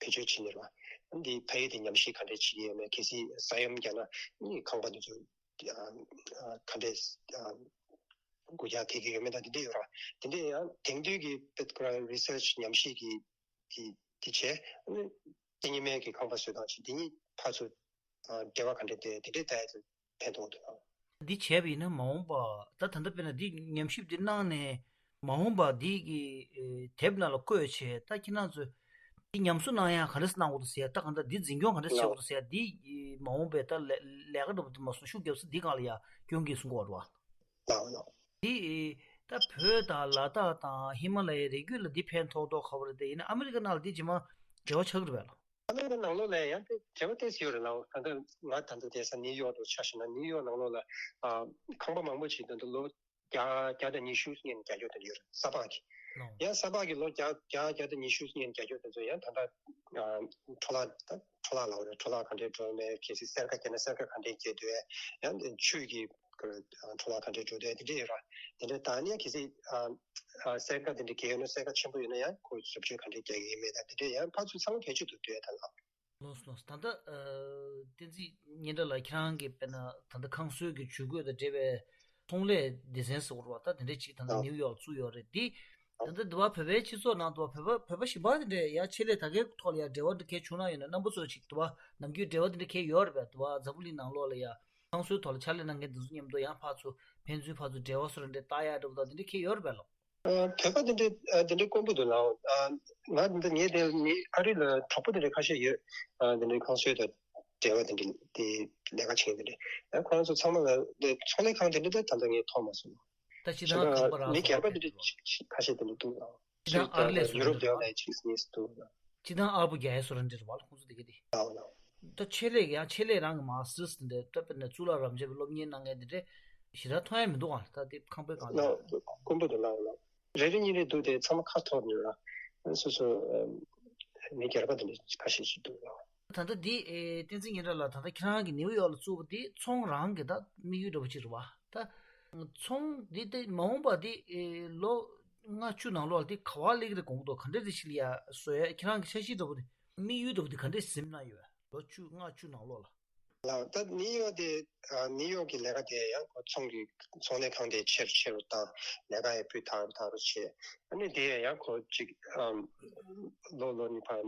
བེད་སྤྱོད་བྱེད་ནི་ར། འདི་ཕ་ཡུལ་དེ་ཉམས་ཞིབ་ག་འདྲས་བྱེད་ཀྱི་ཡོད་མེད། གལ་སྲིད་ས་ཡོམ་བརྒྱབ་ན་ནི་ཁང་པ་འདི་ཚོ་ཨ་ཨ་ག་འདྲས་ཨ་འགུལ་འགྱག་ཐེབས་ཀྱི་ཡོད་མེད་དང་དེ་འདྲས་ཡོད་ར། དེ་འདྲས་ཡང་དེང་དུས་ཀྱི་པེད་ཀ་ར་རི་སར་ཆི་ཉམས་ཞིབ་ཀྱི་དེ་དེ་བྱས་ནི་དེ་གཉིས་མེད་ཀྱི་ཁང་པ་བཟོས་སྟངས་ཅིག་དེ་གཉིས་ཕར་ཚུར་ཨ་འབྲེལ་བ་ག་འདྲས་འདུག་དེ་འདྲས་ལྟ་ཡ་དེ་ཕན་ཐོགས་འདུག་ཨ། འདི་བྱས་པ་ཡིན་ན་མ་འོངས་པ་ད་ད་ལྟ་དཔེར་ན་འདི་ཉམས་ཞིབ་འདི་གནང་ནས་མ་འོངས་པ་འདི་གི་ཨེ་དེབ་ནང་ལ་བཀོད་བྱས། ད་ཁྱེད་རང་ཚོས་འདི་ཉམས་གསོ་གནང་ཡ་ག་འདྲས་གནང་དགོས་འདུག་ཟེར་ཡ། ད་གང་ལྟར་འདི་འཛིན་སྐྱོང་ག་འདྲས་བྱེད་དགོས་འདུག་ཟེར་ཡ། འདི་མ་འོངས་པའི་ད་ལས་ལས་ཀ་འདྲ་པོ་འདི་མ་སོང་ཤུགས་རྒྱབ་ས་འདི་སྒང་ལ་ཡ་སྐྱོན་གྱིས་གསུང་གི་ཡོད་རེད་བ། ལགས་ལགས། འདི་ད་བོད་དང་ལ་དྭགས་དང་ཧི་མ་ལ་ཡའི་རི་རྒྱུད་ལ་འདི་ཕན་ཐོགས་མདོག་ཁ་པོ་རེད་དེ། ཡིན་ན་ཨ་མི་རི་ཀ་ནང་ལ་འདི་ཇི་མ་འབྲེལ་བ་ཆགས་ཀྱི་རེད་པས་ལགས། ཨ་མི་རི་ཀ་ནང་ལོགས་ལ་ཡང་དེ་འབྲེལ་བ་ཏོག་ཙམ་ཡོད་རེད་ལགས། ད་ལྟ་ང་ད་ལྟ་བསྡད་ས་ནིའུ་ཡོག་ཏུ་ཆ་བཞག་ན་ནིའུ་ཡོག་ནང་ལོགས་ལ་ཨ་ཁང་པ་མང་པོ་ཅིག་ད་ལྟ་ལོ་བརྒྱ་བརྒྱ་དང་ཉི་ཤུ་སྔོན་རྒྱག་རྒྱུ་དེ་འདྲ་ཡོད་རེད། ས་ཕག་གི་ལོ། ཡང་ས་ཕག་གི་ལོ་བརྒྱ་བརྒྱ་བརྒྱ་དང་ཉི་ཤུ་སྔོན་རྒྱག་རྒྱུ་དེ་ཚོ་ཡང་ད་ལྟ་ཨ་འཕྲོ་བརླག་ད་འཕྲོ་བརླག་ལབ་རེད། འཕྲོ་བརླག་ག་འདྲས་འགྲོ་མེད། གལ་སྲིད་སེར་ཁ་བརྒྱབ་ན་སེར་ཁ་ག་འདྲས་རྒྱག་འདུག་ཡང་ཆུ་གི་འཕྲོ་བརླག་ག་འདྲས་འགྲོ་འདུག་དེ་འདྲས་ཡོད་ར། དེ་འདྲས་ད་ནི་གལ་སྲིད་ཨ་ཨ་སེར་ཁ་དེ་འདྲས་རྒྱག་ཡོད་ན་སེར་ཁ་ཆེན་པོ་ཡོད་ན་ཡང་ཁོ་བཟོ་བཅོས་ག་འདྲས་རྒྱག་གི་ཡོད་མེད་དང་དེ་འདྲས་ཡང་ཕར་ཚུར་ཚང་མ་བེད་སྤྱོད་དུ་འདུག་ཡ་ད་ལགས། ལགས་སོ་ལགས་སོ། ད་ལྟ་ཨ་བསྟན་འཛིན་སྙན་གྲགས་ལགས་ཁྱེད་རང་གིས་དཔེར་ན་ད་ལྟ་ཁང་བཟོས་ཀྱི་ཇུས་འགོད་དང་འབྲེལ་བའི་ཚོང་ལས་སྡེ་ཚན་ཟེར་བ་རེད་བ། ད་དེ་འདྲས་ཅིག་ད་ལྟ་ནིའུ་ཡོག་བཙུགས་ཡོད་རེད། འདི་ད་ལྟ་འདི་བ་བོད་པའི་སྤྱི་ཚོགས་ནང་དུ་བ་བོད་པ་བོད་པ་གཞན་པ་དེ་འདྲས་ཡང་ཆེད་ལས་ད་གའི་ཐོག་ལ་ཡང་འབྲེལ་བ་འདི་གས་བྱུང་ན་ཡོད་ན། རྣམ་པ་ཚོ་ཅིག་འདི་བ་ནམ་རྒྱུན་འབྲེལ་བ་འདི་འདྲས་གས་ཡོད་རེད་པས། འདི་བ་འཛམ་བུ་གླིང་ནང་ལོགས་ལ་ཡང་ཁང་བཟོའི་ཐོག་ལ་ཕྱག་ལས་གནང་མཁན་འདི་ཚོ་མཉམ་དུ་ཡང་ཕར་ཚུར་ཕན་ཚུན་ཕར་ཚུར་འབྲེལ་བ་བཟོ་འདྲ་འདྲས་བཏགས་ཡག་འདྲ་པོ་དང་དེ་འདྲས་གས་ཡོད་རེད་པས་ལགས། ཨ་བོད་པ་དེ་འདྲའི་ཨ་དེ་འདྲའི་དཀོན་པོ་འདུག་ལགས། ཨ་ང་འདི་ངས་དེ་མི་ཨ་རི་ལ་གྲོགས་པོ་དེ་འདྲའི་ཁ་ཤས་ཡོད། ཨ་དེ་འདྲའི་ཁང་བཟོའི་དང་འབྲེལ་བ་དེ་འདྲའི་དེ་ལས་ཀ་བྱེད་མཁན་དེ་འདྲའི། ཨ་ཁོ་རང་ཚོ་ཚང་མ་ལ་དེ་ཚོང་ལས་ཁང་དེ་འདྲ་ད་ད་ལྟ་ངས་མཐོང་མ་སོང་། ད་སྤྱིར་བཏང་ཁང་པ་རང་མི་སྒེར་པ་དེ་འདྲའི་ཁ་ཤས་དེ་འདྲ་འདུག་ལགས། སྤྱིར་བཏང་ཨ་རི་ལས་ཡུ་རོབ་སླེབས་ཡོང་ནས་ཅིག་གཉིས་སུ་འདུག་ལགས། སྤྱིར་བཏང་ཨར་པོ་རྒྱག་ཡས་བཟོ་འདྲ་འདྲ་རེད་བ་ལགས། ཁོང་ཚོ་དེ་ག་དེ། ལགས་ལགས། ད་ཆེད་ལས་ཡང་ཆེད་ལས་རང་གི་མ་སི་ཊར་དེ་འདྲ་ད་དཔེར་ན་གཙུག་ལག་རབ་འབྱམས་པའི་སློབ་གཉེར་གནང་མཁན་དེ་འདྲས་ཞེ་དྲག་མཐོང་ཡ་མི་འདུག་ཨ། ད་དེ་ཁང་པའི་སྒང་ལ། ལགས་དཀོན་པོ་འདུག་ལགས་ལགས། རེ་རེ་གཉིས་རེ་འདུག་དེ་ཚང་མ་ཁ་ཐོར་ནས་ར། སོ་སོ་མི་སྒེར་པ་དེ་འདྲ་ཁ་ཤས་ཤིག་འདུག་ལགས། ད་ལྟ་འདི་ཨེ་བསྟན་འཛིན་སྙན་གྲགས་ལགས་ད་ལྟ་ཁྱེད་རང་གི་ནིའུ་ཡོག་ལ་བཙུགས་པ་འདི་ཚོང་རང་གི་ད་དམིགས་ཡུལ་འདྲ་པོ་ཅིག་རེད་བ། ད་ཚོང་འདི་དེ་མ་འོངས་པ་འདི་ཨེ་ལོ་ལྔ་བཅུ་ནང་ལོགས་ལ་འདི་ག་བ་སླེབས་ཀྱི་རེད་དགོངས་ཀྱི་འདུག་ག་འདྲ་རེ་ཞིག་ལ་ཡ་བཟོ་ཡ་ཁྱེད་རང་གི་འཆར་གཞི་འདྲ་པོ་དེ་དམིགས་ཡུལ་འདྲ་པོ་དེ་ག་འདྲ་ཟིན་གནང་ཡོད། ལོ་བཅུ་ལྔ་བཅུ་ནང་ལོགས་ལ། ལགས། ད་ནིའུ་ཡོག་དེ་ཨ་ནིའུ་ཡོག་གི་ལས་ཀ་དེ་ཡང་ཁོ་ཚོང་གི་ཚོང་ལས་ཁང་དེ་ཆེ་རུ་ཆེ་རུ་བཏང་། ལས་ཀ་ཡང་སྤུས་དག་རུ་དག་རུ་བྱས། ཨ་ནི་དེ་ཡང་ཁོ་གཅིག་ཨམ་ལོ་ལོ་གཉིས་བར་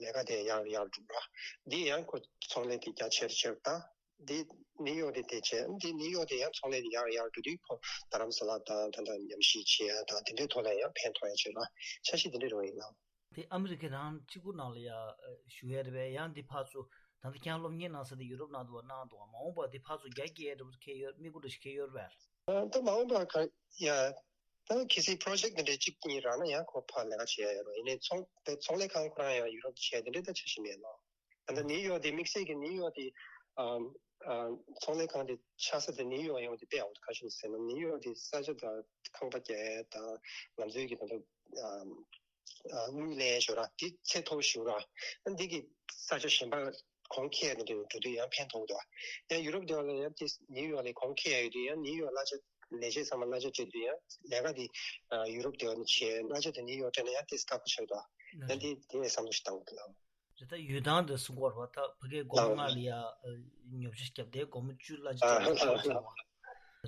ལས་ཀ་དེ་ཡང་ཡར་འགྲོ་ར། འདི་ཡང་ཁོ་ཚོང་ལས་དེ་རྒྱ་ཆེ་རུ་ཆེ་རུ་བཏང་། འདི་ནིའུ་ཡོག་དེ་དེ་བྱས། འདི་ནིའུ་ཡོག་དེ་ཡང་ཚོང་ལས་དེ་ཡར་ཡར་འགྲོ་དུས་ཁོ་རྡ་རམ་ས་ལ་དང་ད་ལྟ་ཉམས་ཞིབ་བྱེད་ཡ་དང་དེ་འདྲའི་ཐོག་ལ་ཡང་ཕན་ཐོགས་ཡ་བྱེད་ར། འཆར་གཞི་དེ་འདྲ་རེ་བ་ཡིན་ལགས། དེ་ཨ་མི་རི་ཀ་རང་གཅིག་པུ་ནང་ལ་ཡ་ཨ་བཞུགས་ཡ་རེད་པས། ཡང་འདི་ཕར་ཚུར་ད་ལྟ་ཁྱེད་རང་སློབ་གཉེར་གནང་ས་དེ་ཡུ་རོབ་ནང་དུ་བ་གནང་འདུག་ག་མ་འོངས་པར་འདི་ཕར་ཚུར་རྒྱ་སྐྱེད་འདྲ་པོ་ཁེལ་ཡོད། དམིགས་ཡུལ་འདྲ་ཞིག་ཁེལ་ཡོད་རེད་པས། ད་མ་འོངས་པར་ག་ཡ་ ད་གལ་སྲིད་པོ་རོ་ཇེག་དེ་འདྲའི་གཅིག་གཉིས་རག་ན་ཡང་ཁོ་ཕར་ལས་ཀ་བྱེད་ཡ་ཡོད་རེད། ཡིན་ནའི་ཚོང་དེ་ཚོང་ལས་ཁང་ཁོ་རང་ཡང་ཡུ་རོབ་བྱས་དེ་འདྲའི་ད་འཆར་གཞི་མེད་ལ། ད་ལྟ་ནིའུ་ཡོག་དེ་དམིགས་བསལ་གྱི་ནིའུ་ཡོག་དེ་ཨམ་ཨམ་ཚོང་ལས་ཁང་དེ་ཆགས་ས་དེ་ནིའུ་ཡོག་ཡོང་དེ་དཔེ་ཡག་པོ་འདུག་ག་རེ་ཟེར་ན་ནིའུ་ཡོག་དེ་ས་ཆ་དང་ཁང་པ་རྒྱག་ཡ་དང་ང་ཚོའི་གི་ད་ལྟ་ཨམ་ཨ་དངུལ་ལེན་ཞོར་ར་དེ་ཚད་མཐོ་ཞུ་ར། ཨ་འདི་གི་ས་ཆ་གཞན་པ་གོང་ཁེ་ཡ་དེ་འདྲ་འགྲོ་དུས་ཡང་ཕན་ཐོགས་འདུག་ཡང་ཡུ་རོབ་དེ་བ་ལ་ཡང་དེ་ནིའུ་ཡོག་ལས་གོང་ཁེ་ཡ་ཡོད་དུས་ཡང་ནིའུ་ཡོག་གླ་ཆ་ལས་བྱེད་ཚང་མ་གླ་ཆ་སྤྲད་དུས་ཡང་ལས་ཀ་དེ་ཨ་ཡུ་རོབ་དེ་བ་ནས་བྱས། གླ་ཆ་དེ་ནིའུ་ཡོག་སྤྲད་ན་ཡང་དེ་དཀའ་པོ་ཆགས་འདུག་ཡང་དེ་དེ་བསམ་བློ་ཞིག་བཏང་དགོས་འདུག་རེད། ད་ཡུལ་ཐང་དེ་སུ་འགོར་བ་ད་ཕ་གའི་སྒོར་མོ་ལགས་ལྔ་ལ་ཡ་ཨ་ཉོ་ཆ་བརྒྱབ་དེ་སྒོར་མོ་བཅུ་གླ་ཆ་ཨ་སྤྲད་ཆོག་ཆོག་བ་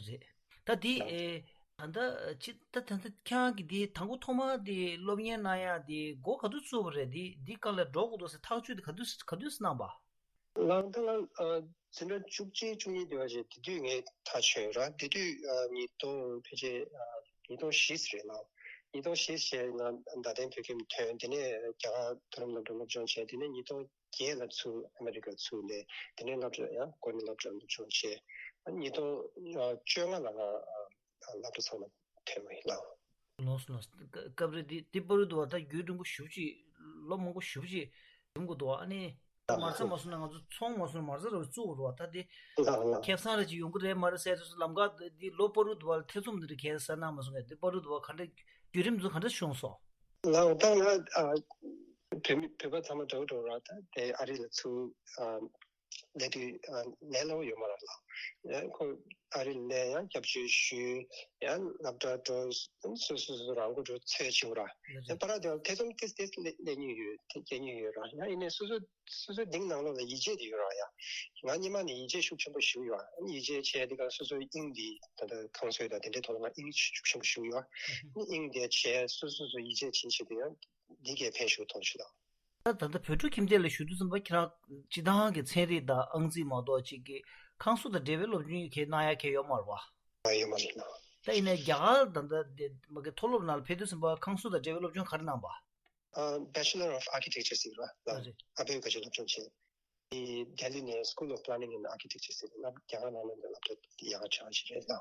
རེད། ད་དེ་ལགས། ཨེ་ད་ལྟ་ཅི་ད་ད་ལྟ་ཁྱེད་རང་གི་དེ་དང་པོ་ཐོག་མ་དེ་སློབ་གཉེར་གནང་ཡ་དེ་འགོ་ག་དུས་ཚུགས་པ་རེད། དེ་དེ་སྒང་ལ་འགྲོ་དགོས་འདུག་ཟེར་ཐག་གཅོད་དེ་ག་དུས་ག་དུས་གནང་པ། ལགས། ད་ང་ཨ་འཛིན་གྲྭ་བཅུ་གཅིག་བཅུ་གཉིས་དེ་བ་ཞིག་དེ་དུས་ངས་ཐག་ཆོད་ར། དེ་དུས་ཨ་ཉིས་སྟོང་ཕལ་ཆེར་ཨ་ཉིས་སྟོང་བཞི་རེད་ལགས། ཉིས་སྟོང་བཞི་བྱས་ང་རྡ་སྟེང་བོད་ཁྱིམ་ཐོན། དེ་ནས་རྒྱ་གར་མཐོ་རིམ་སློབ་གྲྭ་སློབ་སྦྱོང་བྱས། དེ་ནས་ཉིས་སྟོང་བརྒྱད་ལ་ཚུར་ཨ་མེ་རི་ཀར་ཚུར་སླེབས། དེ་ནས་སློབ་གྲྭ་ཡང་ཀོ་ནི་སློབ་གྲྭར་སློབ་སྦྱོང་བྱས། ཨ་ཉིས་སྟོང་བཅོ་ལྔ་ལ་ང་ཨ་སློབ་གྲྭ་ཚང་མ་ཐོན་པ་ཡིན་ལགས། ལགས་སོ་ལགས་སོ། སྐབས་རེ་འདི་འདི་བར་དུ་བ་ད་རྒྱུན་རིང་པོ་ཞེ་པོ་ཅིག་ལོ་མང་པོ་ཞེ་པོ་ཅིག་ཡོང་གི་འདུག་ཨ་ནི་མ་རྩ་མ་སོང་ན་ང་ཚོ་ཚོང་མ་སོང་ན་མ་རྩ་ར་བཙུགས་འདུག་ད་འདི་ལགས་ལགས། ཁེ་བཟང་ར་ཅིག་ཡོང་གི་རེད་མ་རེད་ཟེར་དུས་ལམ་ཁ་འདི་ལོ་བར་དུ་བ་ཐེ་ཚོམ་འདི་འདྲ་གས་ཟ་ན་མ་སོང་ངས་འདི་བར་དུ་བ་ག་འདྲ་བརྒྱུད་རིམ་ཚོ་ག་འདྲ་བྱུང་སོང་། ལགས། ད་ང་ཨ་བོད་མི་བོད་པ་ཚང་མ་འདྲ་བོ་འདྲ་བོ་ར། ད་དེ་ཨ་རི་ལ་ཚུར་ཨ་སླེབས་དུས་ཨ་ལས་སླ་བོ་ཡོད་མ་རེད་ལགས། ཡང་ཁོ་ཨ་རི་ལ་ཡང་སྐྱབས་བཅོལ་ཞུས། ཡང་སློབ་གྲྭ་འགྲོ། སོ་སོ་སོ་རང་མགོ་འགྲོ་ཚོད་བྱེད་དགོས་ར། ལགས་ཡང་རེད། ཕར་ར་དེ་ཐེ་ཚོམ་ཏོག་ཙམ་ཏོག་ཙམ་སླེབས་སླེབས་མྱོང་ཡོད། དེ་སྐྱེ་མྱོང་ཡོད་ར། ཡང་ཡིན་ནའི་སོ་སོ་སོ་སོའི་གཏིང་ནང་ལོགས་ལ་ཡིད་ཆེས་དེ་ཡོད་ར། ཡ་ང་སྔོན་མ་ནས་ཡིད་ཆེས་ཤུགས་ཆེན་པོ་ཞིག་ཡོད། ཡིད་ཆེས་བྱས་དེ་ག་སོ་སོའི་དབྱིངས་འདི་ད་ལྟ་ཁང་བཟོ་དང་དེ་འདྲའི་ཐོག་ལ་ང་དབྱིངས་ཤུགས་ཆེན་པོ་ཞིག་ཡོད། དབྱིངས་དེ་བྱས་སོ་སོ་སོ་ཡིད་ཆེས་བྱེད་ཆེད་དུ་ཡང་འདི་གས་ཕན་ཞུ་ཐོག་ཆུ་དང་། ད་ད་ལྟ་བོད་ཕྲུག་ཁྱིམ་སྡེ་ལ་ཞུ་དུས་ཙམ་པ་ཁྱེད་རང་སྤྱི་བཏང་གི་ཚན་རིག་དང་ཨང་རྩིས་མ་གཏོགས་ཅིག་གི་ཁང་བཟོ་དང་འབྲེལ་བའི་སློབ་སྦྱོང་གི་གནང་ཡ་གས་ཡོད་མ་རེད་བ། ཡོད་མ་རེད། ད་ཡིན་ནའི་རྒྱ་གར་ད་ལྟ་དེ་མ་གི་མཐོ་སློབ་ནང་ལ་ཕེབས་དུས་ཙམ་པ་ཁང་བཟོ་དང་འབྲེལ་བའི་སློབ་སྦྱོང་ག་རེ་གནང་པ། ཨ་Bachelor of Architecture ཟེར་བ་ལ་ཨ་རེད། ཨ་ཕའི་བཀའ་ཆོས་སློབ་སྦྱོང་བྱས། དེ་ལྡི་ལི་ནས་School of Planning and Architecture ཟེར་བ་ལ་རྒྱ་གར་ནང་ལ་སློབ་གྲྭ་ཡག་ག་ཆགས་ཤིག་རེད་ལ།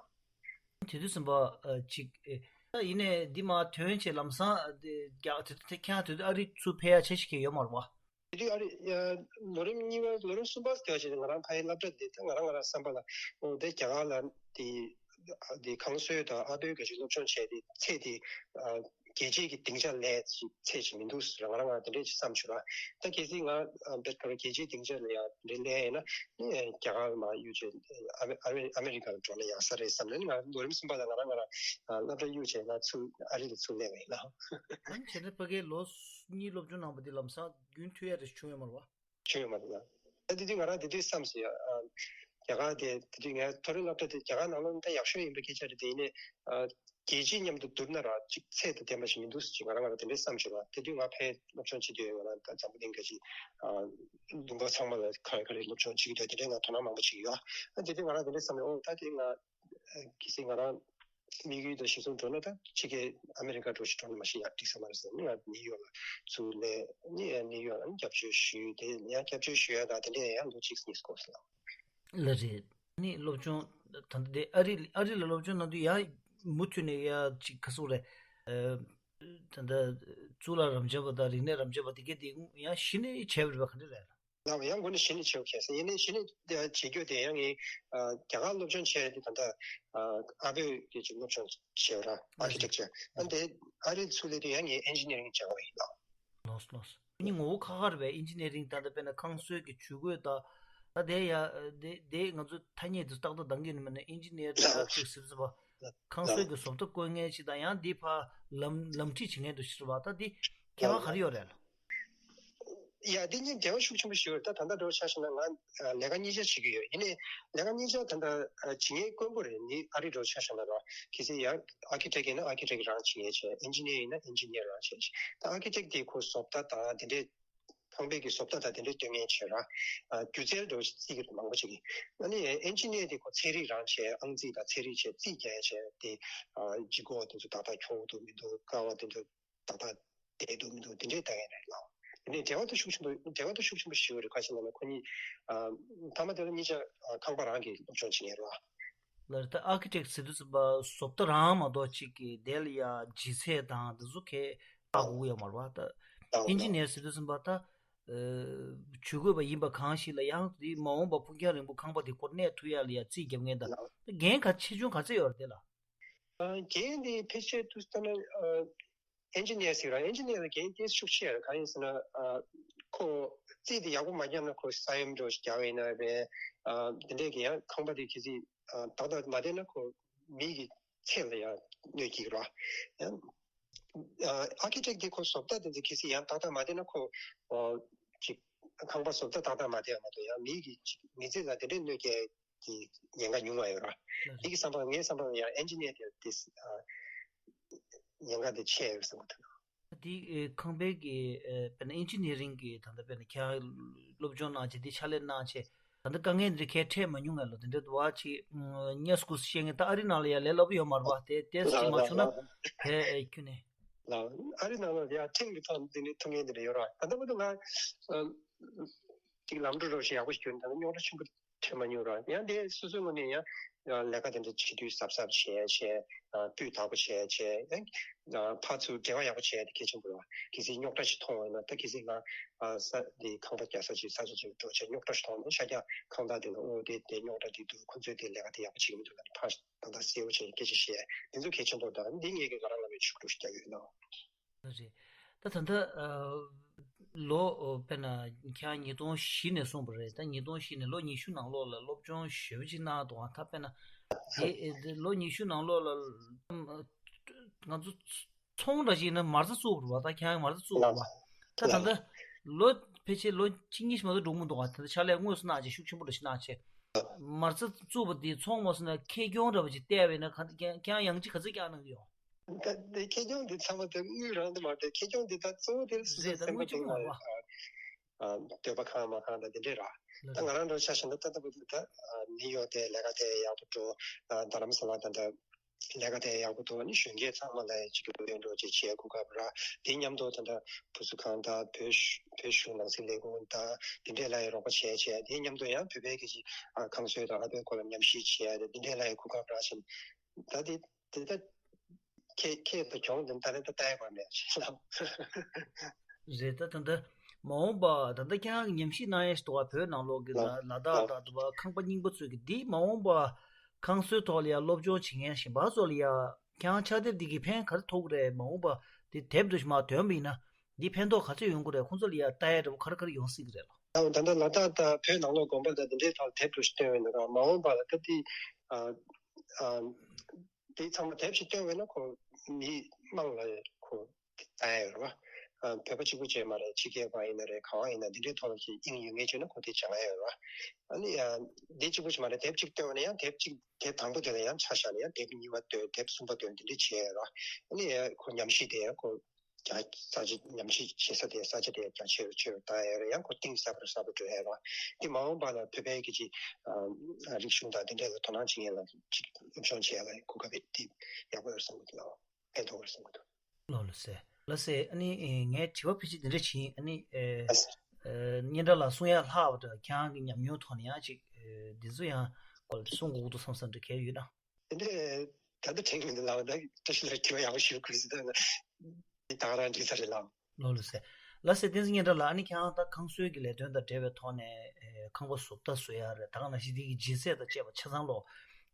དེ་དུས་ཙམ་པ་ཨ་ཅིག་ཨེ་ད་ཡིན་ནའི་འདི་མ་ཐོན་བྱས་ལམ་སང་དེ་རྒྱ་དེ་དུས་དེ་ཁྱེད་རང་དེ་དུས་ཨ་རི་ཚུར་ཕེབས་ཡ་ཆེ་ཞིག་གི་ཡོད་མ་རེད་བ། དེ་དུས་ཨ་རི་ཡ་ལོ་རིམ་གཉིས་པ་ལོ་རིམ་གསུམ་པ་དེ་བ་ཞིག་ང་རང་ཕ་ཡི་སློབ་གྲྭ་དེ་ད་ང་རང་ང་རང་བསམ་པ་ལ་ཨོ་དེ་རྒྱ་གར་ལ་དེ། དེ་ཁང་བཟོ་དང་ཨ་ཕའི་བཀའ་ཆོས་སློབ་སྦྱོང་བྱས་ཏེ་ཚད་དེ་ཨ་རྒྱལ་སྤྱིའི་གི་སྡིངས་ཆ་ལས་ཅིག་ཚད་ཅིག་མི་འདུག་ཟེར་ང་རང་ང་དེ་འདྲས་ཅིག་བསམ་བྱུང་ར། ད་གལ་སྲིད་ང་ཨ་བེད་ཀར་རྒྱལ་སྤྱིའི་སྡིངས་ཆ་ལ་ཡང་དེ་འདྲས་ལས་ཡིན་ན་ནི་རྒྱ་གར་མ་གཡུག་བྱས་ཨ་མེ་ཨ་མེ་ཨ་མེ་རི་ཀ་ལ་འགྲོ་ན་ཡག་ས་རེད་བསམ་ནས་ང་ལོ་རིམ་གསུམ་པ་ལ་ང་རང་ང་རང་ཨ་སློབ་གྲྭ་གཡུག་བྱས་ང་ཚུར་ཨ་རི་ལ་ཚུར་སླེབས་པ་ཡིན་ལ། ཨ་ནི་བྱས་ན་ཕ་གིའི་ལོ་གཉིས་སློབ་སྦྱོང་གནང་བ་འདི་ལམ་སང་རྒྱུན་མཐུད་ཡ་རེ་བྱུང་ཡོད་མ་རེད་བ། བྱུང་ཡོད་མ་རེད་ལ། ད་དེ་དུས་ང་རང་དེ་དུས་བསམ་སོང་ཡ། ཨ་རྒྱ་གར་དེ་དེ་དུས་ངའི་མཐོ་རིམ་སློབ་གྲྭ་དེ་རྒྱ་གར་ནང་ལོགས་ད་ཡག་ཤོས་ཡིན་པའི་སྐད་ཆ་རེད་དེ་ཡིན་ནའི་ཨ་རྒྱལ་སྤྱི་མཉམ་དུ་བསྡུར་ན་ར་ཅིག་ཚད་དང་ལྡན་པ་ཞིག་མི་འདུག་ཟེར་ཅིག་ང་རང་ང་རང་དེ་འདྲའི་བསམ་བྱུང་བ། དེ་དུས་ང་ཕའི་སློབ་སྦྱོང་བྱེད་དུས་ང་རང་ད་འཛམ་བུ་གླིང་ག་ཅིག་ཨ་ལུང་པ་ཚང་མ་ལ་ག་རེ་ག་རེ་སློབ་སྦྱོང་བྱེད་ཀྱི་འདུག་དེ་འདྲའི་ང་དོ་སྣང་མང་པོ་བྱེད་ཀྱི་ཡོད། ཨ་དེ་དུས་ང་རང་དེ་འདྲའི་བསམ་ནས་ཨོ་ད་དེ་ང་གལ་སྲིད་ང་རང་དམིགས་ཡུལ་དང་གཞི་བཟུང་འགྲོ་ན་ད་ཕྱི་རྒྱལ་ཨ་མེ་རི་ཀ་འགྲོ་ཞིག་འགྲོ་ན་མ་གཞི་ཡག་འགྲིག་ས་མ་རེད་ཟེར་ནས་ང་ནིའུ་ཡོག་ལ་ཚུར་སླེབས་ནས་ནིའུ་ཡོག་ལ་ནི་སྐྱབས་བཅོལ་ཞུས་ཏེ་ཡང་སྐྱབས་བཅོལ་ཞུ་ཡ་ད་དེ་འདྲས་ཡང་ལོ་གཅིག་གཉིས་འགོར་སོང་། ལགས་རེད། ནི་སློབ་སྦྱོང་ད་ལྟ་དེ་ཨ་རི་ཨ་རི་ལ་སློབ་སྦྱོང་གནང་དུས་ཡང་མུ་མཐུད་ནས་ཡ་ཅིག་ག་སོག་རེད། ད་ལྟ་གཙུག་ལག་རབ་འབྱམས་པ་དང་རིག་གནས་རབ་འབྱམས་པ་དེ་གས་དེ་ཡང་གཞི་ནས་བྱས་པ་རེད་པ་ག་འདྲ་རེད། ལགས་ཡང་འགོ་ནས་གཞི་ནས་བྱེད་དགོས་ཁེལ་སོང་། ཡིན་ནའི་གཞི་ནས་བྱེད་རྒྱུ་དེ་ཡང་ངས་རྒྱ་གར་སློབ་སྦྱོང་བྱས་ཏེ་ད་ལྟ་ཨ་ཕས་ཀྱི་ཅིག་སློབ་སྦྱོང་བྱས་པ་ར་ཨར་ཁི་ཊེག་ཅར། ཨ་འདི་ཨ་རིར་ཚུར་སླེབས་དུས་ཡང་ངས་ཨེན་ཇི་ནི་ཡ་རིང་སྦྱངས་པ་ཡིན་ལགས། ལགས་ལགས། ཨ་ནི་ངོ་བོ་ཁ་ཁ་རེད་པས་ཨེན་ཇི་ནི་ཡ་རིང་ད་ལྟ་དཔེར་ན་ཁང་བཟོས་ཀྱི་ཇུས་འགོད་དང་ད་དེ་ཡ་དེ་དེ་ང་ཚོ་ཐ་སྙད་དུ་ཏག་ཏག་འདང་གི་ནི་མིན་ན་ཨེན་ཇི་ནི་ཡ་རིང་ལགས་ཅིག་ཟེར་ཙམ་པ་ཁང་བཟོས་ཀྱི་བཟོ་ལྟ་བཀོད་མཁན་ཅིག་དང་ཡང་འདི་ཕར་ལམ་ལམ་ཁྲིད་བྱེད་མཁན་དུ་ཕྱིར་བ་ད་འདི་ཁྱད་པར་ག་རེ་ཡོད་རེད་ལགས། ཡ་འདི་གཉིས་འབྲེལ་བ་ཤུགས་ཆེན་པོ་ཞིག་ཡོད་རེད། ད་ད་ལྟ་འདྲ་བོ་ཆ་བཞག་ན་ང་ལས་ཀ་གཉིས་ཆ་བྱེད་ཀྱི་ཡོད། ཡིན་ནའི་ལས་ཀ་གཉིས་ཆ་ད་ལྟ་བྱེད་མཁན་དཀོན་པོ་རེད། འདི་ཨ་རི་འདྲ་བོ་ཆ་བཞག་ན་ར་གལ་སྲིད་ཡ་ཨར་ཁི་ཊེག་ཡིན་ན་ཨར་ཁི་ཊེག་རང་བྱེད་མཁན་བྱས། ཨེན་ཇི་ནི་ཡ་ཡིན་ན་ཨེན་ཇི་ནི་ཡ་རང་བྱས། ད་ཨར་ཁི་ཊེག་དེ་ཁོ་བཟོ་ལྟ་དང་དེ་འདྲའི་ཁང་པའི་གི་བཟོ་ལྟ་དང་དེ་འདྲའི་སྟོན་མཁན་བྱས་ར་སྒྱུ་རྩལ་འདྲ་བོ་ཞིག་རྩིས་ཀྱི་རེད་མང་པོ་ཅིག་གིས། ཨ་ནི་ཨེན་ཇི་ནི་ཡ་དེ་ཁོ་ཚན་རིག་རང་བྱས། ཨང་རྩིས་དང་ཚན་རིག་བྱས་རྩིས་རྒྱག་ཡ་བྱས་དེ་ལྗིད་ཁོག་དེ་ཚོ་ཏག་ཏག་འཁྱོག་འདུག་མི་འདུག་ཀ་བ་དེ་ཚོ་ཏག་ཏག་བསྡད་འདུག་མི་འདུག་དེ་འདྲའི་ལྟ་མཁན་རེད་ལགས། དེ་ནས་འབྲེལ་བ་དེ་ཤུགས་ཆེན་པོ་འབྲེལ་བ་དེ་ཤུགས་ཆེན་པོ་ཞིག་ཡོད་རེད། ག་ཅི་ལབ་ན་ཁོ་གཉིས་ཨ་མཐའ་མ་དེ་ལ་གཉིས་ཆ་ཨ་ཁང་པ་རང་གི་སློབ་སྦྱོང་བྱེད་མཁན་རེད་བ། ལར་ད་ཨར་ཁི་ཊེག་ཟེར་དུས་ཙམ་པ་བཟོ་ལྟ་རང་མ་གཏོགས་ཅིག་གི་དེ་ལ་ཡ་ལྗིད་ཚད་དང་དེ་ཚོ་གས་ཧ་གོ་གི་ཡོད་མ་རེད་པ། ད་ཨིན་ཇི་ནི་ཡར་ཟེར་དུས་ཙམ་པ་ད་ཇུས་འགོད་པ་ཡིན་པ་གང་ཞིག་ལ་ཡང་དེ་མ་འོངས་པ་ཕུགས་རྒྱང་རིང་པོ་ཁང་པ་དེ་སྐོར་གནས་ཐུབ་ཡ་ལ་ཡ་རྩིས་རྒྱབ་མཁན་དང་འགན་ག་ཆེ་ཆུང་ག་ཚད་ཡོད་རེད་དེ་ལ། ཨ། འགན་དེ་ཕལ་ཆེར་དུས་ལྟར་ན་ཨ། ཨེན་ཇི་ནི་ཡར་ཟེར་ར། ཨེན་ཇི་ནི་ཡར་ལ་འགན་ཏོག་ཙམ་ཤུགས་ཆེ་ཡ་རེད། གང་ཡིན་ཟེར་ན་ཨ། ཁོ་རྩིས་དེ་ཡག་པོ་མ་བརྒྱབ་ན་ཁོ་ས་ཡོམ་འདྲ་བོ་ཞིག་རྒྱག་པ་ཡིན་ན་རེད། ཨ། དེ་འདྲས་ཀྱི་ཡང་ཁང་པ་དེ་གལ་སྲིད་ཨ། ཏག་ཏག་མ་བསྡད་ན་ཁོ་མི་གི་ཚེ་ལ་ཡང་གནོད་སྐྱེལ་གི་རེད་པ། ཡང་ཨ། ཨར་ཁི་ཊེག་དེ་ཁོ་བཟོ་ལྟ་དེ་ཚོ་གལ་སྲིད་ཡང་ཏག་ཏག་མ་བསྡད་ན་ཁོ་ཨ། ཅིག་ཁང་པ་བཟོ་ལྟ་ཏག་ཏག་མ་བསྡད་པ་མ་གཏོགས་ཡང་མི་གི་ཅིག་མི་ཚེ་ལ་དེ་འདྲས་གནོད་སྐྱེལ་གྱི་ཉེན་ཁ་ཉུང་བ་ཡོད་ར། འདི་གི་བསམ་པ་ངའི་བསམ་པ་ཡང་ཨེན་ཇི་ནི་ཡར་དེ་དེ་ཨ། ཉེན་ཁ་དེ་ཆེ་ཡོད་བསམ་གི་འདུག་དེ་ཨེ། ཁང་པའི་གི་ཨེ། དཔེར་ན་ཨིན་ཇི་ནི་ཡ་རིང་གི་ད་ལྟ་དཔེར་ན་ཁྱེད་རང་སློབ་སྦྱོང་གནང་བྱས་དེ་ཕྱག་ལས་གནང་བྱས་ད་ལྟ་དཀའ་ངལ་འདི་གས་འཕྲད་མ་མྱོང་ངས་ལོ། དེ་འདྲའི་དུ་བ་ཅིག་གཉའ་སྐུ་བཤད་མཁན་ད་ཨ་རི་ནང་ལ་ཡ་ལས་སླ་པོ་ཡོད་མ་རེད་པ། དེ་ཏོག་ཙམ་ཅིག་མ་བྱུང་ན་དེ་ཨེ། ཁྱོད་ནས། ལགས། ཨ་རི་ནང་ལ་ཡ་ཁྲིམས་ཀྱི་ཐོག་ནས་འདི་འདྲའི་ཐུག་མཁན་འདི་འདྲ་ཡོད་ར། ད་ལྟ་བར་དུ་ང་ཨ། ཅིག་ལམ་འགྲོ་རོགས་ཞེས་ཡག་པོ་ཞིག་གྱོན་ད་རྙོག་དྲ་ཆེན་པོ་འཕྲད་མ་མྱོང་ར། ཡང་དེ་སོ་སོའི་ངོས་ནས་ཡང་ལས་ཀ་དེ་འདྲ་བྱེད་དུས་གཟབ་གཟབ་བྱས་བྱས་སྤུས་དག་པོ་བྱས་བྱས་ཕར་ཚུར་འབྲེལ་བ་ཡག་པོ་བྱས་དེ་གལ་ཆེན་པོ་རེད་བ། གལ་སྲིད་རྙོག་དྲ་ཞིག་མཐོང་བ་ཡིན་ན་ད་གལ་སྲིད་ང་ས་དེ་ཁང་པ་རྒྱག་ས་ཅིག་ས་ཆ་ཅིག་འགྲོ་བྱས་རྙོག་དྲ་ཞིག་མཐོང་ན་ཤར་རྒྱག་ཁང་བདག་དེ་ལ་ཨོ་དེ་དེ་རྙོག་དྲ་དེ་འདུག་ཁོ་ཚོས་དེ་ལས་ཀ་དེ་ཡག་པོ་བྱེད་ཀྱི་མི་འདུག་ལབ་ནས་ཕར་ད་ལྟ་གསལ་པོ་བྱས་སྐད་ཆ་བཤད་དེ་ཚོ་གལ་ཆེན་པོ་རེད། ད་འདི་ངས་ཀྱི་ང་རང་ལ་བའི་ཕྱུག་འགྲོ་ཞིག་རྒྱག་གི་ཡོད་ན། རེད། ད་ད་ལྟ་ཨ། ལོ་ཨོ། དཔེར་ན་ཁྱེད་རང་ཉིས་སྟོང་བཞི་ནས་གསུངས་པ་རེད། ད་ཉིས་སྟོང་བཞི་ནས་ལོ་ཉི་ཤུ་ནང་ལོགས་ལ་སློབ་སྦྱོང་ཞེ་པོ་ཅིག་གནང་འདུག་ཨ། ད་དཔེར་ན་དེ་ཨེ། དེ་ལོ་ཉི་ཤུ་ནང་ལོགས་ལ་ཨམ། ང་ཚོ་ཚོང་འདྲ་ཞིག་ཡིན་ན་མ་རྩ་བཙུགས་པ་རེད་བ། ད་ཁྱེད་རང་མ་རྩ་བཙུགས་པ་རེད་བ། ད་ད་ལྟ་ལོ་ཕལ་ཆེར་ལོ་གཅིག་གཉིས་ཤིག་མ་གཏོགས་འགྲོ་མི་འདུག་ཨ། ད་ལྟ་ཕྱག་ལས་དངོས་སུ་གནང་བྱས་ཤུགས་ཆེན་པོ་འདྲ་ཞིག་གནང་བྱས་མ་རྩ་བཙུགས་པ་འདི་ཚོང་མ་སོང་ན་ཁེ་གྱོང་འདྲ་པོ་ཅིག་བལྟས་པ་ཡིན་ན་ག་ཁྱེད་རང་ཡང་ཅིག་ག་ཚོད་རྒྱག་གནང་གི་ཡོད། ད་དེ་ཁེ་གྱོང་འདི་ཚང་མ་དེ་དངུལ་རང་དུ་མ་རེད། ཁེ་གྱོང་འདི་ད་གཙོ་བོ་དེ་སོ་སོའི་རེད། ད་སེམས་དངུལ་ཁམས་ཆུང་དེ་མ་མ་རེད། ཨ། སྡོད་པ་ཁང་མ་ཁང་དང་དེ་འདྲས་ར། ད་ང་རང་འདྲ་ཆ་བཞག་ན་ད་ལྟ་བར་དུ་ད་ནིའུ་ཡོག་དེ་ལས་ཀ་དེ་ཡག་པོ་འགྲོ། ཨ། རྡ་རམ་ས་ལ་ད་ད་ལས་ཀ་དེ་ཡག་པོ་འགྲོ། ཨ་ནི་གཞོན་སྐྱེས་ཚང་མ་ལ་ཅིག་གི་འོས་འགྲོ་ཅིག་བྱས་གོ་སྐབས་ར། དེ་མཉམ་དུ་ད་ད་བུ་གསོ་ཁང་དང་བོད་གཞུང་བོད་གཞུང་ནང་སྲིད་ལས་ཁུངས་དང་དེ་འདྲས་ལ་ཡང་རོགས་པ་བྱས་བྱས་དེ་མཉམ་དུ་ཡང་བོད་པའི་གི་ཅིག་ཨ། ཁང་གསོ་དང་ཨ་བོད་སྐོར་ལ་ཉམས་ཞིབ་བྱས་དེ་དེ་འདྲས་ལ་ཡང་གོ་སྐབས་རག་བྱས། ད་དེ་དེ་ད་ཁྱེད་ཁྱེད་ད་གྱོང་དེ་ད་རེས་ད་ལྟ་ཡག་པ་མེད་ཅེས་ལབ། རེད། ད་ད་ལྟ་མ་འོངས་པ་ད་ལྟ་ཁྱེད་རང་གི་ཉམས་ཞིབ་གནང་ཡས་ཞིག་འདུག་བ། བོད་ནང་ལོགས་ཀྱི་ལ་ལ་དྭགས་དང་དུ་བ་ཁང་པ་རྙིང་པ་ཚོས་ཀྱི་འདི་མ་འོངས་པ་ཁང་གསོའི་ཐོག་ལ་ཡ་སློབ་སྦྱོང་བྱེད་མཁན་གཞན་པ་ཚོ་ལ་ཡ་ཁྱེད་རང་ཕྱག་དེབ་འདི་གི་ཕན་ག་རེ་ཐོགས་ཀྱི་རེད། མ་འོངས་པ་འདི་དེབ་འདྲ་ཞིག་མར་ཐོན་པ་ཡིན་ན་འདི་ཕན་ཐོགས་ག་ཚོད་ཡོང་གི་རེད། ཁོང་ཚོ་ལ་ཡ་ལྟ་ཡ་འདྲ་པོ་ག་རེ་ག་རེ་ཡོང་སྲིད་ཀྱི་རེད་ལོ། ད་ད་ལྟ་ལ་དྭགས་དང་བོད་ནང་ལོགས་དགོན་པ་དང་འདི་འདྲའི་ཐོག་དེབ་འདྲ་ཞིག་བཏོན་པ་ཡིན་ན་ར་མ་འོངས་པ་ལ་ད་འདི་ཨ། ཨ། དེ་ཚང་མ་དེབ་ཞིག་བཏོན་པ་ཡིན་ན་ཁོ་མི་མང་ལ་ཁོ་ལྟ་ཡ་ཡོད་རེད་བ། ཨ། བོད་པ་གཅིག་པུ་བྱས་མ་རེད། ཕྱི་རྒྱལ་པ་ཡིན་ན་རེད། ག་བ་ཡིན་ན་འདི་འདྲའི་ཐོག་ལ་ཅིག་དབྱིངས་ཡོད་མཁན་བྱས་ན་ཁོ་དེ་སྦྱང་ཡ་ཡོད་རེད་བ། ཨ་ནི་ཨ། འདི་གཅིག་པུ་བྱས་མ་རེད། དེབ་གཅིག་བཏོན་པ་ན་ཡང་དེབ་གཅིག་དེབ་དང་པོ་དེ་ལ་ཡང་ཆ་བཞག་ན་ཡང་དེབ་གཉིས་པ་བཏོན། དེབ་གསུམ་པ་བཏོན། འདི་འདྲ་བྱས་ཡོད་རེད་བ། ཨ་ནི་ཨ། ཁོ་ཉམས་ཞིབ་དེ་ཡང་ཁོ་རྒྱ་ས་ཆ་ཉམས་ཞིབ་བྱེད་ས་དེ་ས་ཆ་དེ་རྒྱ་ཆེ་རུ་ཆེ་རུ་བཏང་ཡོད་རེད། ཡང་ཁོ་གཏིང་ཟབ་རུ་ཟབ་རུ་འགྲོ་ཡོད་རེད་བ། འདི་མ་འོངས་པ་ལ་བོད་པའི་གི་ཅིག་ཨ། རིག་གཞུང་དང་འདི་འདྲ་ལ་དོ་སྣང་བྱེད་མཁན་ལ་ཅིག་སློབ་སྦྱོང་བྱེད་ཡ་ལ་གོ་སྐབས་དེ་ཡག་པོ་ཡོད་བསམ་གི་འདུག་ཕན་ཐོགས་ཡོད་བསམ་གི་འདུག་ལགས་ལགས་སེ། ལགས་སེ། ཨ་ནི་ངས་དྲི་བ་ཕལ་ཆེར་འདི་འདྲ་བྱིན། ཨ་ནི་ཨ། སྙན་གྲགས་ལགས་གསུང་ཡ་ལྷག་པ་འདྲ། ཁྱེད་རང་གི་ཉམས་མྱོང་ཐོག་ནས་ཡང་ཅིག་འདི་ཚོ་ཡང་སྐོར་གསུང་དགོས་ཀྱི་འདུག་བསམ་བསམ་འདྲ་གལ་ཡོད་ན། དེ་འདྲ་ད་ལྟ་དྲན་གྱི་མི་འདུག་ལགས། ད་བཀྲ་ཤིས་ལགས་དྲི་བ་ཡག་པོ་ཞིག་ཁུར་སོང་། ད་འདི་ད་ག་རང་འགྲིག་ས་རེད་ལགས། ལགས་ལགས་སེ། ལགས་སེ། བསྟན་འཛིན་སྙན་གྲགས་ལགས། ཨ་ནི་ཁྱེད་རང་ད་ཁང་གསོའི་གི་ལས་དོན་དང་འབྲེལ་བའི་ཐོག་ནས་ཨེ། ཁང་པ་བཟོ་ལྟ་བཟོ་ཡ་རེད། ད་ག་ནང་བཞིན་འདི་གི་ལྗིད་ཚད་དང་བཅས་པ་ཆ་ཚང་ལོ་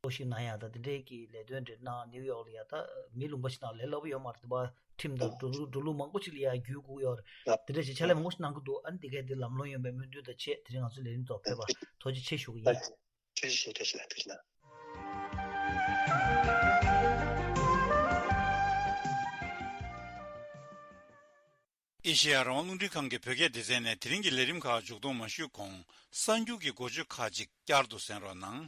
ལོ་ཞིག་གནང་ཡ་ད་དེ་འདྲའི་གི་ལས་དོན་རེད། གནང་ནིའུ་ཡོག་ལ་ཡ་ད་མི་ལུང་པ་ཞིག་ནང་ལས་སླ་པོ་ཡོད་མ་རེད། དེ་བ་ཁྲིམས་དང་འགྲོ་ལུགས་འགྲོ་ལུགས་མང་པོ་ཞིག་ལ་ཡ་བརྒྱུད་དགོས་ཡོད་རེད། དེ་འདྲ་ཞིག་ཕྱག་ལས་མང་པོ་ཞིག་གནང་གི་འདུག་ཨ་ནི་འདི་གའི་འདི་ལམ་ལྷོང་ཡོང་བའི་སྨོན་འདུན་དང་བཅས་དེ་རིང་ང་ཚོའི་ལས་རིམ་ཐོག་ཕེབས་པ་ཐུགས་རྗེ་ཆེ་ཞུ་གི་ཡིན། ཐུགས་རྗེ་ཆེ། བཀྲ་ཤིས་བདེ་ལེགས། ཐུགས་རྗེ་གནང་། ཨེ་ཤེ་ཡ་རང་དབང་རླུང་འཕྲིན་ཁང་གི་བོད་སྐད་སྡེ་ཚན་ནས་དེ་རིང་གི་ལས་རིམ་ཁག་མཇུག་སྡོམ་མ་ཞུས་གོང་གསར་འགྱུར་གྱི་འགོ་བརྗོད་ཁག་ཅིག་བསྐྱར་དུ་གསན་རོགས་གནང་།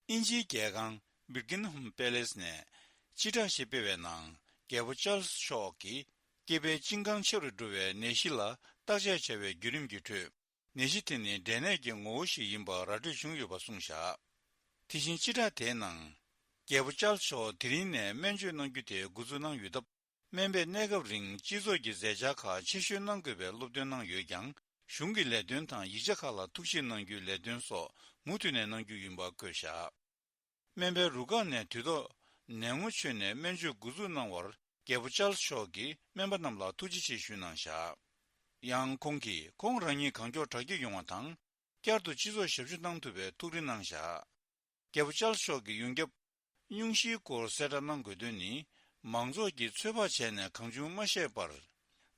དབྱིན་ཇིའི་རྒྱལ་ཁང་Buckingham Palace་ནས་སྤྱི་བསྒྲགས་ཤིག་སྤེལ་བའི་ནང་རྒྱལ་པོ་ཅཱལ་སི་མཆོག་གི་སྐེད་པའི་ཅིང་ཁང་ཆེ་རུ་འགྲོ་བའི་ནད་གཞི་ལ་བརྟག་དཔྱད་བྱ་བའི་བརྒྱུད་རིམ་གྱི་ཁྲོད། ནད་གཞི་དེ་ནི་འབྲས་ནད་ཀྱི་ངོ་བོ་ཞིག་ཡིན་པ་ར་སྤྲོད་བྱུང་ཡོད་པ་གསུངས་བཞག་དེ་བཞིན་སྤྱི་བསྒྲགས་དེའི་ནང་། རྒྱལ་པོ་ཅཱལ་སི་མཆོག་དེ་རིང་ནས་སྨན་བཅོས་གནང་རྒྱུ་དེ་འགོ་འཛུགས་གནང་ཡོད་སྟབས། སྨན་པས་གནས་སྐབས་རིང་སྤྱི་ཚོགས་ཀྱི་མཛད་འཆར་ཁག་ཆེ་ཤོས་གནང་དགོས་པའི་སློབ་སྟོན་གནང་ཡོད་ཀྱང་། གཞུང་གི་ལས་དོན་དང་ཡིག་ཆ་ཁག་ལ་ཐུགས་ཞིབ་གནང་རྒྱུའི་ལས་དོན་སོགས་མུ་མཐུད་ནས་གནང་རྒྱུ་ཡིན་པ་བཀོད་བཞག་སྨན་པའི་རུ་ཁག་ནས་དུས་ཐོག་ནད་ངོ་བཅོས་ནས་སྨན་བཅོས་འགོ་འཛུགས་གནང་བར་རྒྱལ་པོ་ཅཱལ་སི་མཆོག་གིས་སྨན་པ་རྣམས་ལ་ཐུགས་རྗེ་ཆེ་ཞུས་གནང་བཞག་ཡང་ཁོང་གིས་ཁོང་རང་ཉིད་གང་མགྱོགས་དྲག་སྐྱེད་ཡོང་བ་དང་། བསྐྱར་དུ་སྤྱི་ཚོགས་ཞབས་ཞུ་གནང་ཐུབ་པའི་ཐུགས་རེ་གནང་བཞག་རྒྱལ་པོ་ཅཱལ་སི་མཆོག་གིས་ཡོངས་ཁྱབ་སྙུང་གཞིའི་སྐོར་གསལ་བསྒྲགས་གནང་དགོས་དོན་ནི། མང་ཚོགས་ཀྱིས་ཚོད་དཔག་བྱས་ནས་གང་བྱུང་མ་བཤད་པར།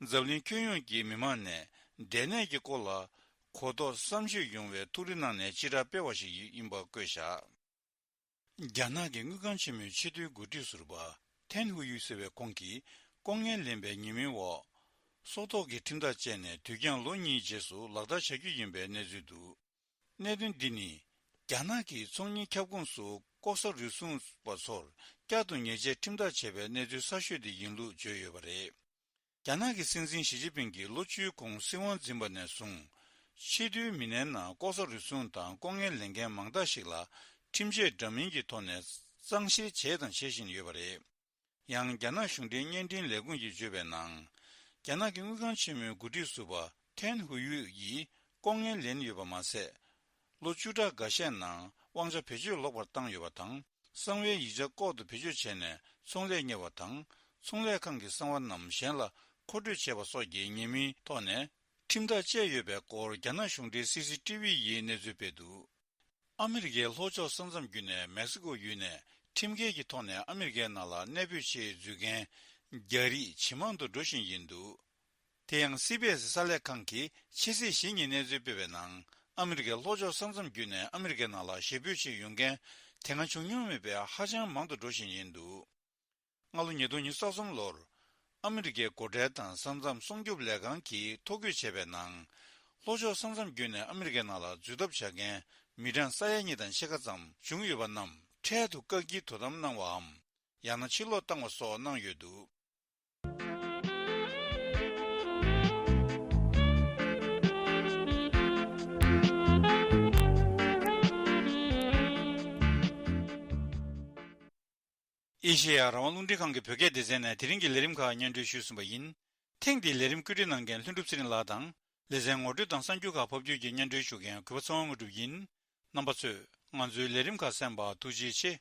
འཛམ་གླིང་ཁྱོན་ཡོངས་ཀྱི་མི་མང་ནས་འབྲས་ནད་ཀྱི་སྐོར་ལ་གོ་རྟོགས་བསམ་ཤེས་ཡོང་བའི་ཐུགས་རེ་གནང་ནས་སྤྱི་བསྒྲགས་སྤེལ་བ་ཞིག་ཡིན་པ་བཀོད་བཞག་རྒྱ་ནག་གི་དངུལ་ཁང་ཆེན་མོའི་ཆེས་མཐོའི་འགོ་ཁྲིད་ཟུར་པ་ཐན་ཧུ་ཡུས་ཟེར་བའི་ཁོང་གིས་ལྐོག་རྔན་ལེན་པའི་ཉེས་མིང་འོག་སྲོག་ཐོག་གི་ཁྲིམས་ཐག་བཅད་ནས་དུས་འགྱངས་ལོ་གཉིས་རྗེས་སུ་ལག་བསྟར་བྱ་རྒྱུ་ཡིན་པའི་གནས་ཚུལ་འདུག་གནད་དོན་འདི་ནི། རྒྱ་ནག་གི་ཚོང་གཉེར་ཁྱབ་ཁོངས་སུ་ལྐོག་ཟ་རུལ་སུངས་པ་ཚོར་བསྐྱར་དུ་ཉེས་ཆད་ཁྲིམས་ཐག་བཅད་པའི་གནས་ཚུལ་གསར་ཤོས་དེ་ཡིན་ལུགས་བརྗོད་ཡོད་པ་རེད། རྒྱ་ནག་གི་སྲིད་འཛིན་ཞི་ཅིན་ཕིང་གིས་ལོ་བཅུའི་གོང་སྲིད་དབང་འཛིན་པ་ནས་བཟུང་། ཆེས་མཐོའི་མི་སྣའི་ནང་ལྐོག་ཟ་རུལ་སུངས་དང་ལྐོག་རྔན་ལེན་མཁན་མང་དག་ཞིག་ལ་ཁྲིམས་ཆད་འདྲ་མིན་གྱི་ཐོག་ནས་གཙང་བཤེར་བྱས་དང་བྱེད་བཞིན་ཡོད་པ་རེད། ཡང་རྒྱ་ནག་གཞུང་འབྲེལ་བརྙན་འཕྲིན་ལས་ཁུངས་ཀྱིས་བརྗོད་པའི་ནང་། རྒྱ་ནག་གི་དངུལ་ཁང་ཆེན་མོའི་འགོ་ཁྲིད་ཟུར་པ་ཐན་ཧུ་ཡུས་ཡིས་ལྐོག་རྔན་ལེན་ཡོད་པ་མ་ཟད། ལོ་བཅུ་ཕྲག་འགའ་ཤས་ནང་དབང་ཆ་བེད་སྤྱོད་ལོག་པར་བཏང་ཡོད་པ་དང་། གསང་བའི་ཡིག་ཆ་ལྐོག་ཏུ་བེད་སྤྱོད་བྱས་ནས་ཚོང་ལས་གཉེར་བ་དང་། ཚོང་ལས་ཁང་གི་གསང་བ་རྣམས་གཞན་ལ་མཁོ་སྤྲོད་བྱས་པ་སོགས་ཀྱི་ཉེས་མིང་ཐོག་ནས་ཁྲིམས་ཐག་བཅད་ཡོད་པའི་སྐོར་རྒྱ་ནག་གཞུང་འབྲེལ་སི་སི་ཊི་ཝི་ཡིས་གནས་ཚུལ་སྤེལ་འདུག་ཨ་མི་རི་ཀའི་ལྷོ་ཕྱོགས་ས་མཚམས་བརྒྱུད་ནས་མེག་སི་ཀོ་ཡུལ་ནས་ཁྲིམས་འགལ་གྱི་ཐོག་ནས་ཨ་མི་རི་ཀའི་ནང་ལ་གནས་སྤོས་ཆེད་འཛུལ་མཁན་རྒྱ་རིགས་ཇེ་མང་དུ་འགྲོ་བཞིན་ཡིན་འདུག་དེ་ཡང་སི་བི་ཨེ་སི་གསར་ལས་ཁང་གིས་ཕྱི་ཚེས་བཞི་ཉིན་གནས་ཚུལ་སྤེལ་བའི་ནང་། ཨ་མི་རི་ཀའི་ལྷོ་ཕྱོགས་ས་མཚམས་བརྒྱུད་ནས་ཨ་མི་རི་ཀའི་ནང་ལ་གཞིས་སྤོས་ཆེད་ཡོང་མཁན་དེ་སྔ་བྱུང་མྱོང་མེད་པའི་ཧ་ཅང་མང་དུ་འགྲོ་བཞིན་ཡིན་འདུག་སྔ་ལོ་ཉིས་སྟོང་ཉི་ཤུ་རྩ་གསུམ་ལོར། ཨ་མི་རི་ཀའི་སྒོ་ཁྲལ་དང་ས་མཚམས་སྲུང་སྐྱོབ་ལས་ཁང་གིས་ཐོ་འགོད་བྱས་པའི་ནང་། ལྷོ་ཕྱོགས་ས་མཚམས་བརྒྱུད་ནས་ཨ་མི་རི་ཀའི་ནང་ལ་འཛུལ་ཐབས་བྱ་མཁན་མི་གྲངས་ས་ཡ་གཉིས་དང་ཕྱེད་ཀ་ཙམ་བྱུང་ཡོད་པ་རྣམས་འཕྲལ་དུ་བཀག་སྐྱིལ་དོ་དམ་གནང་བའམ། ཡང་ན་ཕྱིར་ལོག་བཏང་བ་སོགས་གནང་ཡོད་འདུག་ཨེ་ཤེ་ཡ་རང་དབང་རླུང་འཕྲིན་ཁང་གི་བོད་སྐད་སྡེ་ཚན་ནས་དེ་རིང་གི་ལས་རིམ་ཁག་སྙན་སྒྲོན་ཞུས་ཟིན་པ་ཡིན། ཐེངས་འདིའི་ལས་རིམ་བཀོད་སྒྲིག་གནང་མཁན་ལྷུན་གྲུབ་ཚེ་རིང་ལགས་དང་། ལེ་ཚན་ངོ་སྤྲོད་དང་གསར་འགྱུར་ཁག་ཕབ་སྒྱུར་གྱིས་སྙན་སྒྲོན་ཞུ་མཁན་གུས་པ་ཚེ་དབང་དངོས་གྲུབ་ཡིན། རྣམ་པ་ཚོས་ང་ཚོའི་ལས་རིམ་ཁག་གསན་པར་ཐུགས་རྗེ་ཆེ།